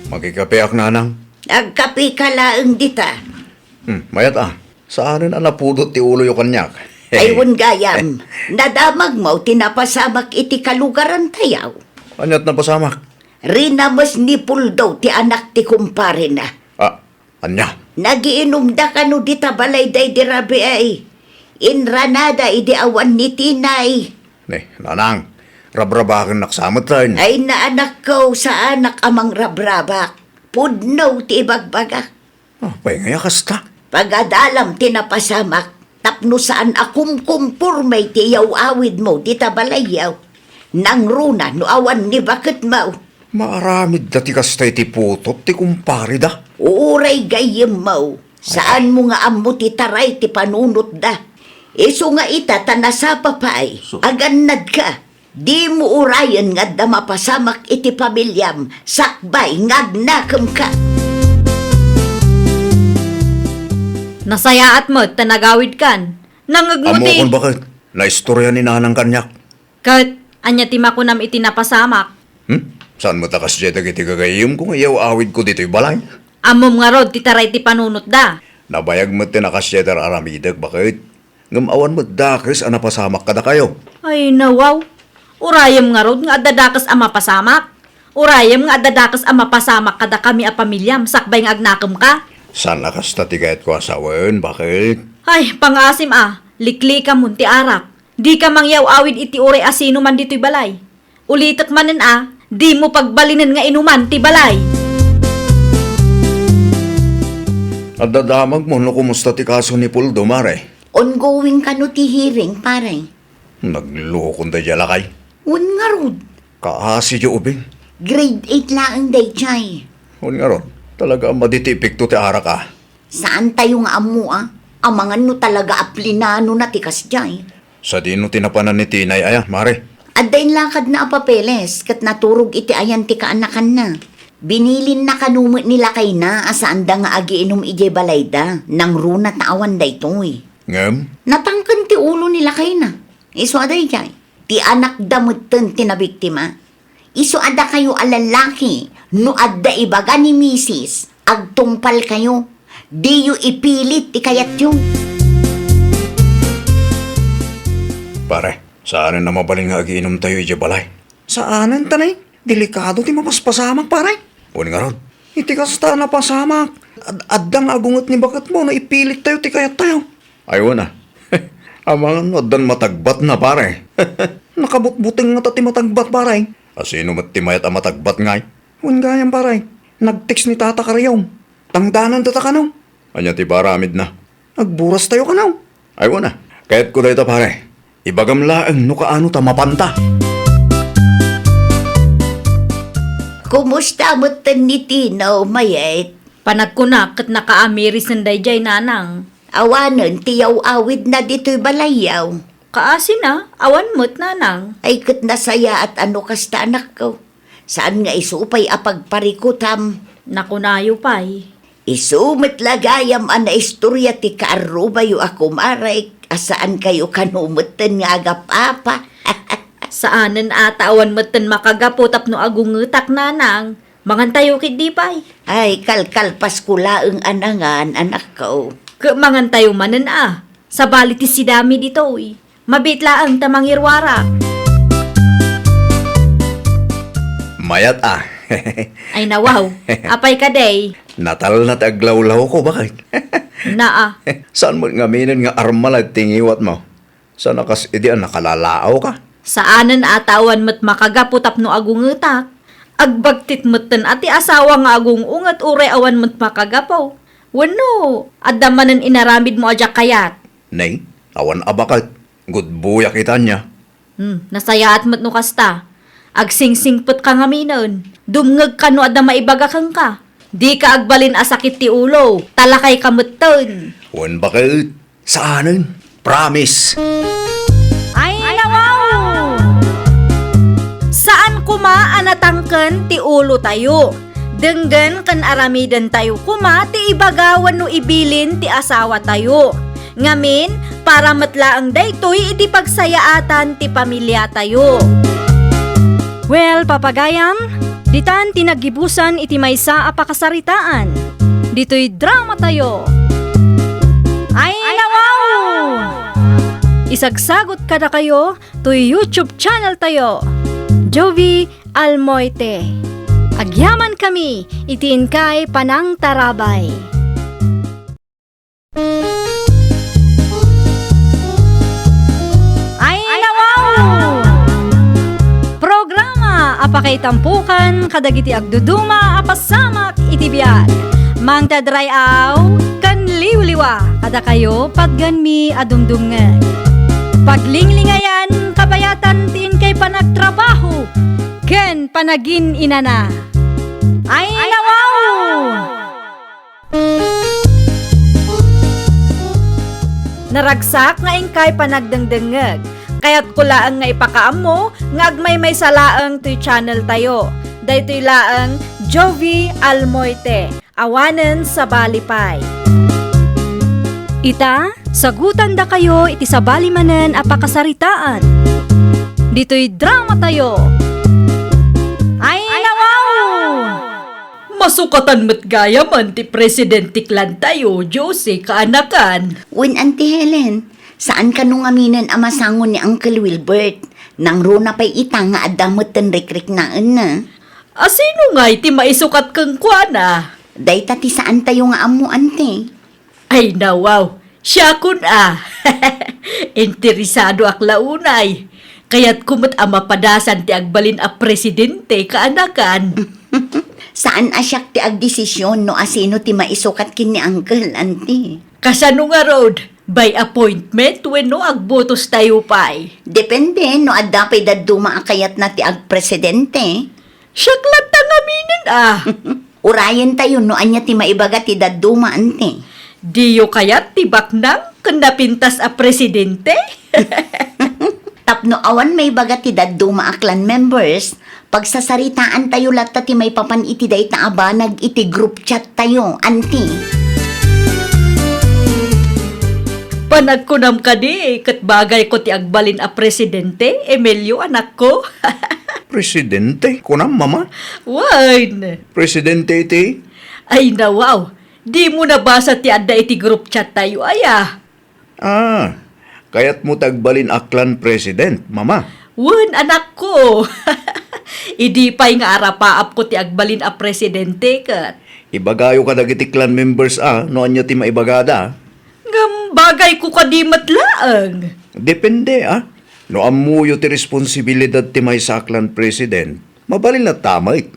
Makikapeak, nanang. Agkapeka laeng dita. Hmm, mayat a. Saanen a napudot ti uloyo kaniak. Ay, wen gayam. Nadamagmo ti napasamak iti kalugarantayo. Aniat napasamak? Rinames ni Puldo ti anak ti kumparena. Ah, ania? Nagiinumda kano dita balay daydi rabii. Inranada idi awan ni Tinay. Ne, nanang, rabrabakennak sa metten. Ay, anakko, saanak a mangrabrabak. Pudno ti ibagbagak. Apay ngay a kasta? Pagadalam ti napasamak, tapno saan a kumkumporme ti iyaw-awidmo dita balayyo. Nangruna no awan ni baketmo. Maaramidda ti kasta iti putot ti kumpareda. Uray gayyemmo, saanmo nga ammo ti taray ti panunotda. Isu nga ita ta nasapa pay, agannadka. Dimo urayen nga adda mapasamak iti pamiliam sakbay nga agnakemka. Nasayaat met ta nagawidkan. Nangngegmo ti Ammokon baket, naistorya ni nanang kaniak. Ket ania ti makunam iti napasamak? Hmm? Saan met a kasdiay dagiti gagayyemko nga iyaw-awidko ditoy balay? Ammom ngarud ti taray ti panunotda. Nabayag met ti nakasdiay ti ar-aramidek, baket. Ngem awan met dakes a napasamak kadakayo. Ay, nawaw. Urayem ngarud nga adda dakes a mapasamak. Urayem nga adda dakes a mapasamak kadakami a pamiliam sakbay nga agnakemka. Saan a kasta ti kayatko a sawen, baket? Ay, pangaasim a, liklikamon ti arak. Dika mangyaw-awid iti uray a sino man ditoy balay. Ulitek manen a, dimo pagbalinen nga inuman ti balay. Adda damagmo no kumusta ti kaso ni Puldo, mare? Ongoing kano ti hearing, pare. Naglukon daydiay a lakay. Wen ngarud. Kaasi diay ubing. Grade eight laeng daydiay. Wen ngarud, talaga a madi ti epekto ti arak a. Saantayo nga ammo a, amangan no talaga a plinanona ti kasdiay. Sadino ti napanan ni Tinay aya, mare? Adda inlakadna a papeles ket naturog iti ayan ti kaanakanna. Binilinna kano met ni lakayna a saanda nga agiinum idiay balayda, nangruna ta awan daytoy. Ngem? Natangken ti ulo ni lakayna. Isu a daydiay, ti anakda metten ti nabiktima. Isu a dakayo a lallaki, no adda ibaga ni misis, agtungpalkayo. Diyo ipilit ti kayatyo. Pare, saanen a mabalin nga agiinumtayo idiay balay. Saanen ta nay, delikado ti mapaspasamak, pare. Wen ngarud. Iti kasta a napasamak, ad-, adda nga agunget ni baketmo no ipilittayo ti kayattayo. Ay, wen a. Amangan no addan matagbatna, pare. Nakabutbuteng ngata ti matagbat, pare. A sino met ti mayat a matagbat ngay? Wen gayam, pare. Nag-text ni Tata Kariom. Tangdanan data kano. Ania ti paramidna? Agburas tayo kano. Ay, wen a. Kayatko dayta, pare. Ibagam laeng no kaano ta mapanta. Kumusta metten ni Tino, mayat? Panagkunak ket nakaamiri sen daydiay, nanang. Awanen ti yaw-awidna ditoy balayyo. Kaasina, awan met, nanang. Ay, ket nasayaat a no kasta, anakko. Saan nga isu pay a pagparikutam. Nakunayo pay. Isu met la gayam a naistorya ti kaarrubayo a kumarek a saankayo kano metten nga agap-apa. Saanen a ta awan metten makagapu tapno agungetak, nanang. Mangantayo ketdi pay. Ay, kalkalpasko laeng a nangan, anakko. Ket mangantayo manen a. Sabali ti sidami ditoy. Mabiit laeng ta mangiruarak. Mayat a. Ay, nawaw. Apay kadi? Natalna ti aglawlawko, baket. Naa. Saan met ngaminen nga armalad ti ngiwatmo? Saan a kas idi a nakalalaawka? Saanen a ta awan met makagapu tapno agungetak. Agbagtit metten a ti asawa nga agung-unget uray awan met makagapu. Wenno, adda manen inaramidmo a diak kayat? Nay, awan a baket. Gudboyak ita ania. Hmm, nasayaat met no kasta. Agsingsingpetka ngaminen. Dumngegka no adda maibaga kenka. Dika agbalin a sakit ti ulo, ta lakayka metten. Wen baket. Saanen. Promise. Ay, nawaw! Saan koma a natangken ti ulotayo. Denggen ken aramidentayo koma ti ibaga wenno ibilin ti asawatayo. Ngamin, para met laeng daytoy iti pagsayaatan ti pamiliatayo. Well, papagayam, ditan ti naggibusan iti maysa a pakasaritaan. Ditoy dramatayo. Ay, nawaw! Isagsagot kadakayo toy YouTube channel tayo, Jovie Almoite. Agyamankami iti inkay panangtarabay. Ay, nawaw! Programa a pakaitampukan kadagiti agduduma a pasamak iti biag. Mangted ray-aw ken liwliwa kadakayo patgenmi a dumdumngeg. Paglinglingayan kabayatan ti inkay panagtrabaho ken panagin-inana. Ay, nawaw! Naragsak nga inkay panagdengdengngeg. Kayatko laeng nga ipakaammo nga agmaymaysa laeng toy channel tayo. Daytoy laeng Jovie Almoite, awanen sabali pay. Ita, sagutandakayo iti sabali manen a pakasaritaan. Ditoy dramatayo. Ay, nawaw! Masukatan met gayamen ti president ti clan tayo, Josie, kaanakan. Wen, Auntie Helen, saan kano ngaminen a masango ni Uncle Wilbert. Nangruna pay ita nga adda metten rikriknaenna. A sino ngay ti maisukat kenkuana? Dayta ti saantayo nga ammo, Auntie. Ay, nawaw. Siakon a. Interesadoak la unay. Kayatko met a mapadasan ti agbalin a presidente, kaanakan. Saan a siak ti agdesisyon no asino ti maisukat ken ni Uncle, Auntie. Kasano ngarud? By appointment wenno agbotos tayo pay? Depende no adda pay dadduma a kayatna ti agpresidente. Siak latta ngaminen a. Urayentayo no ania ti maibaga ti dadduma, Auntie. Diyo kayat ti baknang ken napintas a presidente? Tapno awan maibaga ti dadduma a clan members, pagsasaritaantayo latta ti maipapan iti dayta a banag iti group chat tayo, Auntie. Panagkunam kadi ket bagayko ti agbalin a presidente, Emilio, anakko? Presidente? Kunam, Mama? Wen. Presidente iti? Ay, nawaw. Dimo nabasa ti adda iti group chat tayo, aya? Ah, kayatmo ti agbalin a clan president, Mama? Wen, anakko. Idi pay nga arapaapko ti agbalin a presidente ket. Ibagayo kadagiti clan members a no ania ti maibagada. Ngem bagayko kadi met laeng. Depende, a. No ammoyo ti responsibilidad ti maysa a clan president, mabalin latta met.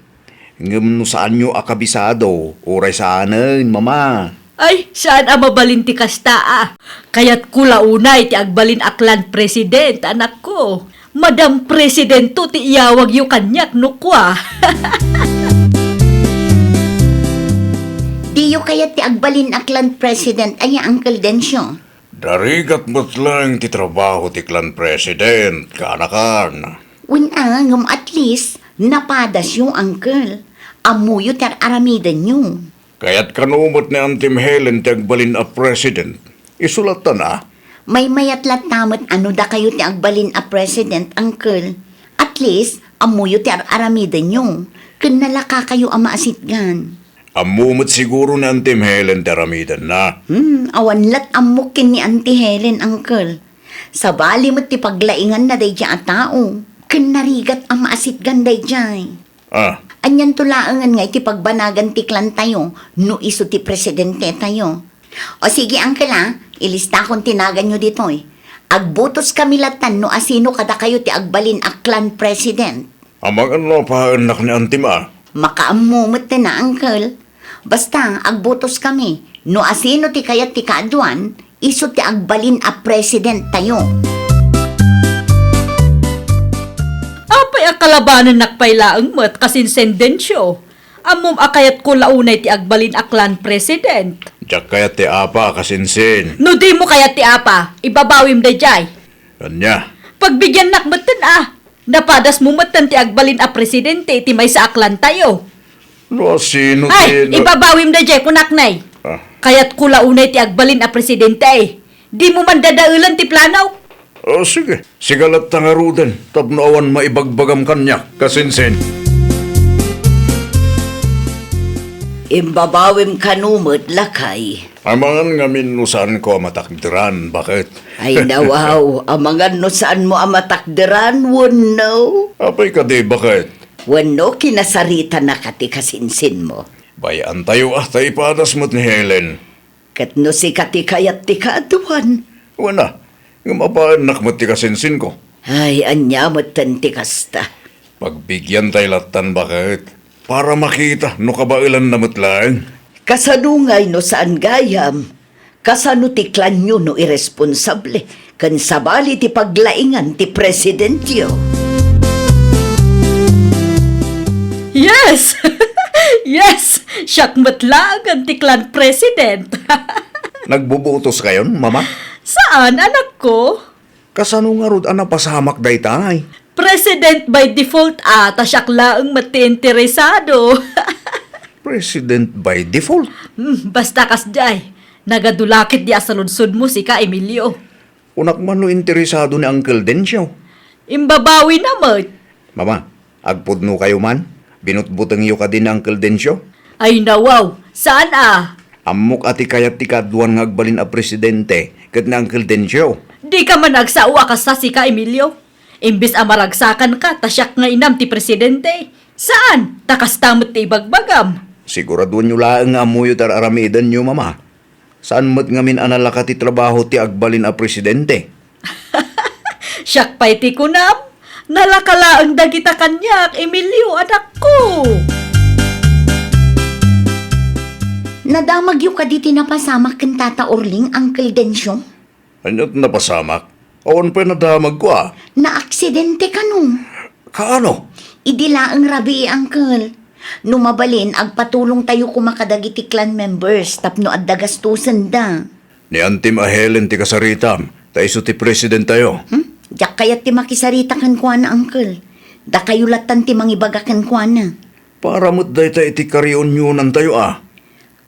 Ngem no saanyo a kabisado, uray saanen, Mama. Ay, saan a mabalin ti kasta a. Kayatko la unay ti agbalin a clan president, anakko. Madam Presidento ti iyawagyo kaniak no kua. Diyo kayat ti agbalin a clan president, aya, Uncle Dencio? Narigat met laeng ti trabaho ti clan president, kaanakan. Wen a, ngem at least, napadasyo, Uncle. Ammoyo ti ar-aramidenyo. Kayat kano met ni Auntie Helen ti agbalin a president. Isu latta a. Maymayat latta met a no dakayo ti agbalin a president, Uncle. At least, ammoyo ti ar-aramidenyo. Ken nalakakayo a maasitgan. Ammo met siguro ni Auntie Helen ti aramidenna. Hmm, awan lat ammok ken ni Auntie Helen, Uncle. Sabali met ti paglainganna daydiay a tao. Ken narigat a maasitgan daydiay. Ah. Anianto laengen nga iti pagbanagan ti clan tayo no isu ti presidente tayo. O sige, Uncle, a, ilistakon ti naganyo ditoy. Agbotos kami lattan no asino kadakayo ti agbalin a clan president. Amangan no apaennak ni Auntie a. Makaammo met a, Uncle. Basta, agbotos kami. No asino ti kayat ti kaaduan, isu ti agbalin a president tayo. Apay a kalabanennak pay laeng met, kasinsin Dencio? Ammom a kayatko la unay ti agbalin a clan president. Diak kayat ti apa, kasinsin. No dimo kayat ti apa, ibabawim daydiay. Ania? Pagbigiannak metten a. Napadasmo metten ti agbalin a presidente iti maysa a clan tayo. No asino ti Ay, na- ibabawim daydiay, kunak nay. Ah. Kayatko la unay ti agbalin a presidente, ay. Dimo man dadaelan ti planok. O, sige. Sika latta ngaruden tapno awan maibagbagam kaniak, kasinsin. Imbabawim kano met, lakay. Amangan ngamin no saanko a matakderan, baket? Ay, nawaw, amangan no saanmo a matakderan, wenno? Apay kadi, baket? Wenno kinasaritanaka ti kasinsinmo? Bay-antayo a ta ipadas met ni Helen. Ket no sika ti kayat ti kaaduan? Wen a, ngem apaennak met ti kasinsinko. Ay, ania metten ti kasta? Pagbigiantay lattan, baket, para makita no kabaelanna met laeng. Kasano ngay no saan gayam? Kasano ti klanyo no irresponsable ken sabali ti paglaingan ti presidentyo? Yes! Yes! Siak met laengen ti clan president. Nagbubutoskayon, Mama? Saan, anakko? Kasano ngarud a napasamak daytay? President by default a, ta siak laeng met ti interesado. President by default? Hmm, basta kasdiay. Nagadu la ketdi a saludsodmo sika, Emilio. Kunak man no interesado ni Uncle Dencio. Imbabawina met. Mama, agpudnokayo man? Binutbutengyo kadi ni Uncle Dencio? Ay, nawaw. Saan a? Ammok a ti kayat ti kaaduan nga agbalin a presidente ket ni Uncle Dencio. Dika man agsao a kasta sika, Emilio. Imbes a maragsakanka, ta siak nga inam ti presidente. Saan? Ta kasta met ti ibagbagam. Siguradoenyo laeng nga ammoyo ti ar-aramidenyo, Mama. Saan met ngamin a nalaka ti trabaho ti agbalin a presidente? Siak pay ti kunam, nalaka laeng dagita kaniak, Emilio, anakko. Nadamagyo kadi ti napasamak ken Tata Orling, Uncle Dencio? Ania ti napasamak? Awan pay nadamagko a. Naaksidente kano? Kaano? Idi laeng rabii, Uncle. No mabalin, agpatulongtayo koma kadagiti clan members tapno adda gastosenda. Ni Antim a Helen ti kasaritam, ta isu ti presidentayo. Hmm? Diak kayat ti makisarita kenkuana, Uncle. Dakayo lattan ti mangibaga kenkuana. Para met dayta iti kareunionantayo a.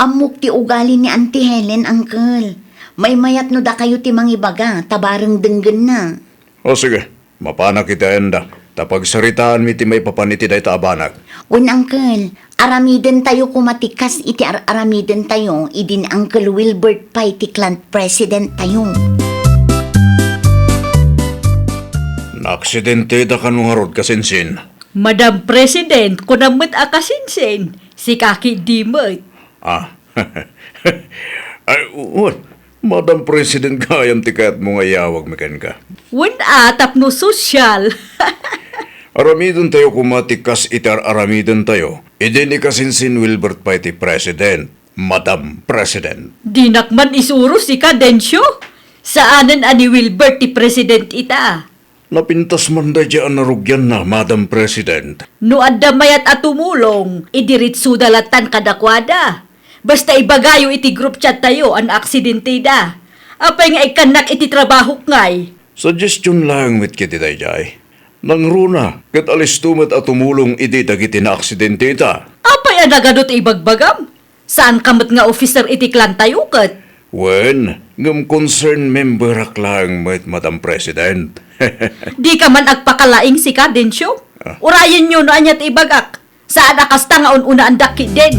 Ammok ti ugali ni Auntie Helen, Uncle. Maymayat no dakayo ti mangibaga, ta bareng denggenna. O sige, mapanak iti ayandak, ta pagsaritaanmi ti maipapan iti dayta a banag. Wen, Uncle, aramidentayo koma ti kas iti ar-aramidentayo idi ni Uncle Wilbert pay ti clan presidentayo. Naaksidenteda kano ngarud, kasinsin? Madam President, kunam met a kasinsin, sika ketdi met. Ah. Ay, wen, Madam President, gayam ti kayatmo nga iyawagmi kenka. Wen a, tapno sosyal. Aramidentayo koma ti kas iti ar-aramidentayo idi ni kasinsin Wilbert pay ti President, Madam President. Dinak man isuro sika, Dencio. Saanen a ni Wilbert ti President ita. Napintas man daydiay a narugianna, Madam President. No adda mayat a tumulong, idiretsoda lattan kadakuada. Basta ibagayo iti group chattayo a naaksidenteda. Apay nga ikkannak iti trabahok ngay? Suggestion laeng met ketdi daydiay. Nangruna, ket alisto met a tumulong idi dagiti naaksidenteta. Apay a nagadu ti ibagbagam? Saanka met nga officer iti clantayo ket? Wen, ngem concerned memberak laeng met, Madam President. Dika man agpakalaing sika, Dencio? Ah. Urayenyo no ania ti ibagak. Saan a kasta nga un-unaandak ketdin.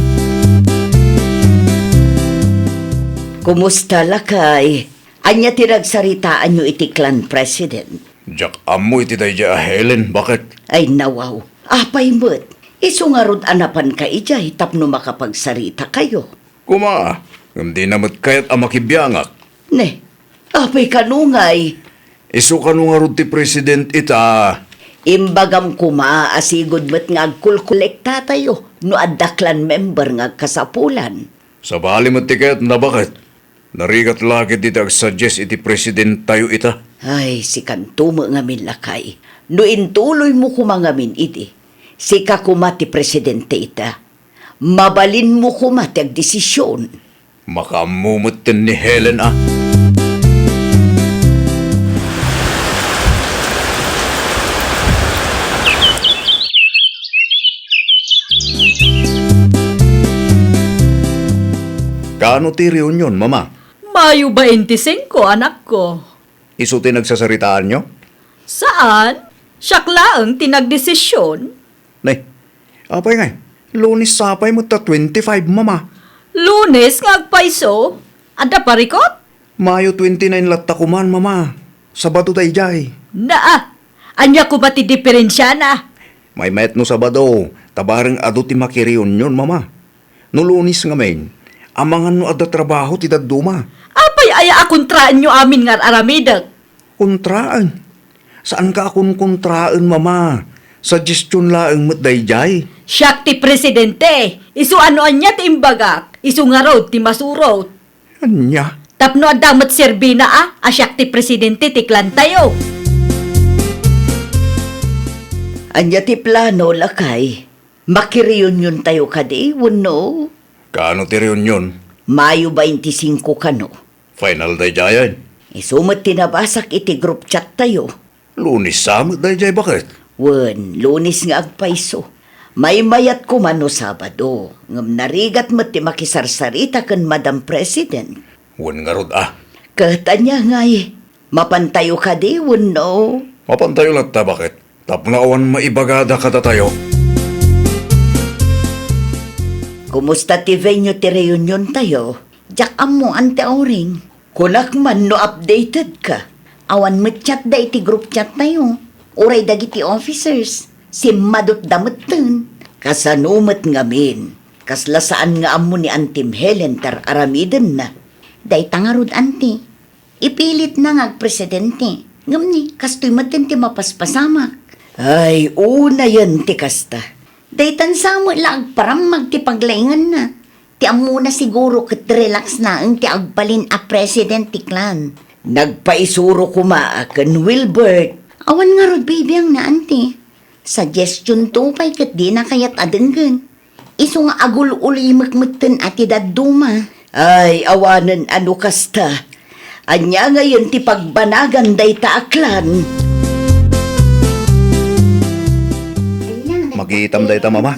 Kumusta, lakay? Ania ti nagsaritaanyo iti clan president? Diak ammo iti daydiay a Helen, baket? Ay, nawaw. Apay met? Isu ngarud a napanka idiay tapno makapagsaritakayo. Koma, ngem dina met kayat a makibiangak. Ne, apay kano ngay? Isu kano ngarud ti president ita? Imbagam koma a sigud met nga agkulkolektatayo no adda clan member nga agkasapulan. Sabali met ti kayatna, baket? Narigat la ketdi ti agsuggest iti presidentayo ita. Ay, sikanto met ngamin, lakay. No intuloymo koma ngamin idi, sika koma ti presidente ita. Mabalinmo koma ti agdesision. Makaammo metten ni Helen a. Kaano ti reunion, Mama? Mayo baintisingko, anakko. Isu ti nagsasaritaanyo? Saan. Siak laeng ti nagdesisyon. Nay, apay ngay? Lunes sapay met ta twenty-five, Mama. Lunes nga agpayso? Adda parikut? Mayo twenty-nine latta koman, Mama. Sabado daydiay. Naa, ania koma ti diferensiana? Maymayat no Sabado, ta bareng adu ti makireunion, Mama. No Lunes ngamin, amangan no adda trabaho ti dadduma. Apay aya a kontraenyo amin nga ar-aramidek? Kontraen? Saanka a konkontraen, Mama. Suggestion laeng met daydiay. Siak ti presidente. Isu a no ania ti imbagak, isu ngarud ti masurot. Ania? Tapno adda met serbina a, a siak ti presidente ti clan tayo. Ania ti plano, lakay? Makireunion tayo kadi, wenno? Kaano ti reunion? Mayo baintisingko kano. Final daydiayen. Isu met ti nabasak iti group chat tayo. Lunes sa met daydiay, baket? Wen, Lunes nga agpayso. Maymayat koma no Sabado, ngem narigat met ti makisarsarita ken Madam President. Wen ngarud a. Ket ania ngay, mapantayo kadi wenno? Mapantayo latta, baket? Tapno awan maibagada kadatayo. Kumusta ti venue ti reunion tayo? Diak ammo, Auntie Auring. Kunak man no updated ka. Awan met chat da iti group chat tayo. Uray dagiti officers, simmadutda metten. Kasano met ngamin? Kasla saan nga ammo ni Auntie Helen ti ar-aramidenna? Dayta ngarud, Auntie. Ipilitna nga agpresidente. Ngem ni, kastoy metten ti mapaspasamak. Ay, unayen ti kasta. Daytan sa met la agparammag ti paglainganna. Ti ammona siguro ket relax laeng ti agbalin a president ti clan. Nagpaisuro koma a ken Wilbert. Awan ngarud bibiangna, Auntie. Suggestion to pay ket dina kayat a denggen. Isu nga agul-ulimek metten a ti dadduma. Ay, awanen a no kasta. Ania ngayen ti pagbanagan dayta a clan? Makitam dayta, Mama.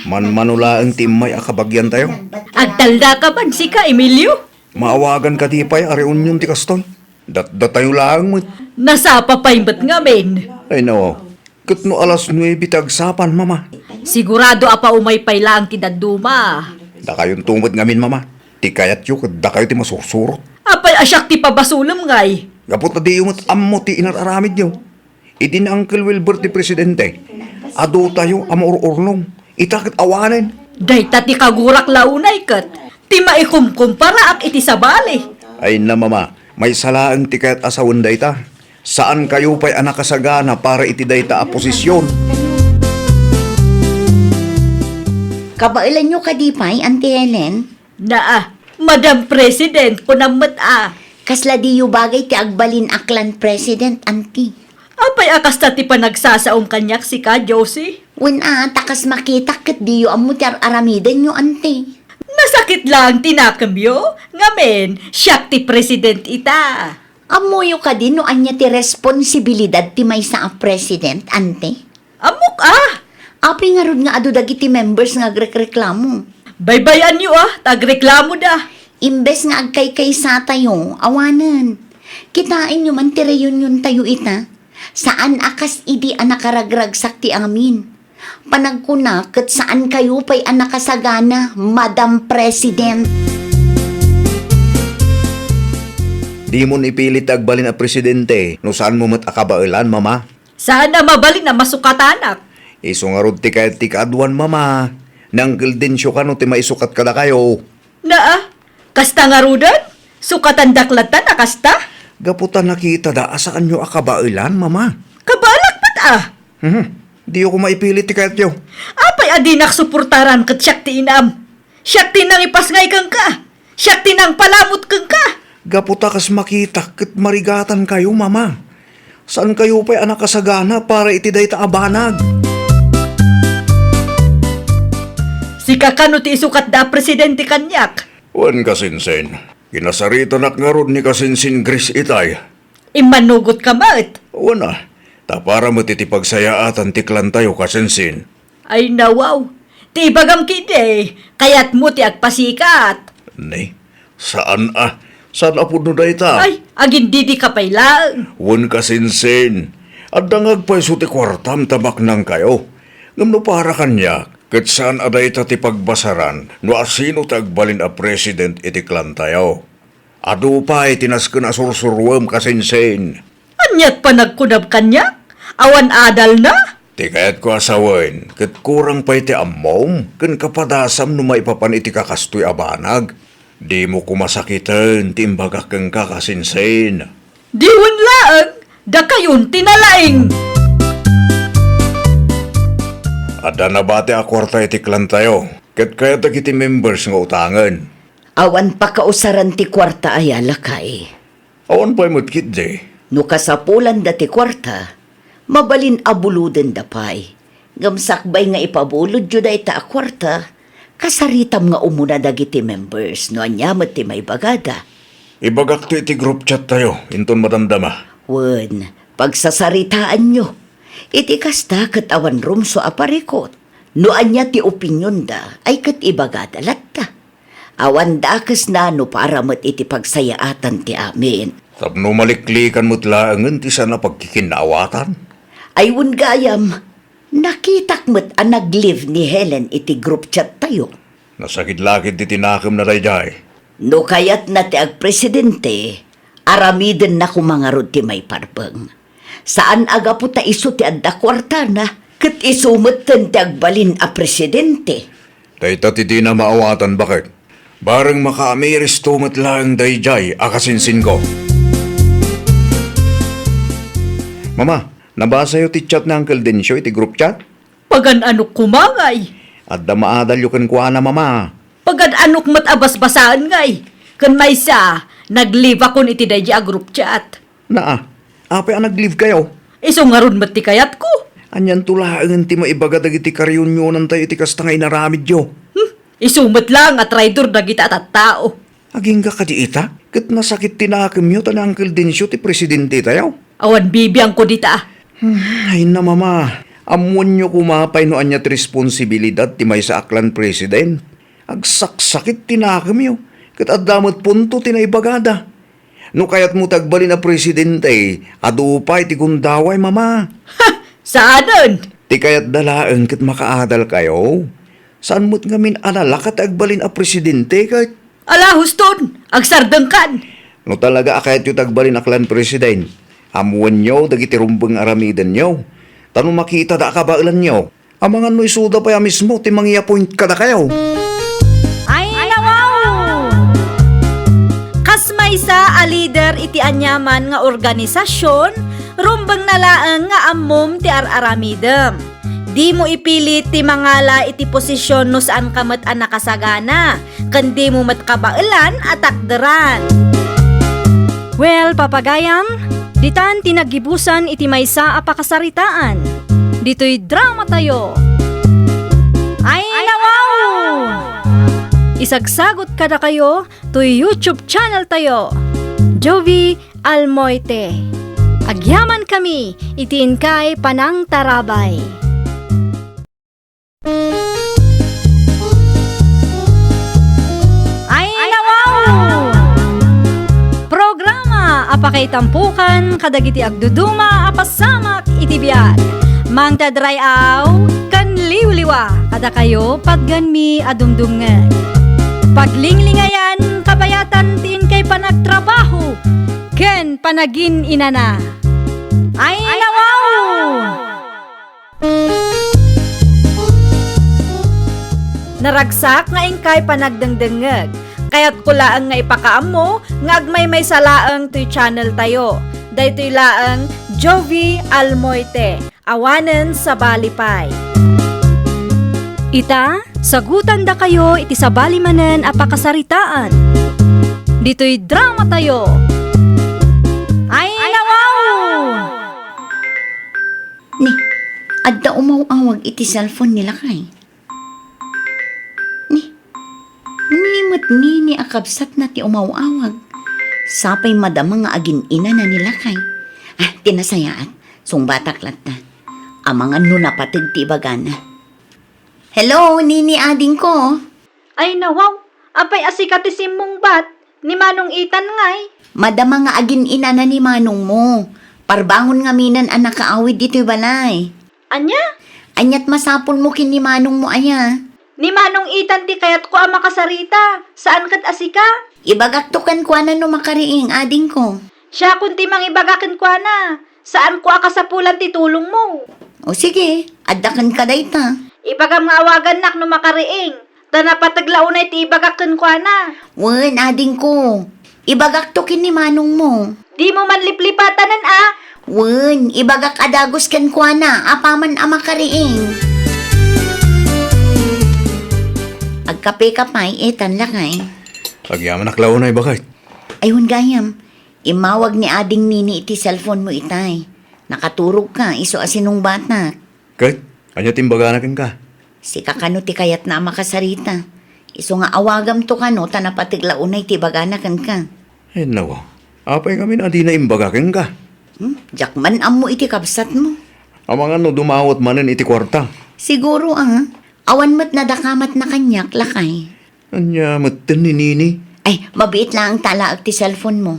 Manmano laeng ti immay a kabagiantayo. Agtalda ka man, sika, Emilio? Maawagan kadi pay a reunion ti kastoy? Datdatayo laeng met. Nasapa pay met ngamin. Ay, no. Ket no alas nuebe ti agsapan, Mama? Sigurado a paumay pay laeng ti dadduma. Dakayonto met ngamin, Mama. Ti kayatyo ket dakayo ti masursurot. Apay a siak ti pabasolem ngay? Gapu ta diyo met ammo ti inar-aramidyo. Idi ni Uncle Wilbert ti presidente, adutayo a maur-urnong. Ita ket awanen. Dayta ti kagurak la unay ket ti maikumkumparaak iti sabali. Ay na, Mama, maysa laeng ti kayat a sawen dayta. Saankayo pay a nakasagana para iti dayta a posisyon. Kabaelanyo kadi pay, Auntie Helen? Naa, Madam President, kunam met a. Kasla diyo bagay ti agbalin a clan president, Auntie? Apay a kasta ti panagsasaom kaniak, sika, Josie? Wen a, ta kas makitak ket diyo ammo ti ar-aramidenyo, Auntie. Nasakit laeng ti nakemyo, ngamin, siak ti president ita. Ammoyo kadi no ania ti responsibilidad ti maysa a president, Auntie? Ammok a! Apay ngarud nga adu dagiti members nga agrekreklamo? Baybay-anyo a, ta agreklamoda. Imbes nga agkaykaysatayo, awanen. Kitaenyo man ti reuniontayo ita. Saan a kas idi a nakaragragsak ti amin. Panagkuna ket saankayo pay a nakasagana, Madam President. Dimon ipilit ti agbalin a presidente no saanmo met a kabaelan, Mama. Saan a mabalin a masukatanak. Isu ngarud ti kayat ti kaaduan, Mama. Ni Uncle Dencio kano ti maisukat kadakayo. Naa, kasta ngaruden? Sukatandak latta a kasta? Gapu ta nakitada a saanyo a kabaelan, Mama. Kabaelak met a. Mhm. Diyo koma ipilit ti kayatyo. Apay a dinak suportaran ket siak ti inam? Siak ti nangipasngay kenka. Siak ti nangpalamut kenka. Gapu ta kas makitak ket marigatankayo, Mama. Saankayo pay a nakasagana para iti dayta a banag. Sika kano ti isukatda a presidente kaniak? Wen, kasinsin. Kinasaritanak ngarud ni kasinsin Grace itay. Immanugotka met. Wen a, ta para met iti pagsayaatan ti clan tayo, kasinsin. Ay, nawaw. Ti ibagam ketdi, kayatmo ti agpasikat. Ni, saan a. Saan a pudno dayta? Ay, agindidika pay laeng. Wen, kasinsin. Adda nga agpayso ti kuartam ta maknangkayo. Ngem no para kaniak, ket saan a dayta ti pagbasaran no asino ti agbalin a president iti clan tayo. Adu pay ti nasken a sursuruem, kasinsin. Aniat panagkunam kaniak? Awan adalna? Ti kayatko a sawen, ket kurang pay ti ammom ken kapadasam no maipapan iti kakastoy a banag. Dimo koma sakiten ti imbagak kenka, kasinsin. Diwen laeng, dakayon ti nalaing. Adda nabati a kuarta iti clan tayo, ket kayat dagiti members nga utangen. Awan pakausaran ti kuarta aya, lakay? Awan pay met ketdi. No kasapulanda ti kuarta, mabalin a bulodenda pay. Ngem sakbay nga ipabulodyo dayta a kuarta, kasaritam nga umuna dagiti members no ania met ti maibagada. Ibagakto iti group chat tayo, inton madamdama. Wen, pagsasaritaanyo. Iti kasta ket awan rumso a parikot. No ania ti opinionda, ay ket ibagada latta. Awan dakesna no para met iti pagsayaatan ti amin. Tapno maliklikan met laengen ti saan a pagkikinnaawatan. Ay wen gayam, nakitak met a nag-leave ni Helen iti group chat tayo. Nasakit la ketdi ti nakemna daydiay. No kayatna ti agpresidente, aramidenna koma ngarud ti maiparbeng. Saan a gapu ta isu ti adda kuartana, ket isu metten ti agbalin a presidente. Dayta ti dina maawatan, baket. Bareng makaamiristo met laeng daydiay a kasinsinko. Mama, nabasayo ti chat ni Uncle Dencio iti group chat? Pagan-anok koma ngay? Adda maadalyo kenkuana, Mama. Pagan-anok met a basbasaen ngay? Ken maysa, nag-leave akon iti daydi a group chat. Naa, apay a nag-leave kayo? Isu ngarud met ti kayatko. Anianto laengen ti maibaga dagiti kareunionantayo iti kasta nga inaramidyo? Hmm, isu met laeng a traidor dagita a tattao. Agingga kadi ita? Ket nasakit ti nakemyo ta ni Uncle Dencio ti presidente tayo. Awan bibiangko dita. Hmm, ay na, Mama. Ammoenyo koma pay no ania ti responsibilidad ti maysa a clan president. Agsaksakit ti nakemyo, ket adda met punto ti naibagada. No kayatmo ti agbalin a presidente, adu pay ti gundaway, Mama. Ha! Saanen? Ti kayatda laeng ket makaadalkayo. Saan met ngamin a nalaka ti agbalin a presidente ket Ala, huston! Agsardengkan! No talaga a kayatyo ti agbalin a clan president, ammoenyo dagiti rumbeng nga aramidenyo. Ta no makitada a kabaelanyo, amangan no isuda pay a mismo ti mangi-appoint kadakayo. Ay, nawaw! Kas maysa a lider iti aniaman nga organisasion, rumbengna laeng nga ammom ti ar-aramidem. Dimo ipilit ti mangala iti posision no saanka met a nakasagana, ken dimo met kabaelan a takderan. Well, papagayam, ditan ti naggibusan iti maysa a pakasaritaan. Ditoy dramatayo. Ay, nawaw! Isagsagot kadakayo toy YouTube channel tayo, Jovie Almoite. Agyamankami iti inkay panangtarabay. Ay, nawaw! Programa a pakaitampokan kadagiti agduduma a pasamak iti biag. Mangted ray-aw ken liwliwa kadakayo patgenmi a dumdumngeg. Paglinglingayan, kabayatan ti inkay panagtrabaho ken panagin-inana. Ay, nawaw! Naragsak nga inkay panagdengdengngeg. Kayatko laeng nga ipakaammo nga agmaymaysa laeng toy channel tayo. Daytoy laeng Jovie Almoite. Awanen sabali pay. Ita, sagutandakayo iti sabali manen a pakasaritaan. Ditoy dramatayo. Ay, nawaw! Ni, adda umaw-awag iti cellphone ni lakay. Ni, ni met Nini a kabsatna ti umaw-awag. Sapay madama nga agin-inana ni lakay. Ah, ti nasayaat, sungbatak latta. Amangan no napateg ti ibagana. Hello, Nini adingko. Ay, nawaw, apay a sika ti simmungbat? Ni Manong Ethan ngay? Madama nga agin-inana ni manongmo. Parbangon ngaminen a nakaawid ditoy balay. Ania? Ania't masapulmo ken ni manongmo aya? Ni Manong Ethan ti kayatko a makasarita, saan ket a sika. Ibagakto kenkuana no makariing, adingko. Siakon ti mangibaga kenkuana, saanko a kasapulan ti tulongmo. O sige, adda kenka dayta. Ibagam nga awagannak no makariing. Ta napateg la unay ti ibagak kenkuana. Wen, adingko. Ibagakto ken ni manongmo. Dimo man liplipatanen a. Wen, ibagak a dagus kenkuana apaman a makariing. Agkapeka pay, Ethan, lakay. Agyamanak la unay, baket. Ay, wen gayam. Immawag ni Ading Nini iti cellphone mo itay. Nakaturogka, isu a sinungbatak. Ket, ania ti imbagana kenka? Sika kano ti kayatna a makasarita. Isu nga awagamto kano ta napateg la unay ti ibagana kenka. Ay, nawa. Apay ngamin a dina imbaga kenka? Hmm? Diak man ammo iti kabsatmo. Amangan no dumawat manen iti kuarta. Siguro, ah. Awan met nadakamatna kaniak, lakay. Ania metten ni Nini? Ay, mabiit laeng ta alaek ti cellphone mo.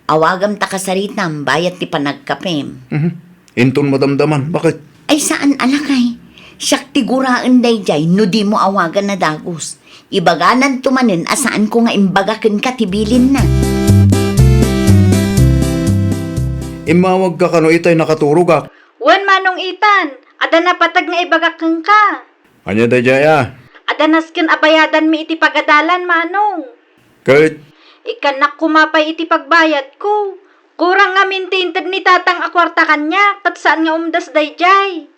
Awagam ta kasaritam, bayat ti panagkapem. Mhm. Inton madamdaman, baket? Ay, saan a lakay. Siak ti guraen daydiay no dimo awagan a dagus. Ibagananto manen a saanko nga imbaga kenka ti bilinna. Immawagka kano itay nakaturogak? Wen, Manong Ethan, adda napateg nga ibagak kenka. Ania daydiay a? Adda nasken a bayadanmi iti pagadalan, Manong. Ket? Ikkannak koma pay iti pagbayadko. Kurang ngamin ti inted ni Tatang a kuarta kaniak, ket saan nga umdas daydiay.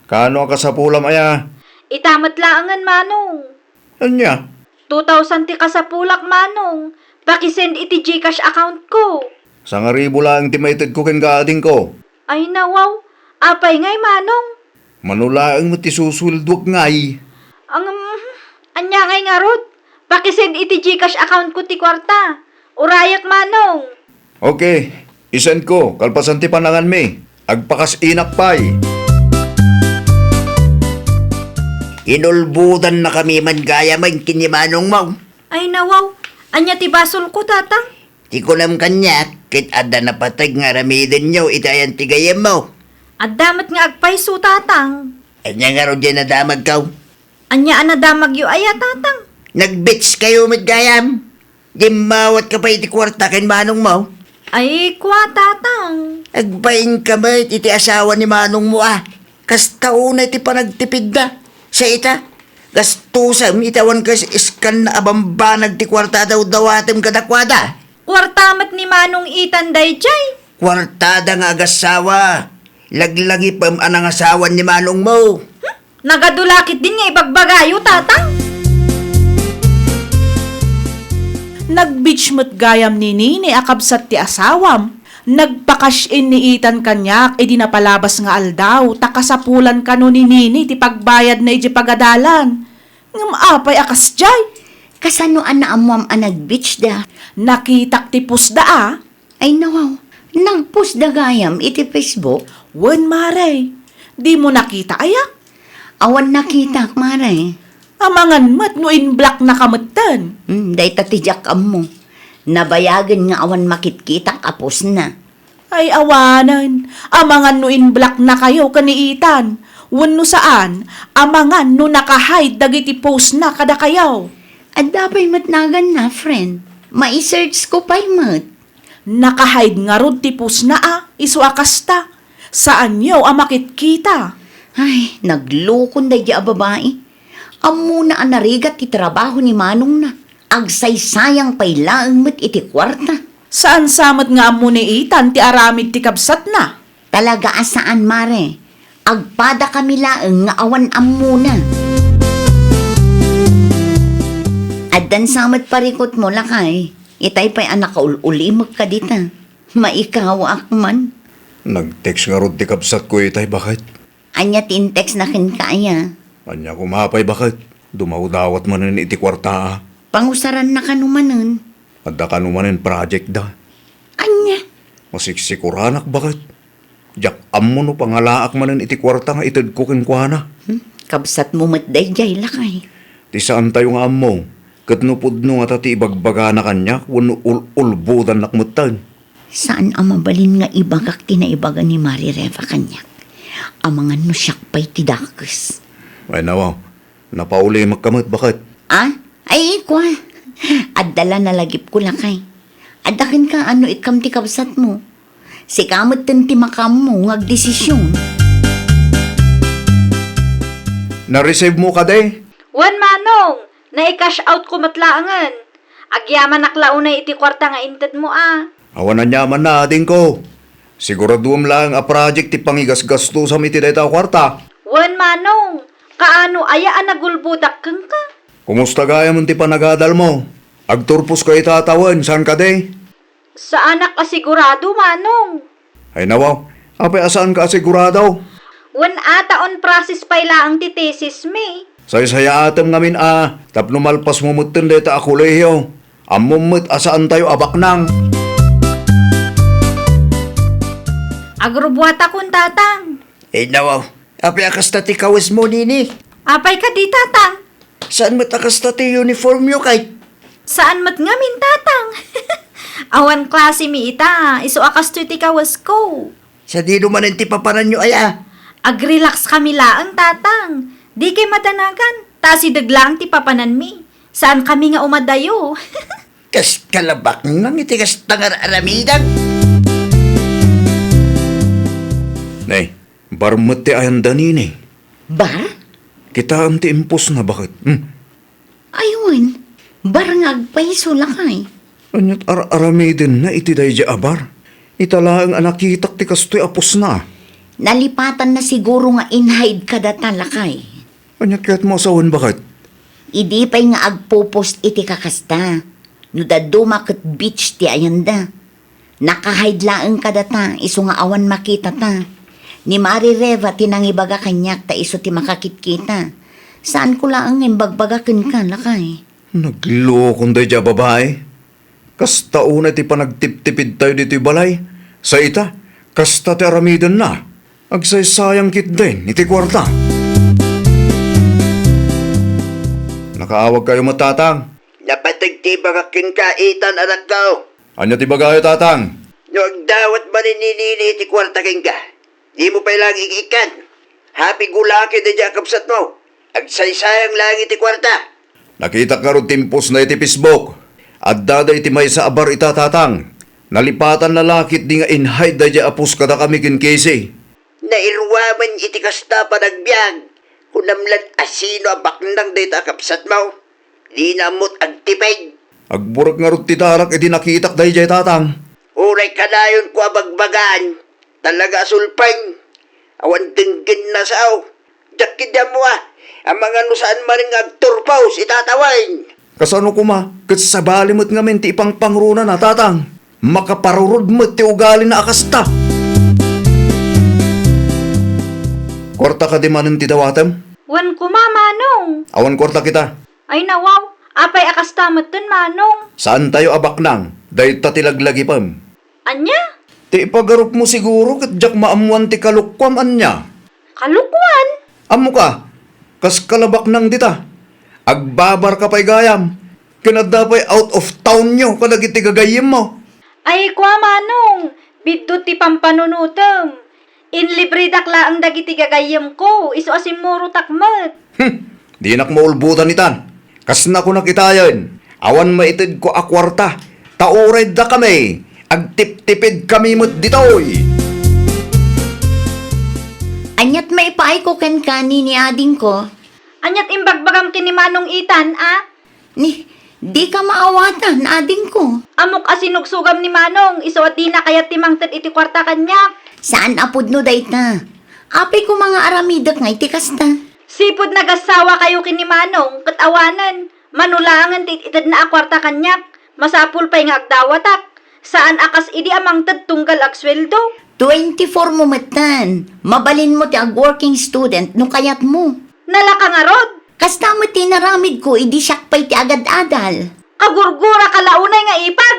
Kaano a kasapulam aya? Ita met laengen, Manong. Ania? Two thousand ti kasapulak, Manong. Pakisend iti GCash account ko. Sangaribu laeng ti maitedko kenka, adingko. Ay, nawaw. Apay ngay, Manong? Mano laeng met ti susueldoak ngay. Ang, ania ngay ngarud? Pakisend iti GCash account ko ti kuarta. Urayek, Manong. Okay, isend ko, kalpasan ti pananganmi. Agpakas-inak pay. Inulbodannakami man gayamen ken ni manongmo. Ay, nawaw. Ania ti basolko, Tatang? Ti kunam kaniak, ket adda napateg nga aramidenyo iti ayan ti gayyemmo. Adda met nga agpayso, Tatang. Ania ngarud diay nadamagko? Ania a nadamagyo aya, Tatang? Nag-beach kayo met gayam. Dimmawatka pay iti kuarta ken manongmo. Ay, kua, Tatang. Agbainka met iti asawa ni manongmo a. Kasta unay ti panagtipidda. Sa ita, gastusem iti awan kas-iskanna a bambanag ti kuarta a dawdawatem kadakuada. Kuarta met ni Manong Ethan daydiay. Kuartada nga agassawa. Laglagipem a nangasawan ni manongmo. Hmm? Nagadu la ketdin nga ibagbagayo, Tatang. Nag-beach met gayam ni Nini a kabsat ti asawam. Nagpa-cash in ni Ethan kaniak idi napalabas nga aldaw, ta kasapulan kano ni Nini ti pagbayadna idiay pagadalan. Ngem apay a kasdiay? Kasano a naammoam a nag-beach da? Nakitak ti post da a. Ay, nawaw. Nag-post da gayam iti Facebook? Wen, mare. Dimo nakita aya? Awan nakitak, mare. Amangan met no in-block na ka metten. Hmm, dayta ti diak ammo. Nabayagen nga awan makitkitak a postna. Ay, awanen. Amangan no in-block na kayo ken ni Ethan. Wenno saan, amangan no naka-hide dagiti postna kadakayo. Adda pay met naganna, friend. Mai-search ko pay met. Naka-hide ngarud ti postna a, isu a kasta. Saanyo a makitkita. Ay, naglukon daydi a babai. Ammona a narigat ti trabaho ni manongna. Agsaysayang pay laeng met iti kuarta. Saan sa met nga ammo ni Ethan ti aramid ti kabsatna? Talaga a saan, mare. Agpadakami laeng nga awan ammona. Addan sa met parikutmo, lakay. Itay pay a nakaul-ulimek ka dita. Maikawaak man. Nag-text ngarud ti kabsatko itay, baket. Ania ti in-text na kenka aya? Ania koma pay, baket? Dumawdawat manen iti kuarta a. Pangusaranna kano manen? Adda kano manen project da. Ania? Masiksikuranak, baket. Diak ammo no pangalaak manen iti kuarta nga itedko kenkuana. Hmm? Kabsatmo met daydiay, lakay. Ti saantayo nga ammo, Ket no pudno ngata ti ibagbagana kaniak wenno ul-ulbodannak metten? Saan a mabalin nga ibagak ti naibaga ni Mari Reva kaniak. Amangan no siak pay ti dakes. Ay, nawaw. Napaulimekka met, baket. Ah? Ay, kua. Adda la nalagipko, lakay. Adda kenka no ikkam ti kabsatmo. Sika metten ti makaammo nga agdesision. Na-receive mo kadi? Wen, Manong. Nai-cash out ko met laengen. Agyamanak la unay iti kuarta nga intedmo a. Awan aniamanna, adingko. Siguraduem laeng a project ti pangigasgastusam iti dayta a kuarta. Wen, Manong. Kaano aya a nagulbodak kenka? Kumusta gayam ti panagadalmo? Agturposka ita a tawen, saan kadi? Saanak a sigurado, Manong. Ay, nawaw. Apay a saanka a sigurado? Wen, ata on process pay laeng ti thesis mi. Saysayaatem ngamin a tapno malpasmo metten dayta a kolehiyo. Ammom met a saantayo a baknang. Agrubbuatakon, Tatang. Ay, nawaw. Apay a kasta ti kawesmo, Nini? Apay kadi, Tatang? Saan met a kasta ti uniformyo, kay? Saan met ngamin, Tatang. Awan klase mi ita, isu a kastoy ti kawesko. Sadino manen ti papananyo aya? Ag-relax kami laeng, Tatang. Dikay madanagan, ta asideg laeng ti papananmi. Saan kami nga umadayo. Kas kalabaknang iti kasta nga ar-aramidem. Nay, bar met ti ayanda, Nini. Bar? Kitaem ti impusna, baket. Hmm. Ay wen, bar nga agpayso, lakay. Aniat ar-aramidenna iti daydiay a bar? Ita laeng a nakitak ti kastoy a pusna. Nalipatanna siguro nga in-hide kadata, lakay. Aniat kayatmo a sawen, baket? Idi pay nga agpo-post iti kakasta, no dadduma ket beach ti ayanda. Naka-hide laeng kadata, isu nga awan makitata. Ni Mari Reva ti nangibaga kaniak ta isu ti makakitkita. Saanko laeng nga imbagbaga kenka, lakay. Naglokon daydiay a babai. Kasta unay ti panagtiptipidtayo ditoy balay. Sa ita, kasta ti aramidenna. Agsaysayang ketdin iti kuarta. Nakaawagkayo met, Tatang? Napateg ti ibagak kenka, Ethan, anakko. Ania ti ibagayo, Tatang? No agdawat manen ni Nini iti kuarta kenka, dimo pay laeng ik-ikkan. Happy go lucky daydiay a kabsatmo. Agsaysayang laeng iti kuarta. Nakitak ngarud ti impusna iti Facebook. Adda dayta iti maysa a bar ita, Tatang. Nalipatanna la ketdi nga in-hide daydiay a post kadakami ken Casey. Nairuamen iti kasta a panagbiag. Kunam laeng a sino a baknang dayta a kabsatmo. Dina met agtiped. Agburek ngarud ti darak idi nakitak daydiay, Tatang. Uray kanayonko a bagbagaan, talaga a sulpeng. Awan denggenna sao. Diak ketdi ammo a, amangan no saan manen nga agturpos ita a tawen. Kasano koma, ket sabali met ngamin ti ipangpangronana, Tatang. Makaparurod met ti ugalina a kasta. Kuarta kadi manen ti dawatem? Wen koma, Manong. Awan kuarta kita. Ay, nawaw, apay a kasta metten, Manong? Saantayo a baknang, dayta ti laglagipem. Ania? Ti ipagarupmo siguro ket diak maammoan ti kalokuam, ania? Kalokuan? Ammoka, kas kalabaknang dita. Agbabarka pay gayam. Ken adda pay out of townyo kadagiti gagayyemmo. Ay, kua, Manong, biddut ti pampanunotem. Inlibredak laeng dagiti gagayyemko, isu a simmurotak met. Hmm, dinak maulbodan itan. Kas nakunak itayen, awan maitedko a kuarta, ta uray dakami, agtiptipidkami met ditoy. Aniat maipaayko kenka, Nini, adingko? Aniat imbagbagam ken ni Manong Ethan, a? Ni, dika maawatan, adingko. Ammok a sinugsugam ni Manong, isu a dina kayat ti mangted iti kuarta kaniak. Saan a pudno dayta. Apay koma nga aramidek nga iti kasta? Sipud nagassawakayo ken ni Manong, ket awanen, mano laengen ti itedna a kuarta kaniak, masapul pay nga agdawatak. Saan a kas idi a mangted tunggal agsueldo. Twenty-four mo metten. Mabalinmo ti ag-working student no kayatmo. Nalaka ngarud? Kasta met ti inaramidko idi siak pay ti agad-adal. Kagurguraka la unay nga ipag.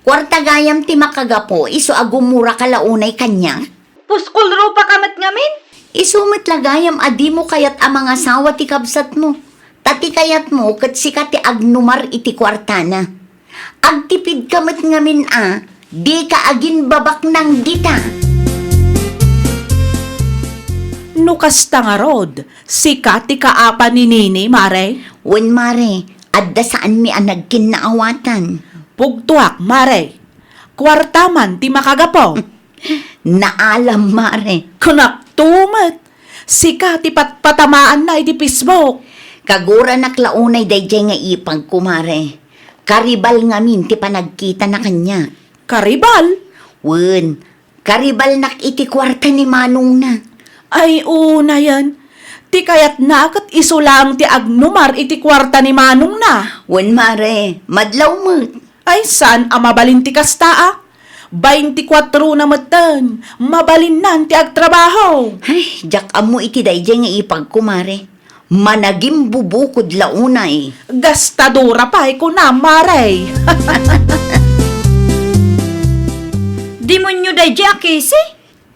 Kuarta gayam ti makagapu, isu a gumuraka la unay kaniak. Puskolrupaka met ngamin? Isu met la gayam a dimo kayat a mangasawa ti kabsatmo. Ta ti kayatmo ket sika ti agnumar iti kuartana. Agtipidka met ngamin a, dika aginbabaknang dita. No kasta ngarud, sika ti kaapan ni Nini, Mare? Wen, Mare, adda saanmi a nagkinnaawatan. Pugtoak, Mare. Kuarta man ti makagapu. Naalam, Mare. Kunakto met. Sika ti patpatamaanna iti Facebook. Kaguranak la unay daydiay nga ipagko, Mare. Karibal ngamin ti panagkitana kaniak. Karibal? Wen, karibalnak iti kuarta ni manongna. Ay, unayen. Ti kayatna ket isu laeng ti agnumar iti kuarta ni manongna. Wen, Mare, madlaw met. Ay, saan a mabalin ti kasta a? Bainti kuatro na metten, mabalinnan ti agtrabaho. Ay, diak ammo iti daydiay nga ipagko, Mare. Managimbubukod la unay. Gastadora pay, kunam, Mare. Demonio daydiay a Casey?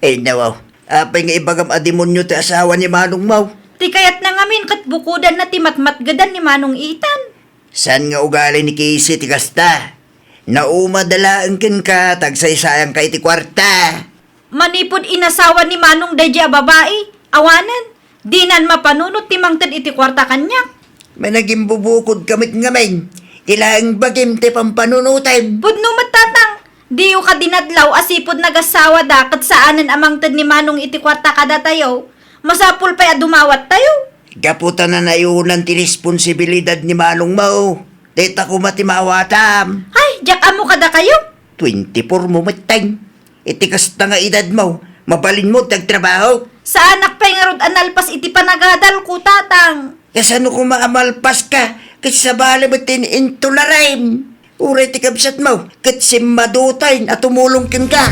Ay, nawaw. Apay nga ibagam a demonio ti asawa ni Manong Mau? Ti kayatna ngamin ket bukodanna ti matmatgedan ni Manong Ethan. Saan nga ugali ni Casey ti kasta? Naumada laeng kenka, ta agsaysayangka iti kuarta. Manipud inasawa ni Manong daydiay a babai, awanen, dinan mapanunot ti mangted iti kuarta kaniak. Managimbubukodka met ngamin, ti laeng bagim ti pampanunotem. Pudno met, Tatang, diyo kadi nadlaw a sipud nagasawada ket saanen a mangted ni Manong iti kuarta kadatayo. Masapul pay a dumawattayo. Gapu ta nanayonan ti responsibilidad ni Manong Mau. Dayta koma ti maawatam. Ay, diak ammo kadakayo. Twenty-four mo metten. Iti kasta nga edadmo, mabalinmo ti agtrabaho. Saanak pay ngarud a nalpas iti panagadalko, Tatang. Kasano koma a malpaska, ket sabali met ti intunarim? Uray ti kabsatmo, ket simmadutayen a tumulong kenka.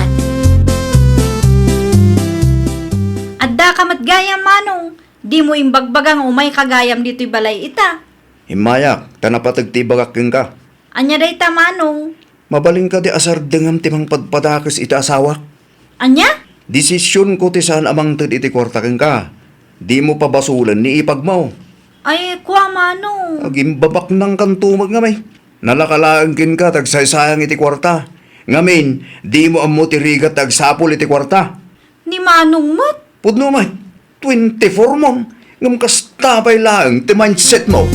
Addaka met gayam, Manong. Dimo imbagbaga nga umayka gayam ditoy balay ita. Immayak, ta napateg ti ibagak kenka. Ania dayta, Manong? Mabalin kadi a sardengam ti mangpadpadakes iti asawak? Ania? Desisionko ti saan a mangted iti kuarta kenka. Dimo pabasolen ni ipagmo. Ay, kua, Manong. Agimbabaknangkanto met ngamin. Nalaka laeng kenka ti agsaysayang iti kuarta. Ngamin, dimo ammo ti rigat ti agsapul iti kuarta. Ni Manong met? Pudno met, twenty-four mo, ngem kasta pay laeng ti mindset mo.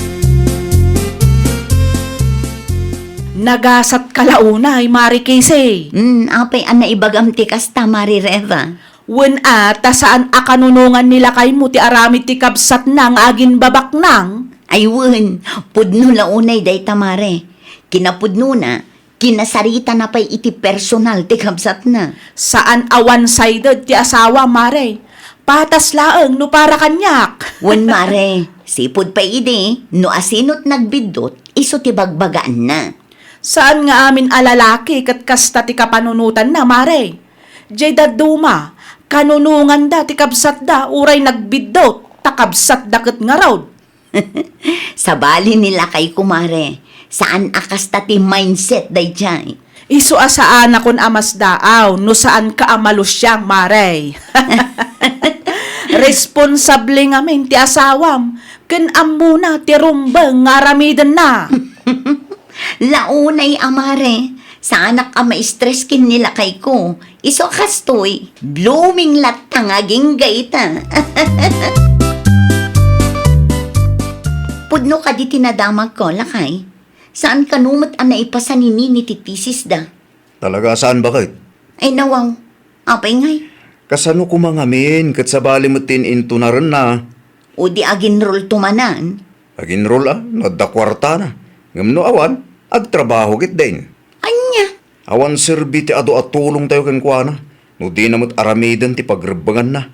Nagasat ka la unay, Mari Casey. Hmm, apay a naibagam ti kasta, Mari Reva? Wen a, ta saan a kanunongan ni lakaymo ti aramid ti kabsatna nga aginbabaknang? Ay wen, pudno la unay dayta, Mare. Kinapudnona, kinasaritana pay iti personal ti kabsatna. Saan a one-sided ti asawa, Mare. Patas laeng no para kaniak. Wen, Mare, sipud pay idi, no asino ti nagbiddut, isu ti bagbagaanna. Saan nga amin a lalaki ket kasta ti kapanunotanna, Mare. Diay dadduma, kanunonganda ti kabsatda uray nagbiddut, ta kabsatda ket ngarud. Sabali ni lakayko, Mare. Saan a kasta ti mindset daydiay. Isu a saanakon a masdaaw no saanka a malusiang, Mare. Responsable ngamin ti asawam, ken ammona ti rumbeng nga aramidenna. La unay a, Mare, saanak a ma-stress ken ni lakayko. Isu a kastoy, blooming latta nga agingga ita. Pudno kadi ti nadamagko, lakay? Saan kano met a naipasan ni Nini ti tesisda? Talaga a saan, baket? Ay, nawaw. Apay ngay? Kasano koma ngamin ket sabali met ti in-intunarenna? O di aginrolto manen? Aginrol a, no adda kuartana. Ngem no awan, agtrabaho ketdin. Ania? Awan serbi ti adu a tulongtayo kenkuana, no dina met aramiden ti pagrebbenganna.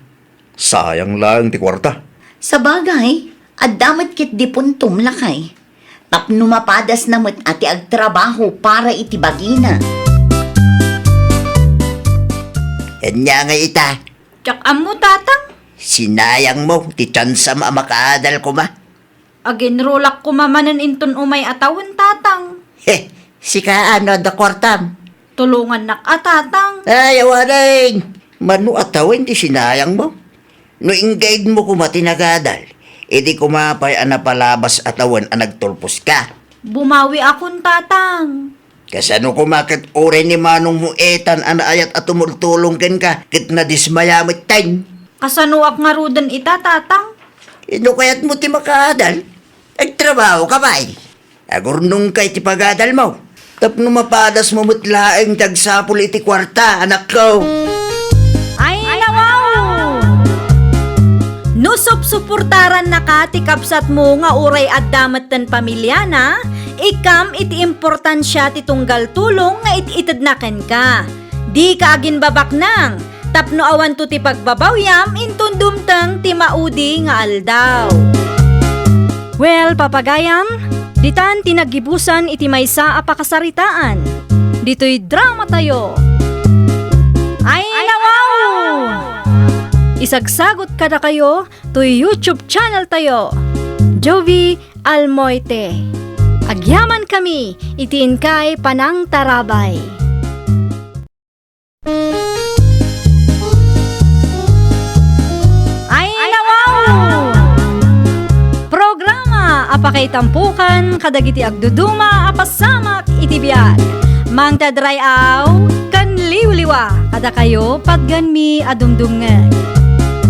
Sayang laeng ti kuarta. Sabagay, adda met ketdi puntom, lakay. Tapno mapadasna met a ti agtrabaho para iti bagina. Ania ngay ita? Diak ammo, Tatang. Sinayangmo ti tiansam a makaadal koma. Aginrolak koma manen inton umay a tawen, Tatang. He, sika a no adda kuartam? Tulongannak a, Tatang. Ay, awanen. Mano a tawen ti sinayangmo? No inggaidmo koma ti nagadal, Idi koma pay a napalabas a tawen a nagtulposka. Bumawiakon, Tatang. Kasano koma ket uray ni manongmo Ethan a naayat a tumultulong kenka ket nadismaya metten? Kasanoak ngaruden ita, Tatang? Inno kayatmo ti makaadal? Agtrabahoka pay. Agurnongka iti pagadalmo tapno mapadasmo met laeng ti agsapul iti kuarta, anakko. Ay, nawaw! No supsuportarannaka ti kabsatmo nga uray adda metten pamiliana, ikkam iti importansia ti tunggal tulong nga it-itedna kenka. Dika aginbabaknang, tapno awanto ti pagbabawiam inton dumteng ti maudi nga aldaw. Well, papagayam, ditan ti naggibusan iti maysa a pakasaritaan. Ditoy dramatayo. Ay, nawaw! Isagsagot kadakayo toy YouTube channel tayo, Jovi Almoite. Agyamankami iti inkay panangtarabay. Ay, nawaw! Programa a pakaitampukan kadagiti agduduma a pasamak iti biag. Mangted ray-aw ken liwliwa kadakayo patgenmi a dumdumngeg.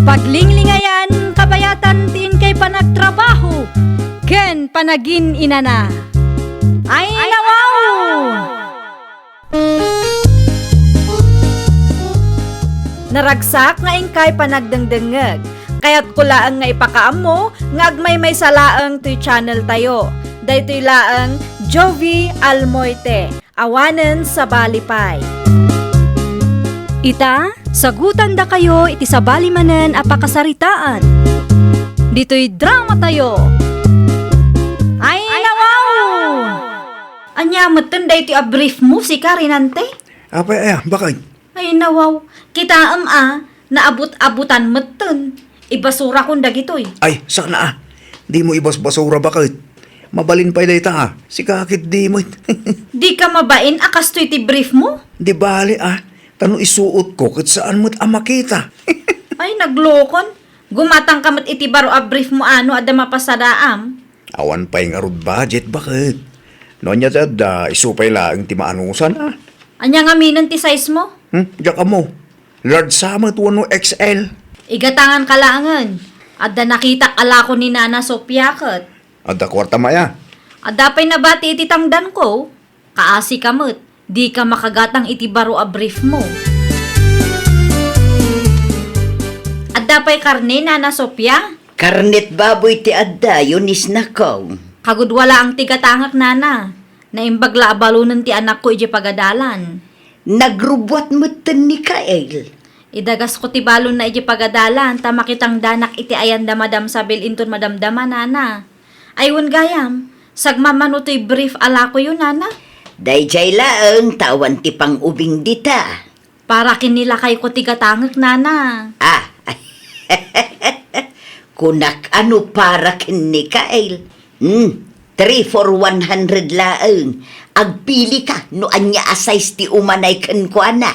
Paglinglingayan, kabayatan ti inkay panagtrabaho ken panagin-inana. Ay, nawaw! Naragsak nga inkay panagdengdengngeg. Kayatko laeng nga ipakaammo nga agmaymaysa laeng toy channel tayo. Daytoy laeng Jovi Almoite, awanen sabali pay. Ita, sagutandakayo iti sabali manen a pakasaritaan. Ditoy dramatayo. Ay, nawaw! Ania metten daytoy a brief mo, sika, Rinante? Apay aya, bakay? Ay, nawaw. Kitaem a, naabut-abutan metten. Ibasurakon dagitoy. Ay, sana a. Dimo ibasbasura, baket. Mabalin pay dayta a. Sika ket di met. Dika mabain a kastoy ti brief mo? Di bale a. Ta no isuotko ket saan met a makita. Ay, naglokon. Gumatangka met iti baro a brief mo a no adda mapasadaam. Awan pay ngarud budget, baket. No ania ti adda, isu pay laeng ti maanusan a. Ania ngaminen ti size mo? Hmm? Diak ammo. Large sa met wenno X L. Igatanganka laengen. Adda nakitak a lako ni Nana Sofia ket. Adda kuartam aya? Adda pay nabati iti tangdanko. Kaasika met, dika makagatang iti baro a brief mo. Adda pay karne, Nana Sofia? Karnet baboy ti adda, Eunice, nako. Kagudua laeng ti gatangek, Nana. Naimbag la a balonen ti anakko idiay pagadalan. Nagrubbuat metten ni Kael. Idagasko ti balonna idiay pagadalan ta makitangdanak iti ayan da Madam Sabel inton madamdama, Nana. Ay, wen gayam, sagmamano toy brief a lakoyo, Nana? Daydiay laeng ta awan ti pang-ubing dita. Para ken ni lakayko ti gatangek, Nana. Ah. Kunak a no para ken ni Kael. Hmm, three for one hundred laeng. Agpilika no ania a size ti umanay kenkuana.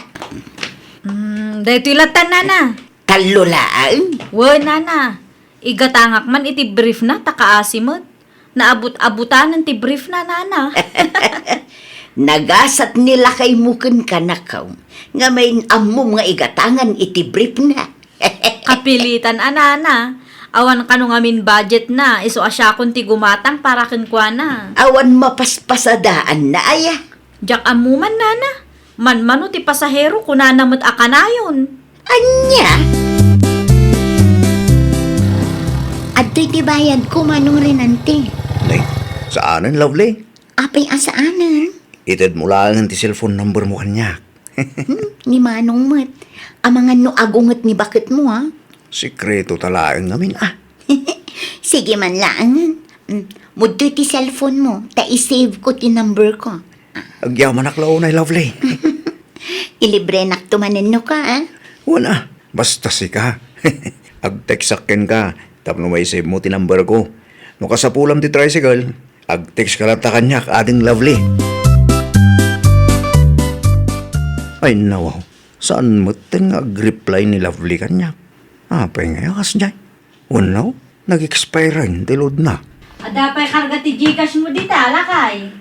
Hmm, daytoy latta, Nana. Tallo laeng? Wen, Nana. Igatangak man iti brief na, ta kaasi met. Naabut-abutanen ti brief na, Nana. Nagasat ni lakaymo kenka, nako. Ngem ammom nga igatangan iti brief na. Kapilitan a, Nana. Awan kano ngamin budget na, isu a siakon ti gumatang para kenkuana. Awan mapaspasadaanna aya? Diak ammo man, Nana. Manmano ti pasahero, kunana met a kanayon. Ania? Adtoy ti bayadko, Manong Renante. Nay, saanen, Lovely? Apay a saanen? Itedmo laengen ti cellphone number mo kaniak. Hmm, ni Manong met. Amangan no agunget ni baketmo, a? Sekreto ta laeng ngamin, a. Sige man laengen. Mm, mudtoy ti cellphone mo, ta i-save ko ti number ko. Agyamanak la unay, Lovely. Ilibrenakto manen no ka, a? Wen a, basta sika. Agtextak kenka, tapno maisave mo ti number ko. No kasapulam ti tricycle, agtext ka latta kaniak, ading Lovely. Ay, nawaw. Saan metten nga agreply ni Lovely kaniak? Apay nga kas jay? Wenno, Nag-expire ti loadna. Adda pay karga ti Gcash mo dita, lakay?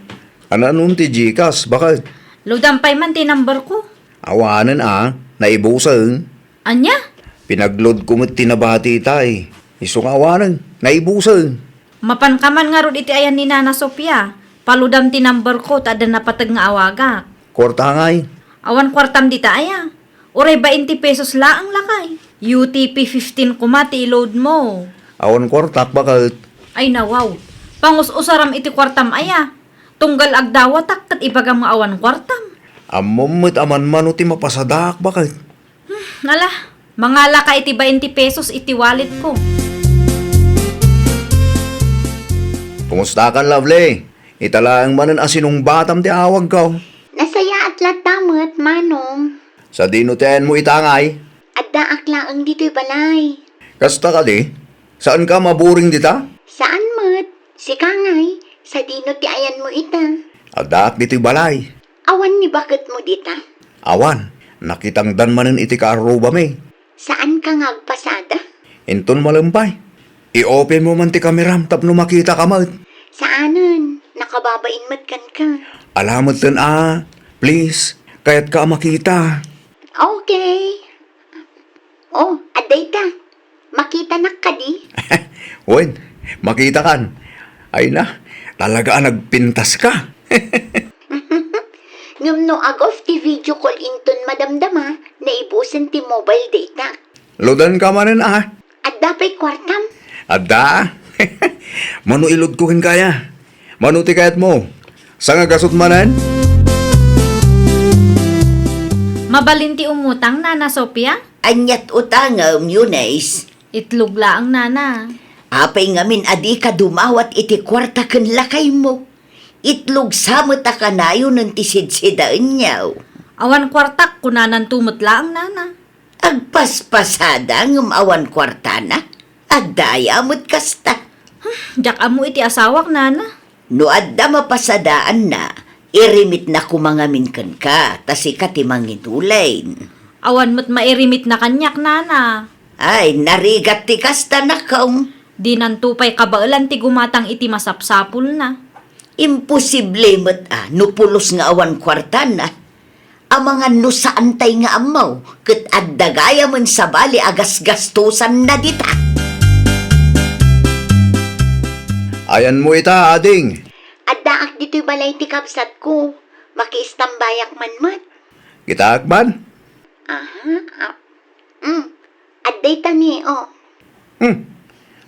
Ananon ti Gcash, baket? Loadan pay man ti number ko. Awanen a, naibusen. Ania? Pinagload ko met ti nabati tay. Isu nga awanen, naibusen. Mapan ka man ngarud iti ayan ni Nana Sofia. Palodam ti number ko, ta adda napateg nga awagak. Kuarta ngay? Awan kuartam dita aya. Uray bainte pesos laeng, lakay. U T P fifteen koma ti i-load mo. Awan kuartak, baket? Ay, nawaw. Pangus-usaram iti kuartam aya. Tunggal agdawatak ket ibagam nga awan kuartam. Ammom met a manmano ti mapasadak, baket? Hmm, ala, mangala ka iti bainte pesos iti wallet ko. Kumustakan, Lovely? Ita laeng manen a sinungbatam ti awagko. Nasayaat latta met, Manong. Sadino ti ayanmo ita ngay? Addaak laeng ditoy balay. Kasta kadi? Saanka maburing dita? Saan met. Sika ngay, sadino ti ayanmo ita? Addaak ditoy balay. Awan ni baketmo dita? Awan. Nakitangdan manen iti kaarrubami. Saanka nga agpasada? Inton malem pay, i-open mo man ti kameram tapno makitaka met. Saanen, nakababain met kenka. Ala metten a, please, kayatka a makita. Okay. Oh, adda ita. Makitanak kadi? Wen, makitakan. Ay na, talaga a nagpintaska. Ngem no ag-off ti video call inton madamdama, naibusen ti mobile data. Loadanka manen a? Adda pay kuartam? Adda. Mano i-load ko kenka aya? Mano ti kayatmo? Sangagasut manen? Mabalin ti umutang, Nana Sofia? Aniat utangem, Eunice? Itlog laeng, Nana. Apay ngamin a dika dumawat iti kuarta ken lakaymo? Itlog sa met a kanayonen ti sidsidaenyo. Awan kuartak, kunananto met laeng, Nana. Agpaspasada ngem awan kuartana? Adda aya met kasta? Hmm, diak ammo iti asawak, Nana. No adda mapasadaanna, irimitna koma ngamin kenka, ta sika ti mangidulin. Awan met mairimitna kaniak, Nana. Ay, narigat ti kasta, nakong. Dinanto pay kabaelan ti gumatang iti masapsapulna. Imposible met a no pulos nga awan kuartana. Amangan no saantay nga ammo, ket adda gayamen sabali a gasgastosanna dita. Ayanmo ita, ading? Addaak ditoy balay ti kabsatko. Makiistambayak man met. Kitaak man? Aha, ah, mm. Adda ita ni, oh. Hmm.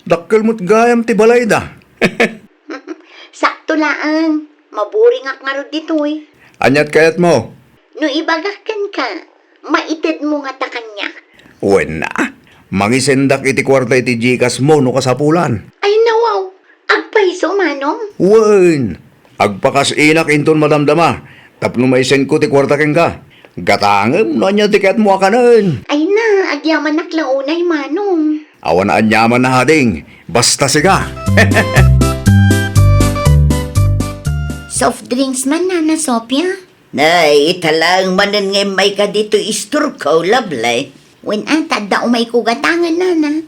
Dakkel met gayam ti balayda. Sakto laeng. Maburingak ngarud ditoy. Aniat kayatmo? No ibagak kenka, maitedmo ngata kaniak? Wen a. Mangisendak iti kuarta iti Gcash mo no kasapulan. Ay, nawaw. Agpayso, Manong? Wen. Agpakas-inak inton madamdama tapno maisendko ti kuarta kenka. Gatangem no ania ti kayatmo a kanen. Ay na, agyamanak la unay, Manong. Awan aniaman a ading, basta sika. Soft drinks man, Nana Sofia? Nay, ita laeng manen nga immayka ditoy istorko, Lovely. Wen a, ta adda umayko gatangen, Nana.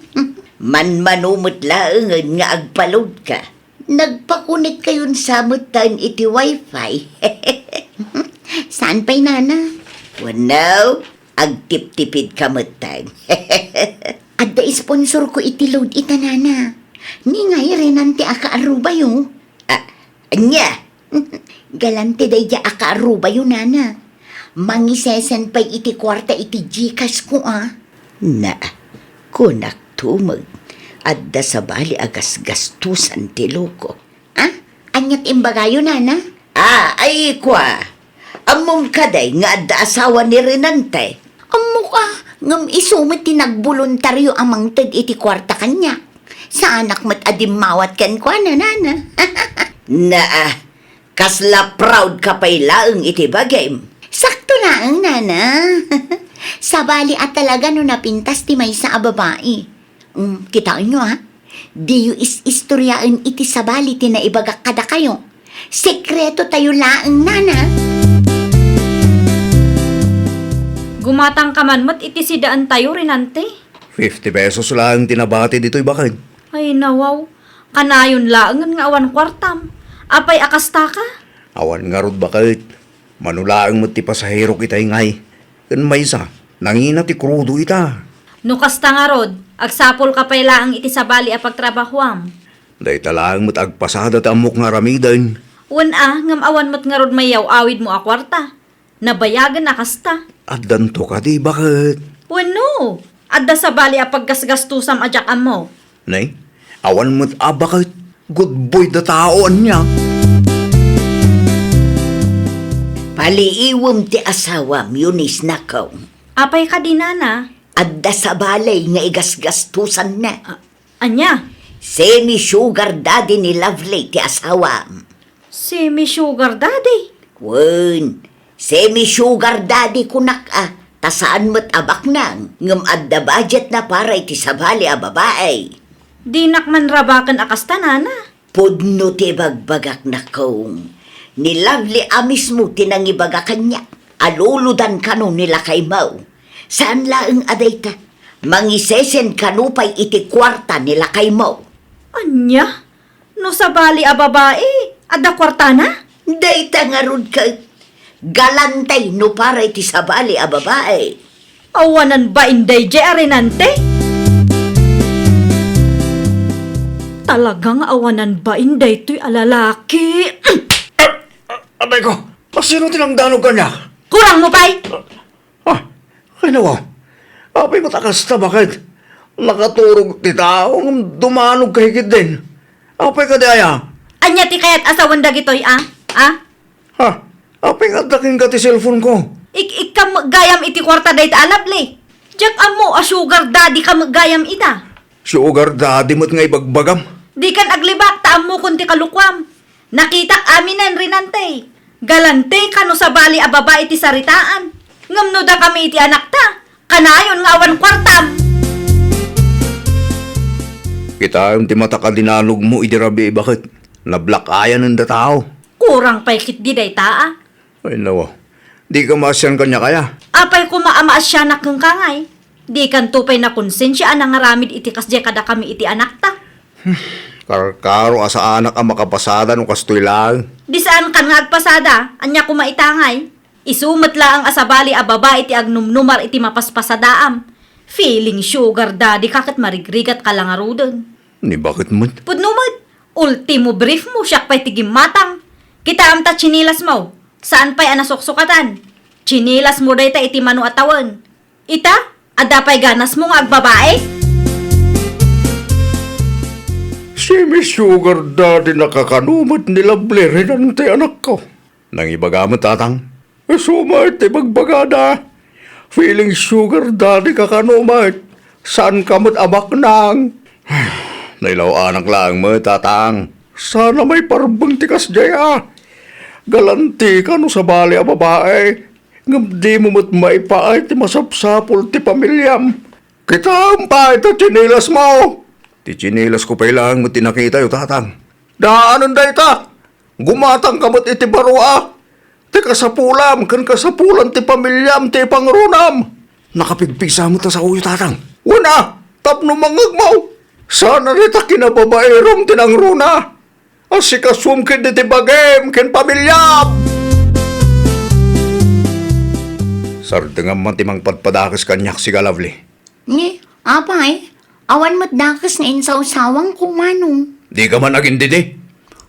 Manmano met laengen nga agpa-load ka. Nagpakonekkayon sa metten iti wifi. Saan pay, Nana? Wenno, agtiptipid ka metten. Adda sponsorko iti load ita, Nana. Ni ngay, Renante a kaarrubayo. Ah, ania? Galante daydiay a kaarrubayo, Nana. Mangisesend pay iti kuarta iti Gcash ko, a. Na, kunak tumeng, adda sabali a gasgastosan ti loko. Ah? Ania ti imbagayo, Nana? Ah, ay, kua. Ammom kadi nga adda asawa ni Renante? Ammok a, ngem isu met ti nagboluntario a mangted iti kuarta kaniak. Saanak met a dimmawat kenkuana, Nana. Naa, kasla proud ka pay laeng iti bagim. Sakto laeng, Nana. Sabali a talaga no napintas ti maysa a babai. Mm, kitaenyo, a? Diyo is-istoriaen iti sabali ti naibagak kadakayo. Sekretotayo laeng, Nana. Gumatangka man met iti sidaentayo, Renante. Fifty pesos laeng ti nabati ditoy baket. Ay, nawaw. Kanayon laengen nga awan kuartam. Apay a kastaka? Awan ngarud baket. Mano laeng met ti pasaherok itay ngay. Ken maysa, nangina ti krudo ita. No kasta ngarud, agsapulka pay laeng iti sabali a pagtrabahoam. Dayta laeng met agpasada ti ammok nga aramiden. Wen a, ngem awan met ngarud mayaw-awidmo a kuarta. Nabayagen a kasta. Addanto kadi, baket? Wenno, adda sabali a paggasgastusam a diak ammo. Nay, awan met a baket. Good boy da tao ania. Paliiwem ti asawam, Eunice, nako. Apay kadi, nana? Adda sabali nga igasgastusanna. A-, ania? Semi-sugar daddy ni Lovely ti asawam. Semi-sugar daddy? Wen, semi-sugar daddy kunak a, ta saan met a baknang, ngem adda budgetna para iti sabali a babai. Dinak man rabaken a kasta, nana. Pudno ti ibagbagak, nakong. Ni Lovely a mismo ti nangibaga kaniak a luludan kano ni lakaymo. Saan laeng a dayta, mangisesen kano pay iti kuarta ni lakaymo. Ania? No sabali a babai, adda kuartana? Dayta ngarud ket galante no para iti sabali a babai. Awanan bain daydiay a Renante? Talaga nga awanan bain daytoy a lalaki. A-, a-, apay ko, asino ti nangdanog kaniak? Kurang mo pay! Ah, kayna, apay met a kasta, baket? Nakaturog ti tao ngem dumanog ka ketdin. Apay kadi aya? Ania ti kayat a sawen dagitoy, a? A? Ha? Apay nga adda kenka ti cellphone ko? Ik-, ikka met gayam iti kuarta dayta a Lovely. Diak ammo a sugar daddy ka met gayam ita. Sugar daddy met nga ibagbagam? Dikan aglibak ta ammokon ti kalukuam. Nakitak aminen, Renante. Galante ka no sabali a babai ti saritaan. Ngem no dakami iti anakta, kanayon nga awan kuartam. Kitaem ti matak a dinanogmo idi rabii, baket? Nablakayan da tao. Kurang pay ketdi dayta a. Ay, nawa. Dika maasian kaniak aya? Apay koma a maasianak kenka ngay? Dikanto pay nakonsensia a nangaramid iti kasdiay kadakami iti anakta. Karkaro a saanak a makapasada no kastoy laeng. Di saankan nga agpasada, ania koma ita ngay? Isu met laeng a sabali a babai ti agnumnumar iti mapaspasadaam. Feeling sugar daddy ka ket marigrigat ka la ngaruden. Ni baket met? Pudno met. Ultimo brief mo, siak pay ti gimmatang. Kitaem ta tsinilas mo. Saan pay a nasuksukatan? Tsinilas mo dayta iti mano a tawen. Ita, adda pay ganas mo nga agbabai? Semi-sugar daddy na kakano met ni Lovely, Renante, anakko. Nangibaga met, tatang. Isu met ti bagbagada. Feeling sugar daddy ka kano met. Saan ka met a baknang? Nailaw-anak laeng met, tatang. Sana maiparbeng ti kasdiay a. Galanti ka no sabali a babai. Ngem dimo met maipaay ti masapsapul ti pamiliam. Kitaem pay ta tsinelas mo. Ti tsinelas ko pay laeng met ti nakitayo, tatang. Daanen dayta. Gumatang ka met iti baro a. Ti kasapulam ken kasapulan ti pamiliam ti ipangrunam. Nakapigpigsa met a saoyo, tatang. Wen a, tapno mangngegmo. Saan a dita kinababairom ti nangruna. Asikasuem ketdi ti bagim ken pamiliam. Sardengam man ti mangpadpadakes kaniak, siga Lovely. Ni, apay, awan met dakes nga insawsawangko, manong. Dika man agindidi?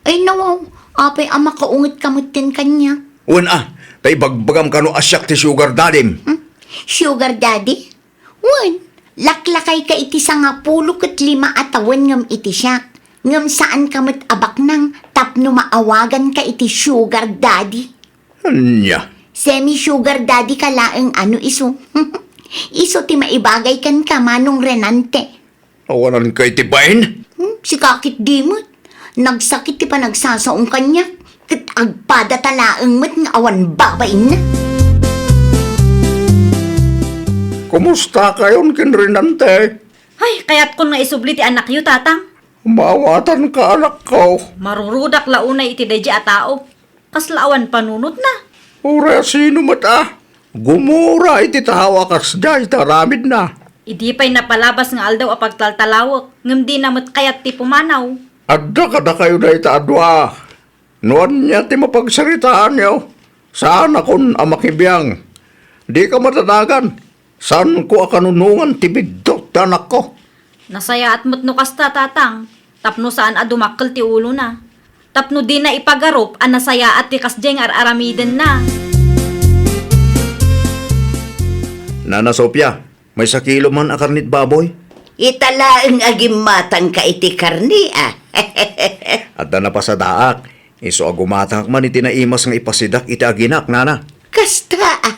Ay, nawaw, apay a makaunget ka metten kaniak? Wen a, ta ibagbagam kano a siak ti sugar daddy-m. Hmm? Sugar daddy? Wen, laklakay ka iti sangapulo ket lima a tawen ngem iti siak. Ngem saan ka met a baknang tapno maawagan ka iti sugar daddy. Ania? Semi-sugar daddy ka laeng a no isu. Isu ti maibagay kenka, Manong Renante. Awanan ka iti bain? Hmm, sika ketdi met. Nagsakit ti panagsasaom kaniak, ket agpadata laeng met nga awan babainna. Kumusta kayon ken Renante? Ay, kayatkon nga isubli ti anakyo, tatang. Maawatanka, anakko. Marurudak la unay iti daydi a tao. Kasla awan panunotna. Uray a sino met a gumura iti tao a kasdiay ti aramidna. Idi pay napalabas nga aldaw a pagtaltalawek, ngem dina met kayat ti pumanaw. Adda kadakayo dayta a dua. No ania ti mapagsaritaanyo, saanakon a makibiang. Dika madanagan, saanko a kanunongan ti biddut ti anakko. Nasayaat met no kasta, Tatang, tapno saan a dumakkel ti ulona. Tapno dina ipagarup a nasayaat ti kasdiay nga ar-aramidenna. Nana Sofia, maysa kilo man a karnit baboy? Ita laeng a gimmatangka iti karni, a. Adda napasadaak, isu a gumatangak man iti naimas nga ipasidak iti aginak, nana. Kasta, a.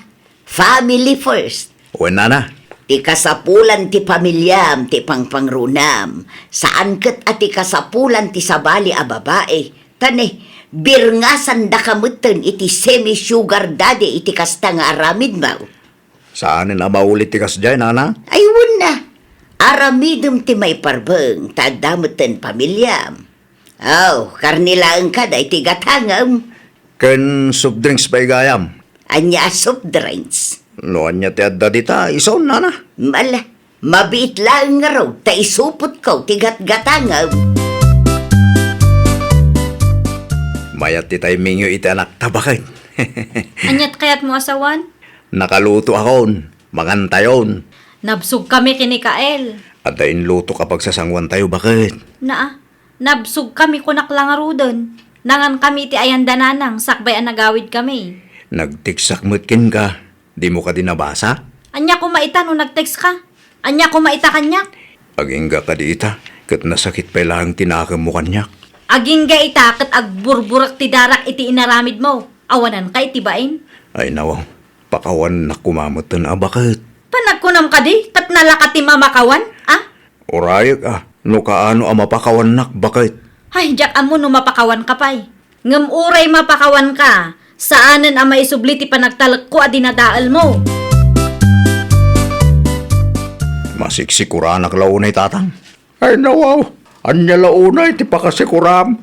Family first. Wen, nana. Ti kasapulan ti pamiliam ti pangpangrunam. Saan ket a ti kasapulan ti sabali a babai. Ta ne, birngasandaka metten iti semi-sugar daddy iti kasta nga aramidmo. Saanen a maulit ti kasdiay, nana? Ay, wen a. Aramidem ti maiparbeng, ta adda metten pamiliam. Aw, karni laeng kada iti gatangem. Ken soft drinks pay gayam. Ania a soft drinks? No ania ti adda dita, isun, nana? Mala, mabiit laeng ngarud, ta isupotko ti gatgatangem. Mayat ti timingyo iti anakta, baket. Aniat kayatmo a sawan? Nakaluto akon, mangantayon. Nabsogkami ken ni Kael. Adda inlutok a pagsasanguantayo, baket. Naa, nabsogkami, kunak la ngaruden. Nangankami iti ayan da nanang sakbay a nagawidkami. Nagtekstak met kenka. Dimo kadi nabasa? Ania koma ita no nagtekska? Ania koma ita kaniak? Agingga kadi ita, ket nasakit pay laeng ti nakemmo kaniak. Agingga ita ket agburburek ti darak iti inaramidmo. Awananka iti bain? Ay, nawaw. Pakawannak koma metten a, baket. Panagkunam kadi, ket nalaka ti mamakawan, a? Urayek a, no kaano a mapakawannak, baket. Ay, diak ammo no mapakawanka pay. Ngem uray mapakawanka, saanen a maisubli ti panagtalekko a dinadaelmo. Masiksikuranak la unay, Tatang. Ay, nawaw, ania la unay ti pakasikuram?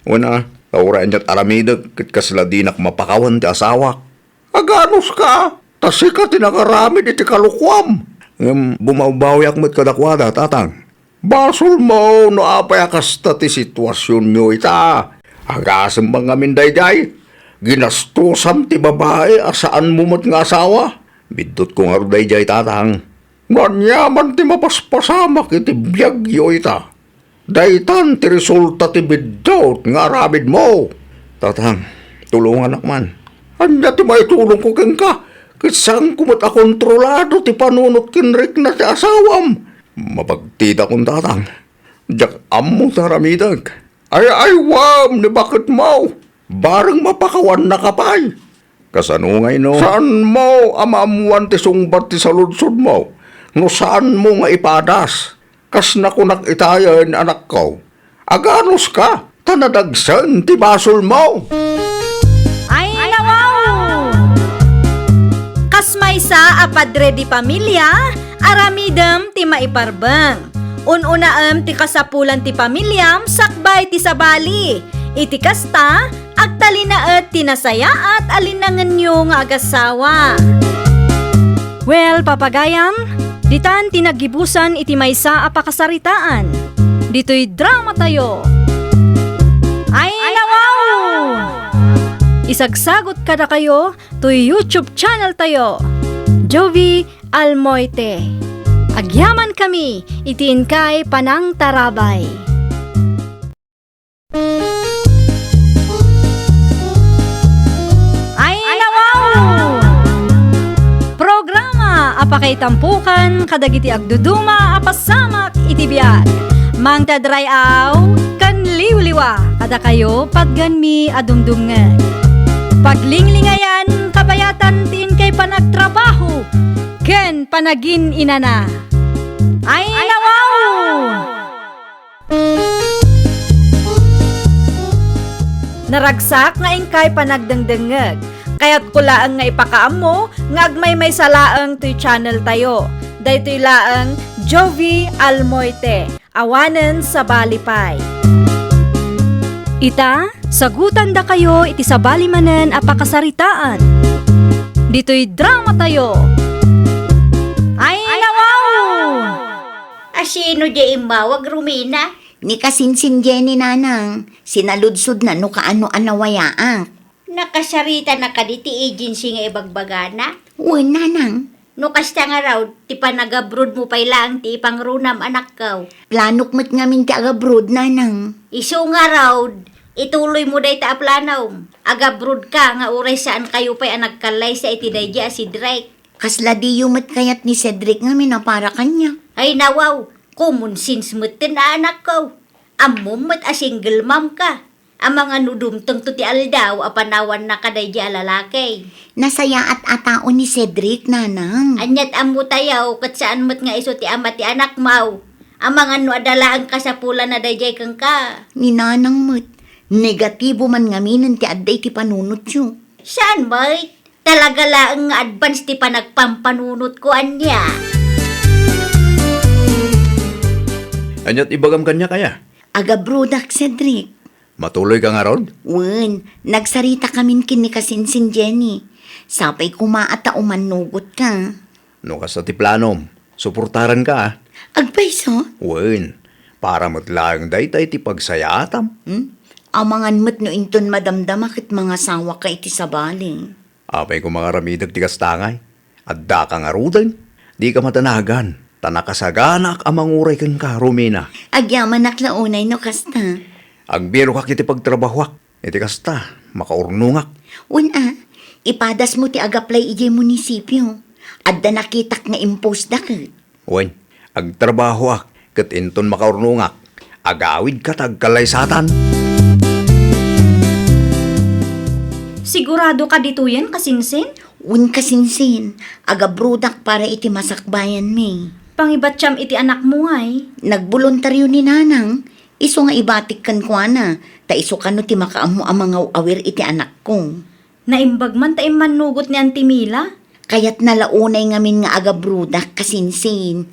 Wen a, ta uray aniat aramidek, ket kasla dinak mapakawan ti asawak. Aganuska, ta sika ti nangaramid iti kalokuam. Ngem bumawbawiak met kadakuada, Tatang. Basolmo no apay a kasta ti situasionyo ita. Agasem man ngamin daydiay. Ginastosam ti babai a saanmo met nga asawa. Biddutko ngarud daydiay, Tatang. No aniaman ti mapaspasamak iti biagyo ita, daytan ti resulta ti biddut nga aramidmo. Tatang, tulonganak man. Ania ti maitulongko kenka? Ket saanko met a kontrolado ti panunot ken rikna ti asawam. Mapagtidakon, Tatang. Diak ammo ti aramidek. Ay-aywam ni baketmo. Bareng mapakawannaka pay. Kasano ngay no? Saanmo a maammuan ti sungbat ti saludsodmo no saanmo nga ipadas? Kas nakunak itayen, anakko, aganuska, ta nadagsen ti basolmo. Ay, nawaw! Kas maysa a padre di pamilya, aramidem ti maiparbeng. Un-unaem ti kasapulan ti pamiliam sakbay ti sabali. Iti kasta, agtalinaed ti nasayaat a linangenyo nga agasawa. Well, papagayam, ditan ti naggibusan iti maysa a pakasaritaan. Ditoy dramatayo. Ay, nawaw! Isagsagot kadakayo toy YouTube channel tayo, Jovie Almoite. Agyamankami iti inkay panangtarabay. Ay, nawaw! Programa a pakaitampokan kadagiti agduduma a pasamak iti biag. Mangted ray-aw ken liwliwa kadakayo, patgenmi a dumdumngeg. Paglinglingayan, kabayatan ti inkay panagtrabaho ken panagin-inana. Ay, nawaw! Naragsak nga inkay panagdengdengngeg. Kayatko laeng nga ipakaammo nga agmaymaysa laeng toy channel tayo. Daytoy laeng Jovie Almoite, awanen sabali pay. Ita, sagutandakayo iti sabali manen a pakasaritaan. Ditoy dramatayo. Ay, nawaw! Sino diay immawag, Romina? Ni kasinsin Jenny, nanang. Sinaludsodna no kaano a nawayaak. Nakasarita na kadi ti agency nga ibagbagana? Wen, nanang. No kasta ngarud, ti panagabroad mo pay laeng ti ipangrunam, anakko. Planok met ngamin ti agabroad, nanang. Isu ngarud, ituloy mo dayta a planom. Agabroad ka nga uray saan kayo pay a nagkallaysa iti daydi a Cedric. Kasla diyo met kayat ni Cedric ngamin a para kaniak? Ay, nawaw, common sense metten a, anakko. Ammom met a single mom ka. Amangan no dumtengto ti aldaw a panawanna kadaydi a lalaki. Nasayaat a tao ni Cedric, nanang. Aniat ammo tayo, ket saan met nga isu ti ama ti anakmo. Amangan no adda laeng kasapulanna daydiay kenka. Ni nanang met, negatibo man ngaminen ti adda iti panunotyo. Saan met? Talaga laeng nga advance ti panagpampanunotko ania. Aniat ibagam kaniak aya? Agabroadak, Cedric. Matuloy ka ngarud? Wen, nagsarita kamin ken ni kasinsin Jenny. Sapay koma a ta umannugot ka. No kasta ti planom, suportaran ka, a. Agpayso? Wen, para met laeng dayta iti pagsayaatam. Hmm? Amangan met no inton madamdama ket mangasawa ka iti sabali. Apay koma nga aramidek ti kasta ngay? Addaka ngaruden? Dika madanagan, ta nakasaganaak a manguray kenka, Romina. Agyamanak la unay no kasta. Agbirokak iti pagtrabahoak. Iti kasta, makaurnongak. Wen a, ipadasmo ti agaplay idiay munisipio. Adda nakitak nga imposda ket. Wen, agtrabahoak ket inton makaurnongak, agawidka ta agkallaysatan. Sigurado ka ditoyen, kasinsin? Wen, kasinsin, agabroadak para iti masakbayanmi. Pangibatiam iti anakmo ngay? Nagboluntario ni nanang, isu nga ibatik kenkuana, ta isu kano ti makaammo a mangaw-awir iti anakko. Naimbag man ta immannugot ni Auntie Mila. Kayatna la unay ngamin nga agabroadak, kasinsin.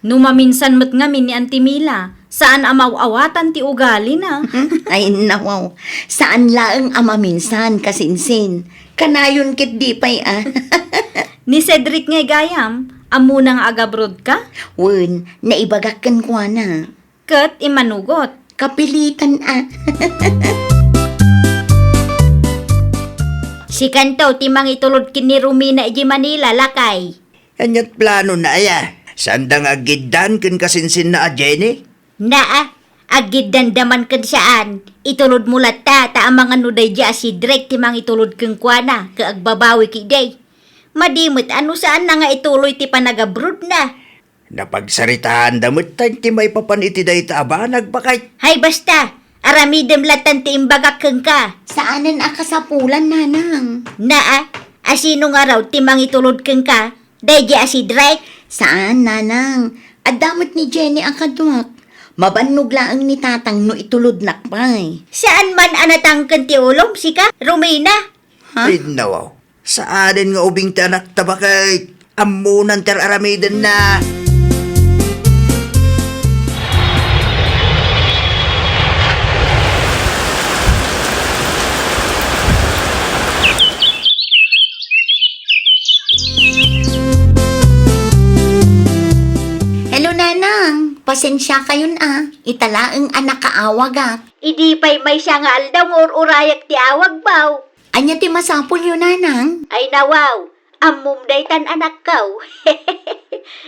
No maminsan met ngamin ni Auntie Mila, saan a maaw-awatan ti ugalina. Ay, nawaw. Saan laeng a maminsan, kasinsin. Kanayon ket di pay a. Ni Cedric ngay gayam, ammona nga agabroad ka? Wen, naibagak kenkuana. Ket immanugot. Kapilitan a. Sikanto ti mangitulod ken ni Romina idiay Manila, lakay. Aniat planona aya? Saanda nga aggiddan ken kasinsinna a Jenny? Naa, aggiddanda man ken saan, itulodmo latta ta amangan no daydi a Cedric ti mangitulod kenkuana ket agbabawi ketdi. Madi met a no saanna nga ituloy ti panagabroadna. Napagsaritaanda metten ti maipapan iti dayta a banag, baket. Hay basta, aramidem lattan ti imbagak kenka. Saanen a kasapulan, nanang. Naa, a sino ngarud ti mangitulod kenka? Daydi a Cedric? Saan, nanang. Adda met ni Jenny a kaduak. Mabannog laeng ni tatang no itulodnak pay. Saan man a natangken ti ulom, sika, Romina? Ha? Ay, nawaw. Saanen nga ubing ti anakta, baket. Ammonan ti ar-aramidenna. Hello, Nanang. Pasensia kayon a. Ita laeng a nakaawagak. Idi pay maysa nga aldaw nga ur-urayak ti awagmo. Ania ti masapulyo, Nanang? Ay, nawaw. Ammom daytan, anakko.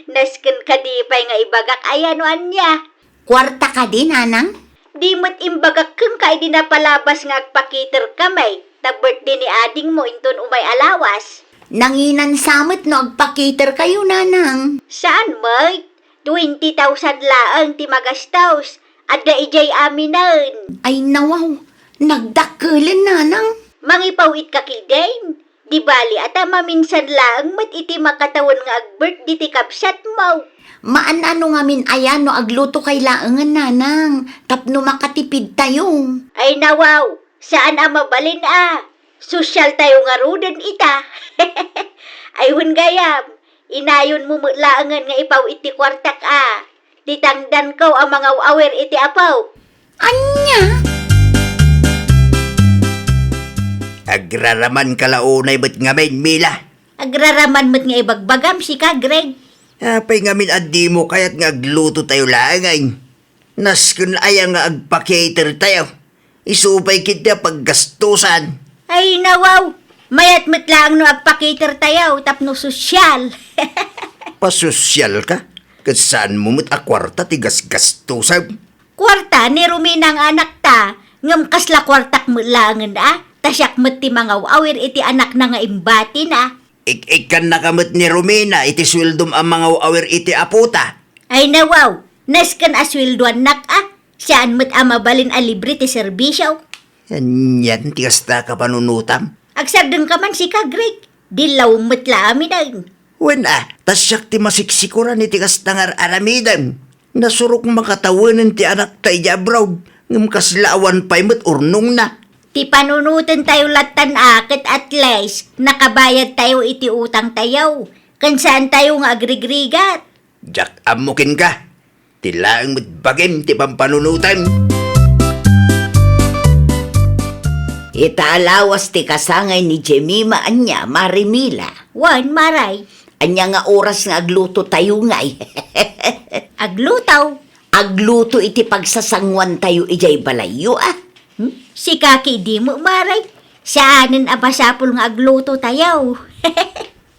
Nasken kadi pay nga ibagak aya no ania? Kuarta kadi, Nanang? Di met imbagak kenka idi napalabas nga agpakiterkami ta birthday ni adingmo inton umay a lawas. Nanginansa met no agpakiterkayo, Nanang. Saan met? Twenty thousand laeng ti magastos. Adda idiay aminen. Ay, nawaw. Nagdakkelen, Nanang. Mangipaw-itka ketdin. Di bali a ta maminsan laeng met iti makatawen nga agbirthday ti kabsatmo. Maan-ano ngamin aya no aglutokay laengen, Nanang, tapno makatipidtayo. Ay, nawaw, saan a mabalin a. Sosyaltayo ngaruden ita. Ay, wen gayam, inayonmo met laengen nga ipaw-it ti kuartak a. Ti tangdanko a mangaw-awir iti apo. Ania? Agraramanka la unay met ngamin, Mila. Agraraman met nga ibagbagam, sika, Greg. Apay ngamin a dimo kayat nga aglutotayo laeng ay? Nasken aya nga agpa-cater tayo? Isu pay ketdi a paggastusan. Ay, nawaw! Mayat met laeng no agpa-cater tayo tapno sosyal. Pasosyal ka? Ket saanmo met a kuarta ti gasgastusem? Kuarta ni Romina nga anakta, ngem kasla kuartak met laengen a, ta siak met ti mangaw-awir iti anakna nga imbatina. Ik-ikkannaka met ni Romina iti sueldom a mangaw-awir iti apota. Ay nawaw, nasken a sueldoannak a, saan met a mabalin a libre ti serbisio. Anian ti kasta a kapanunotam? Agsardengka man sika, Greg. Dillaw met la amin ay. Wen a, ta siak ti masiksikuran iti kasta nga ar-aramidem. Nasurok makatawenen ti anakta idiay abroad, ngem kasla awan pay met urnongna. Ti panunotentayo lattan a ket at least nakabayadtayo iti utangtayo, ken saantayo nga agrigrigat. Diak ammo kenka. Ti laeng met bagim ti pampanunotem. Ita a lawas ti kasangay ni Jemima ania, Mare Mila? Wen, Maray. Ania nga oras nga agluto tayo ngay? Agluto? Agluto iti pagsasanguan tayo idiay balayyo, a? Hmm? Sika ketdi met, Maray. Saanen a masapul nga agluto tayo.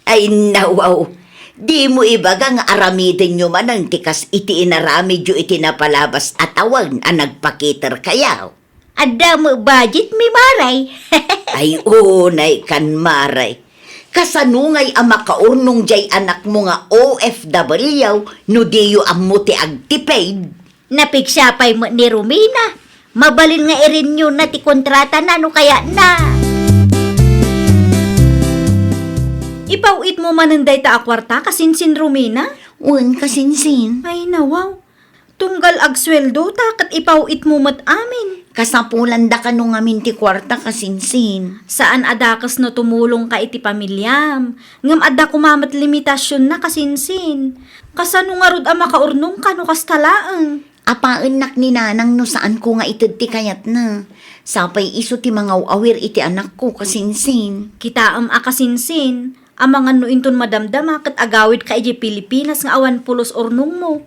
Ay, nawaw. Dimo ibaga nga aramidenyo manen ti kas iti inaramidyo iti napalabas a tawen a nagpa-cater kayo? Adda met budget mi, Maray. Ay, unay kan, Maray. Kasano ngay a makaurnong diay anakmo nga O F W no diyo ammo ti agtipid? Napigsa pay met ni Romina. Mabalin nga irenew na ti kontratana no kayatna. Ipaw-itmo manen dayta a kuarta, kasinsin, Romina? Wen, kasinsin. Ay, nawaw. Tunggal agsueldo ta ket ipaw-itmo met amin. Kasapulanda kano ngamin ti kuarta, kasinsin. Saan a dakes no tumulongka iti pamiliam, ngem adda koma met limitasionna, kasinsin. Kasano ngarud a makaurnongka no kasta laeng? Apaennak ni nanang no saanko nga ited ti kayatna. Sapay isu ti mangaw-awir iti anakko, kasinsin. Kitaem a kasinsin, amangan no inton madamdama ket agawidka idiay Pilipinas nga awan pulos urnongmo.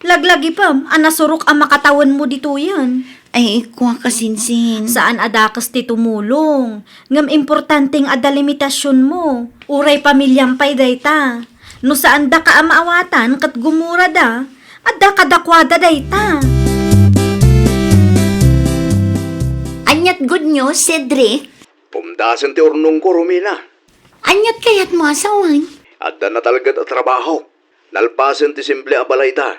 Laglagipem a nasurok a makatawenmo ditoyen. Ay, kua, kasinsin. Saan a dakes ti tumulong, ngem importante nga adda limitasionmo. Uray pamiliam pay dayta. No saandaka a maawatan ket gumurada, adda kadakuada dayta. Aniat good news, Cedric? Pumdasen ti urnongko, Romina. Aniat kayatmo a sawen? Adda natalged a trabaho. Nalpasen ti simple a balayta,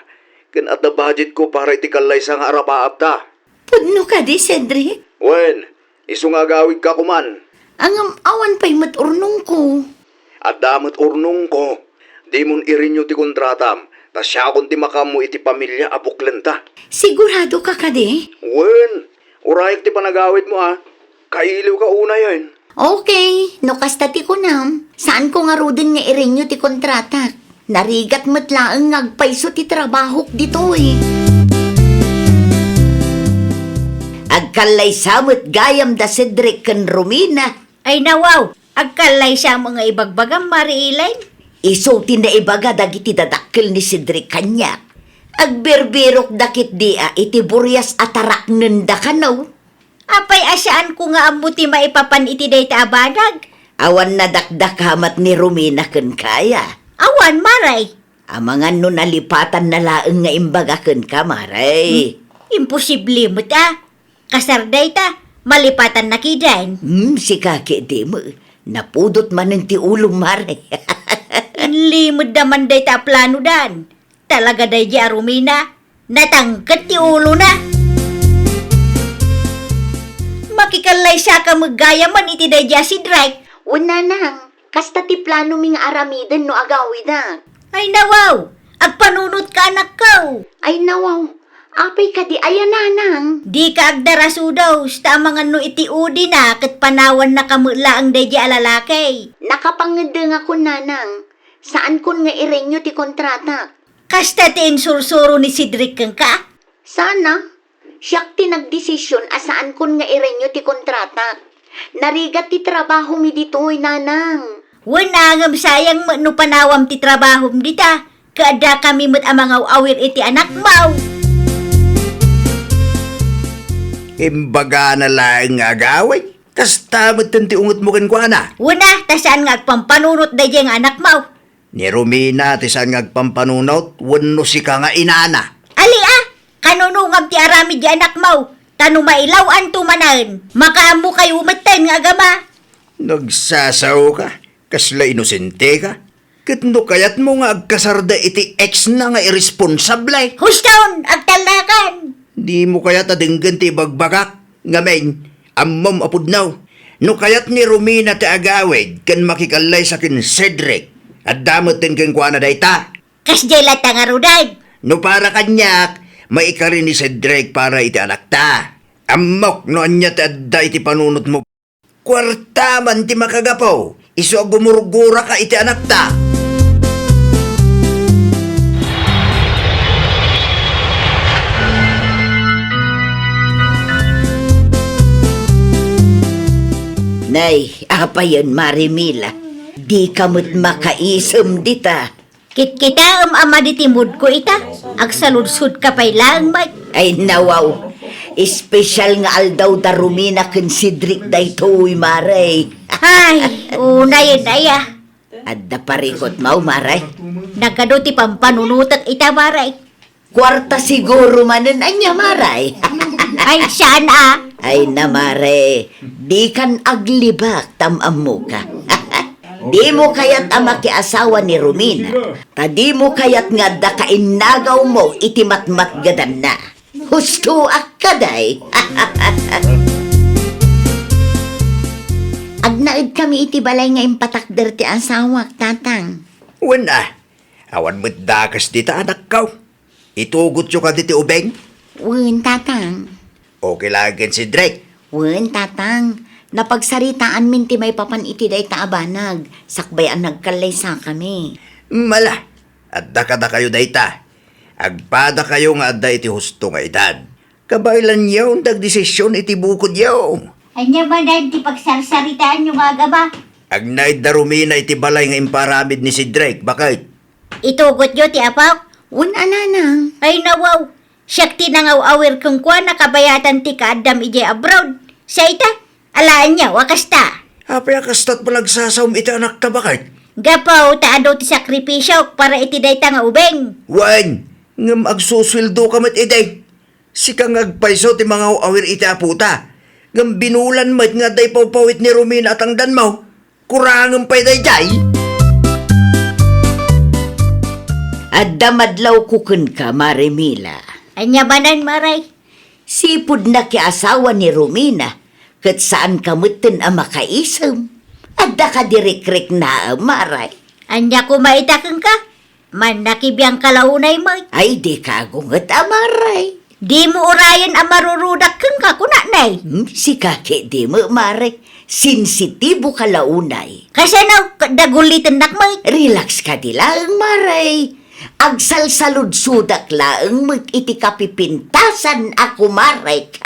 ken adda budgetko para iti kallaysa nga arabaabta. Pudno kadi, Cedric? Wen, isu nga agawidka koman. Ngem awan pay met urnongko. Adda met urnongko. Dimon irenew ti kontratam, ta siakon ti makaammo iti pamilia a buklenta. Sigurado ka kadi? Wen, urayak ti panagawidmo a. Kailiwka unayen. Okay, no kasta ti kunam, saanko ngaruden nga irenew ti kontratak. Narigat met laeng nga agpayso ti trabahok ditoy. Agkallaysa met gayam da Cedric ken Romina. Ay, nawaw, agkallaysa met nga ibagbagam, Mare Elaine. Isu ti naibaga dagiti dadakkel ni Cedric kaniak. Agbirbirokda ketdi a iti burias a taraknenda kano. Apay a saanko nga ammo ti maipapan iti dayta a banag? Awan nadakdakamat ni Romina kenka aya? Awan, Mare. Amangan no nalipatanna laeng nga imbaga kenka, Mare. Hmm? Imposible met a. Kasar dayta, malipatanna kadi. Hmm, sika ketdi met. Napudot manen ti ulom, Mare. Inlimedda man dayta a planodan. Talaga daydi a Romina, natangket ti ulona. Makikallaysaka met gayamen iti daydi a Cedric. Wen, nanang, kasta ti planomi nga aramiden no agawidak. Ay, nawaw, agpanunotka, anakko. Ay, nawaw, apay kadi aya, nanang? Dika agdarasudos, ta amangan no iti udina ket panawannaka met laeng daydi a lalaki. Nakapangeddengakon, nanang. Saankon nga irenew ti kontratak. Kasta ti insursuro ni Cedric kenka? Saan a. Siak ti nagdesision a saankon nga irenew ti kontratak. Narigat ti trabahomi ditoy, nanang. Wen a, ngem sayang met no panawam ti trabahom dita. Addakami met a mangaw-awir iti anakmo. Imbagana laeng nga agawid. Kasta metten ti ungetmo kenkuana. Wen a, ta saan nga agpampanunot daydiay nga anakmo. Ni Romina ti saan nga agpampanunot wenno sika nga inana? Ali a, kanunongam ti aramid ti anakmo, ta no mailaw-anto manen, makaammokayo metten nga agama. Nagsasaoka, kasla inosente ka. Ket no kayatmo nga agkasarda iti ex na nga irresponsable. Huston, agtallakan! Dimo kayat a denggen ti ibagbagak, ngamin, ammom a pudno. No kayat ni Romina ti agawid ken makikallaysa ken Cedric, adda metten kenkuana dayta. Kasdiay latta ngaruden. No para kaniak, maikari ni Cedric para iti anakta. Ammok no ania ti adda iti panunotmo. Kuarta man ti makagapu, isu a gumurguraka iti anakta. Nay, apayen, Mare Mila, dika met makaisem dita. Kitkitaem a madi ti moodko ita, agsaludsodka pay laeng met. Ay, nawaw. Espesyal nga aldaw da Romina ken Cedric daytoy, Mare. Ay, unayen aya. Adda parikutmo, Mare? Nagadu ti pampanunotek ita, Mare. Kuarta siguro manen ania, Mare? Ay, saan a? Ay na, Mare, dikan aglibak, tam-ammoka. Dimo kayat a makiasawa ni Romina, ta dimo kayat nga adda kainnagawmo iti matmatgedanna. Husto a kadi. Agnaedkami iti balay nga impatakder ti asawak, Tatang. Wen a, awan met dakes dita, anakko. Itugotyo kadi ti ubing? Wen, Tatang. Okay laeng ken Cedric? Wen, Tatang. Napagsaritaanmin ti maipapan iti dayta a banag, sakbay a nagkallaysakami. Mala, adda kadakayo dayta. Agpadakayo nga adda iti husto nga edad. Kabaelanyo ti agdesisyon iti bukodyo. Ania manen ti pagsarsaritaanyo nga agama? Agnaed da Romina iti balay nga imparamid ni Cedric, baket? Itugotyo ti apok? Wen a, Nanang. Ay, nawaw. Siak ti nangaw-awir kenkuana kabayatan ti kaaddam idiay abroad. Sa ita, alaenyo a kasta. Apay a kastat panagsasaom iti anakta, baket? Gapu ta adu ti sakripisiok para iti dayta nga ubing. Wen, ngem agsusueldoka met idi. Sika nga agpayso ti mangaw-awir iti apota, ngem binulan met nga adda ipawpawit ni Romina a tangdanmo. Kurangem pay daydiay. Adda madlawko kenka, Mare Mila. Ania manen, Mare? Sipud nakiasawa ni Romina, ket saanka metten a makaisem. Adda kadi rikriknaem, Mare? Ania koma ita kenka? Mannakibiangka la unay met. Ay, dika agunget a, Mare. Dimo urayen a marurudak kenka, kunanay. Hmm, sika ketdi met, Mare. Sensitiboka la unay. Kasano, ket dagullitennak met. Relax kadi laeng, Mare. Agsalsaludsodak laeng met iti kapipintasan a kumarek.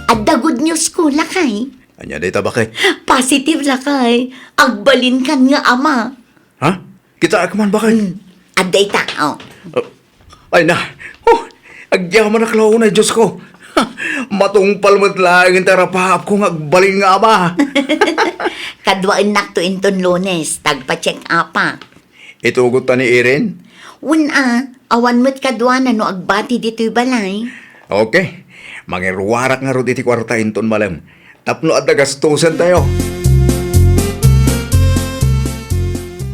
Adda good news ko, lakay. Ania dayta, baket? Positive, lakay. Agbalinkan nga ama. Ha? Kitaek man, baket? Hmm. Adda ita, oh. Uh, ay na. Oh, agyamanak la unay, Diosko. Matungpal met laeng ti arapaapko nga agbalin nga ama. Kaduaennakto inton Lunes, tagpa-check up-ak. Itugot ta ni Irene? Wen a, awan met kaduana no agbati ditoy balay. Okay. Mangiruarak ngarud iti kuarta inton malem. Tapno adda gastusen tayo.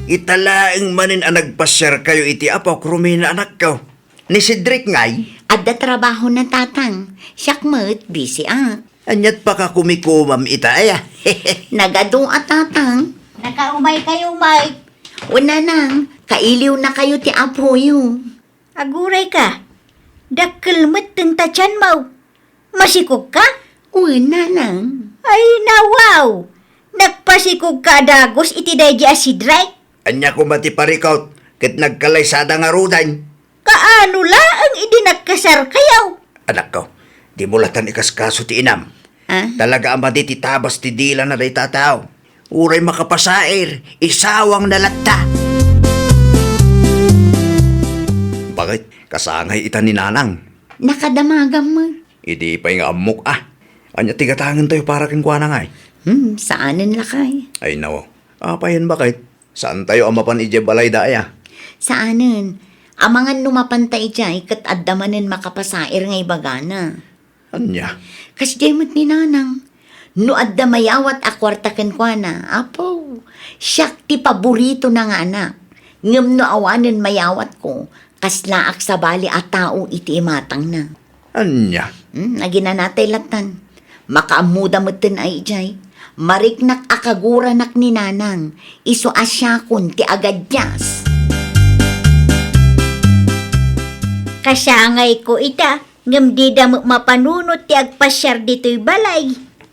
Ita laeng manen a nagpasiarkayo iti apok, Romina, anakko. Ni Cedric ngay? Adda trabahona, Tatang. Siak met, busy ak. Ania't pakakumikumam ita, aya? Nagadu a, Tatang. Nakaumaykayo, Mike. O, Nanang, kailiwnakayo ti apoyo. Agurayka, dakkel met ti tianmo. Masikogka? Wen, Nanang. Ay, nawaw! Nagpasikogka a dagus iti daydi a Cedric? Ania koma ti parikut ket nagkalaysada ngaruden? Kaano laeng idi nagkasarkayo? Anakko, dimo latan ikaskaso ti inam. Ah? Talaga a madi ti tabas ti dilana dayta a tao. Uray makapasair, isawangna latta. Bakit? Kasangay ita ni Nanang. Nakadamagam met. Idi pay nga ammok, ah. Ania ti gatangentayo para kenkuana ngay? Hmm, saanen lakay. Ay, nawaw. Apayen, bakit? Saantayo a mapan idiay balay daya? Saanen. Amangan no mapanta idiay, ket adda manen makapasair nga ibagana. Ania? Kasdiay met ni Nanang. No adda mayawat a kuarta kenkuana, apo, siak ti paboritona nga anak. Ngem no awanen mayawatko, kaslaak sabali a tao iti imatangna. Ania? Hmm, aginanatay lattan. Makaammoda metten a idiay. Mariknak a kaguranak ni Nanang, isu a siakon ti agadias. Kasangayko ita, ngem dida met mapanunot ti agpasiar ditoy balay.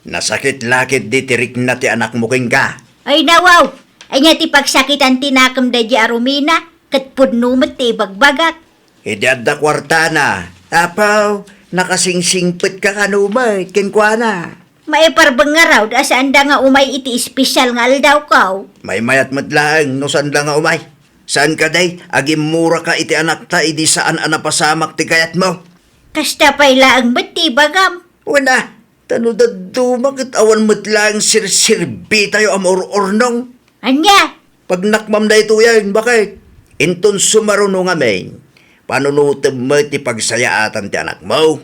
Nasakit la ketdi ti rikna ti anakmo kenka. Ay, nawaw! Ania ti pagsakitan ti nakem daydi a rumina, ket pudno met ti ibagbagak. Idi adda kuartana, apaw, nakasingsingpetka kano met kenkuana. Maiparbeng ngarud a saanda nga umay iti espesial nga aldawko. Maymayat met laeng no saanda nga umay. Saan kadi, agimmuraka iti anakta idi saan a napasamak ti kayatmo? Kasta pay laeng met ti ibagam. Wen a, ta no dadduma ket awan met laeng sirsirbitayo a maur-urnong. Ania? Pagnakmam daytoyen, bakit? Inton sumaruno ngamin, panunotem met ti pagsayaatan ti anakmo.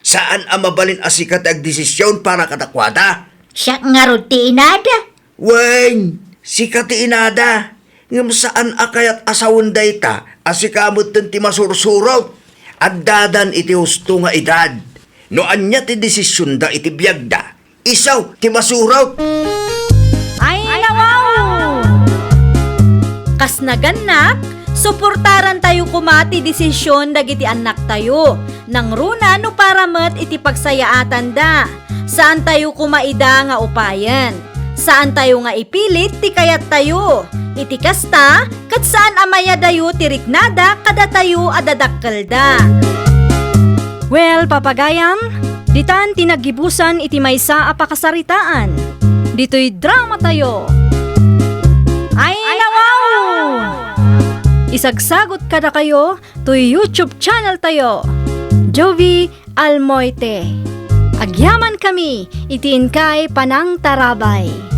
Saan a mabalin a sika ti agdesisyon para kadakuada. Siak ngarud ti inada. Wen, sika ti inada. Ngem saan a kayat a sawen dayta a sika metten ti masursurot. Addadan iti husto nga edad. No ania ti desisionda iti biagda, isu ti masurot. Ay, nawaw! Kas nagannak, suportarantayo koma ti desisyon dagiti annaktayo. Nangruna no para met iti pagsayaatanda. Saantayo koma ida nga upayen. Saantayo nga ipilit ti kayattayo. Iti kasta, ket saan a mayadayo ti riknada kadatayo a dadakkelda. Well, papagayam, ditan ti naggibusan iti maysa a pakasaritaan. Ditoy dramatayo. Ay, nawaw! Isagsagot kadakayo toy YouTube channel tayo, Jovie Almoite. Agyamankami iti inkay panangtarabay.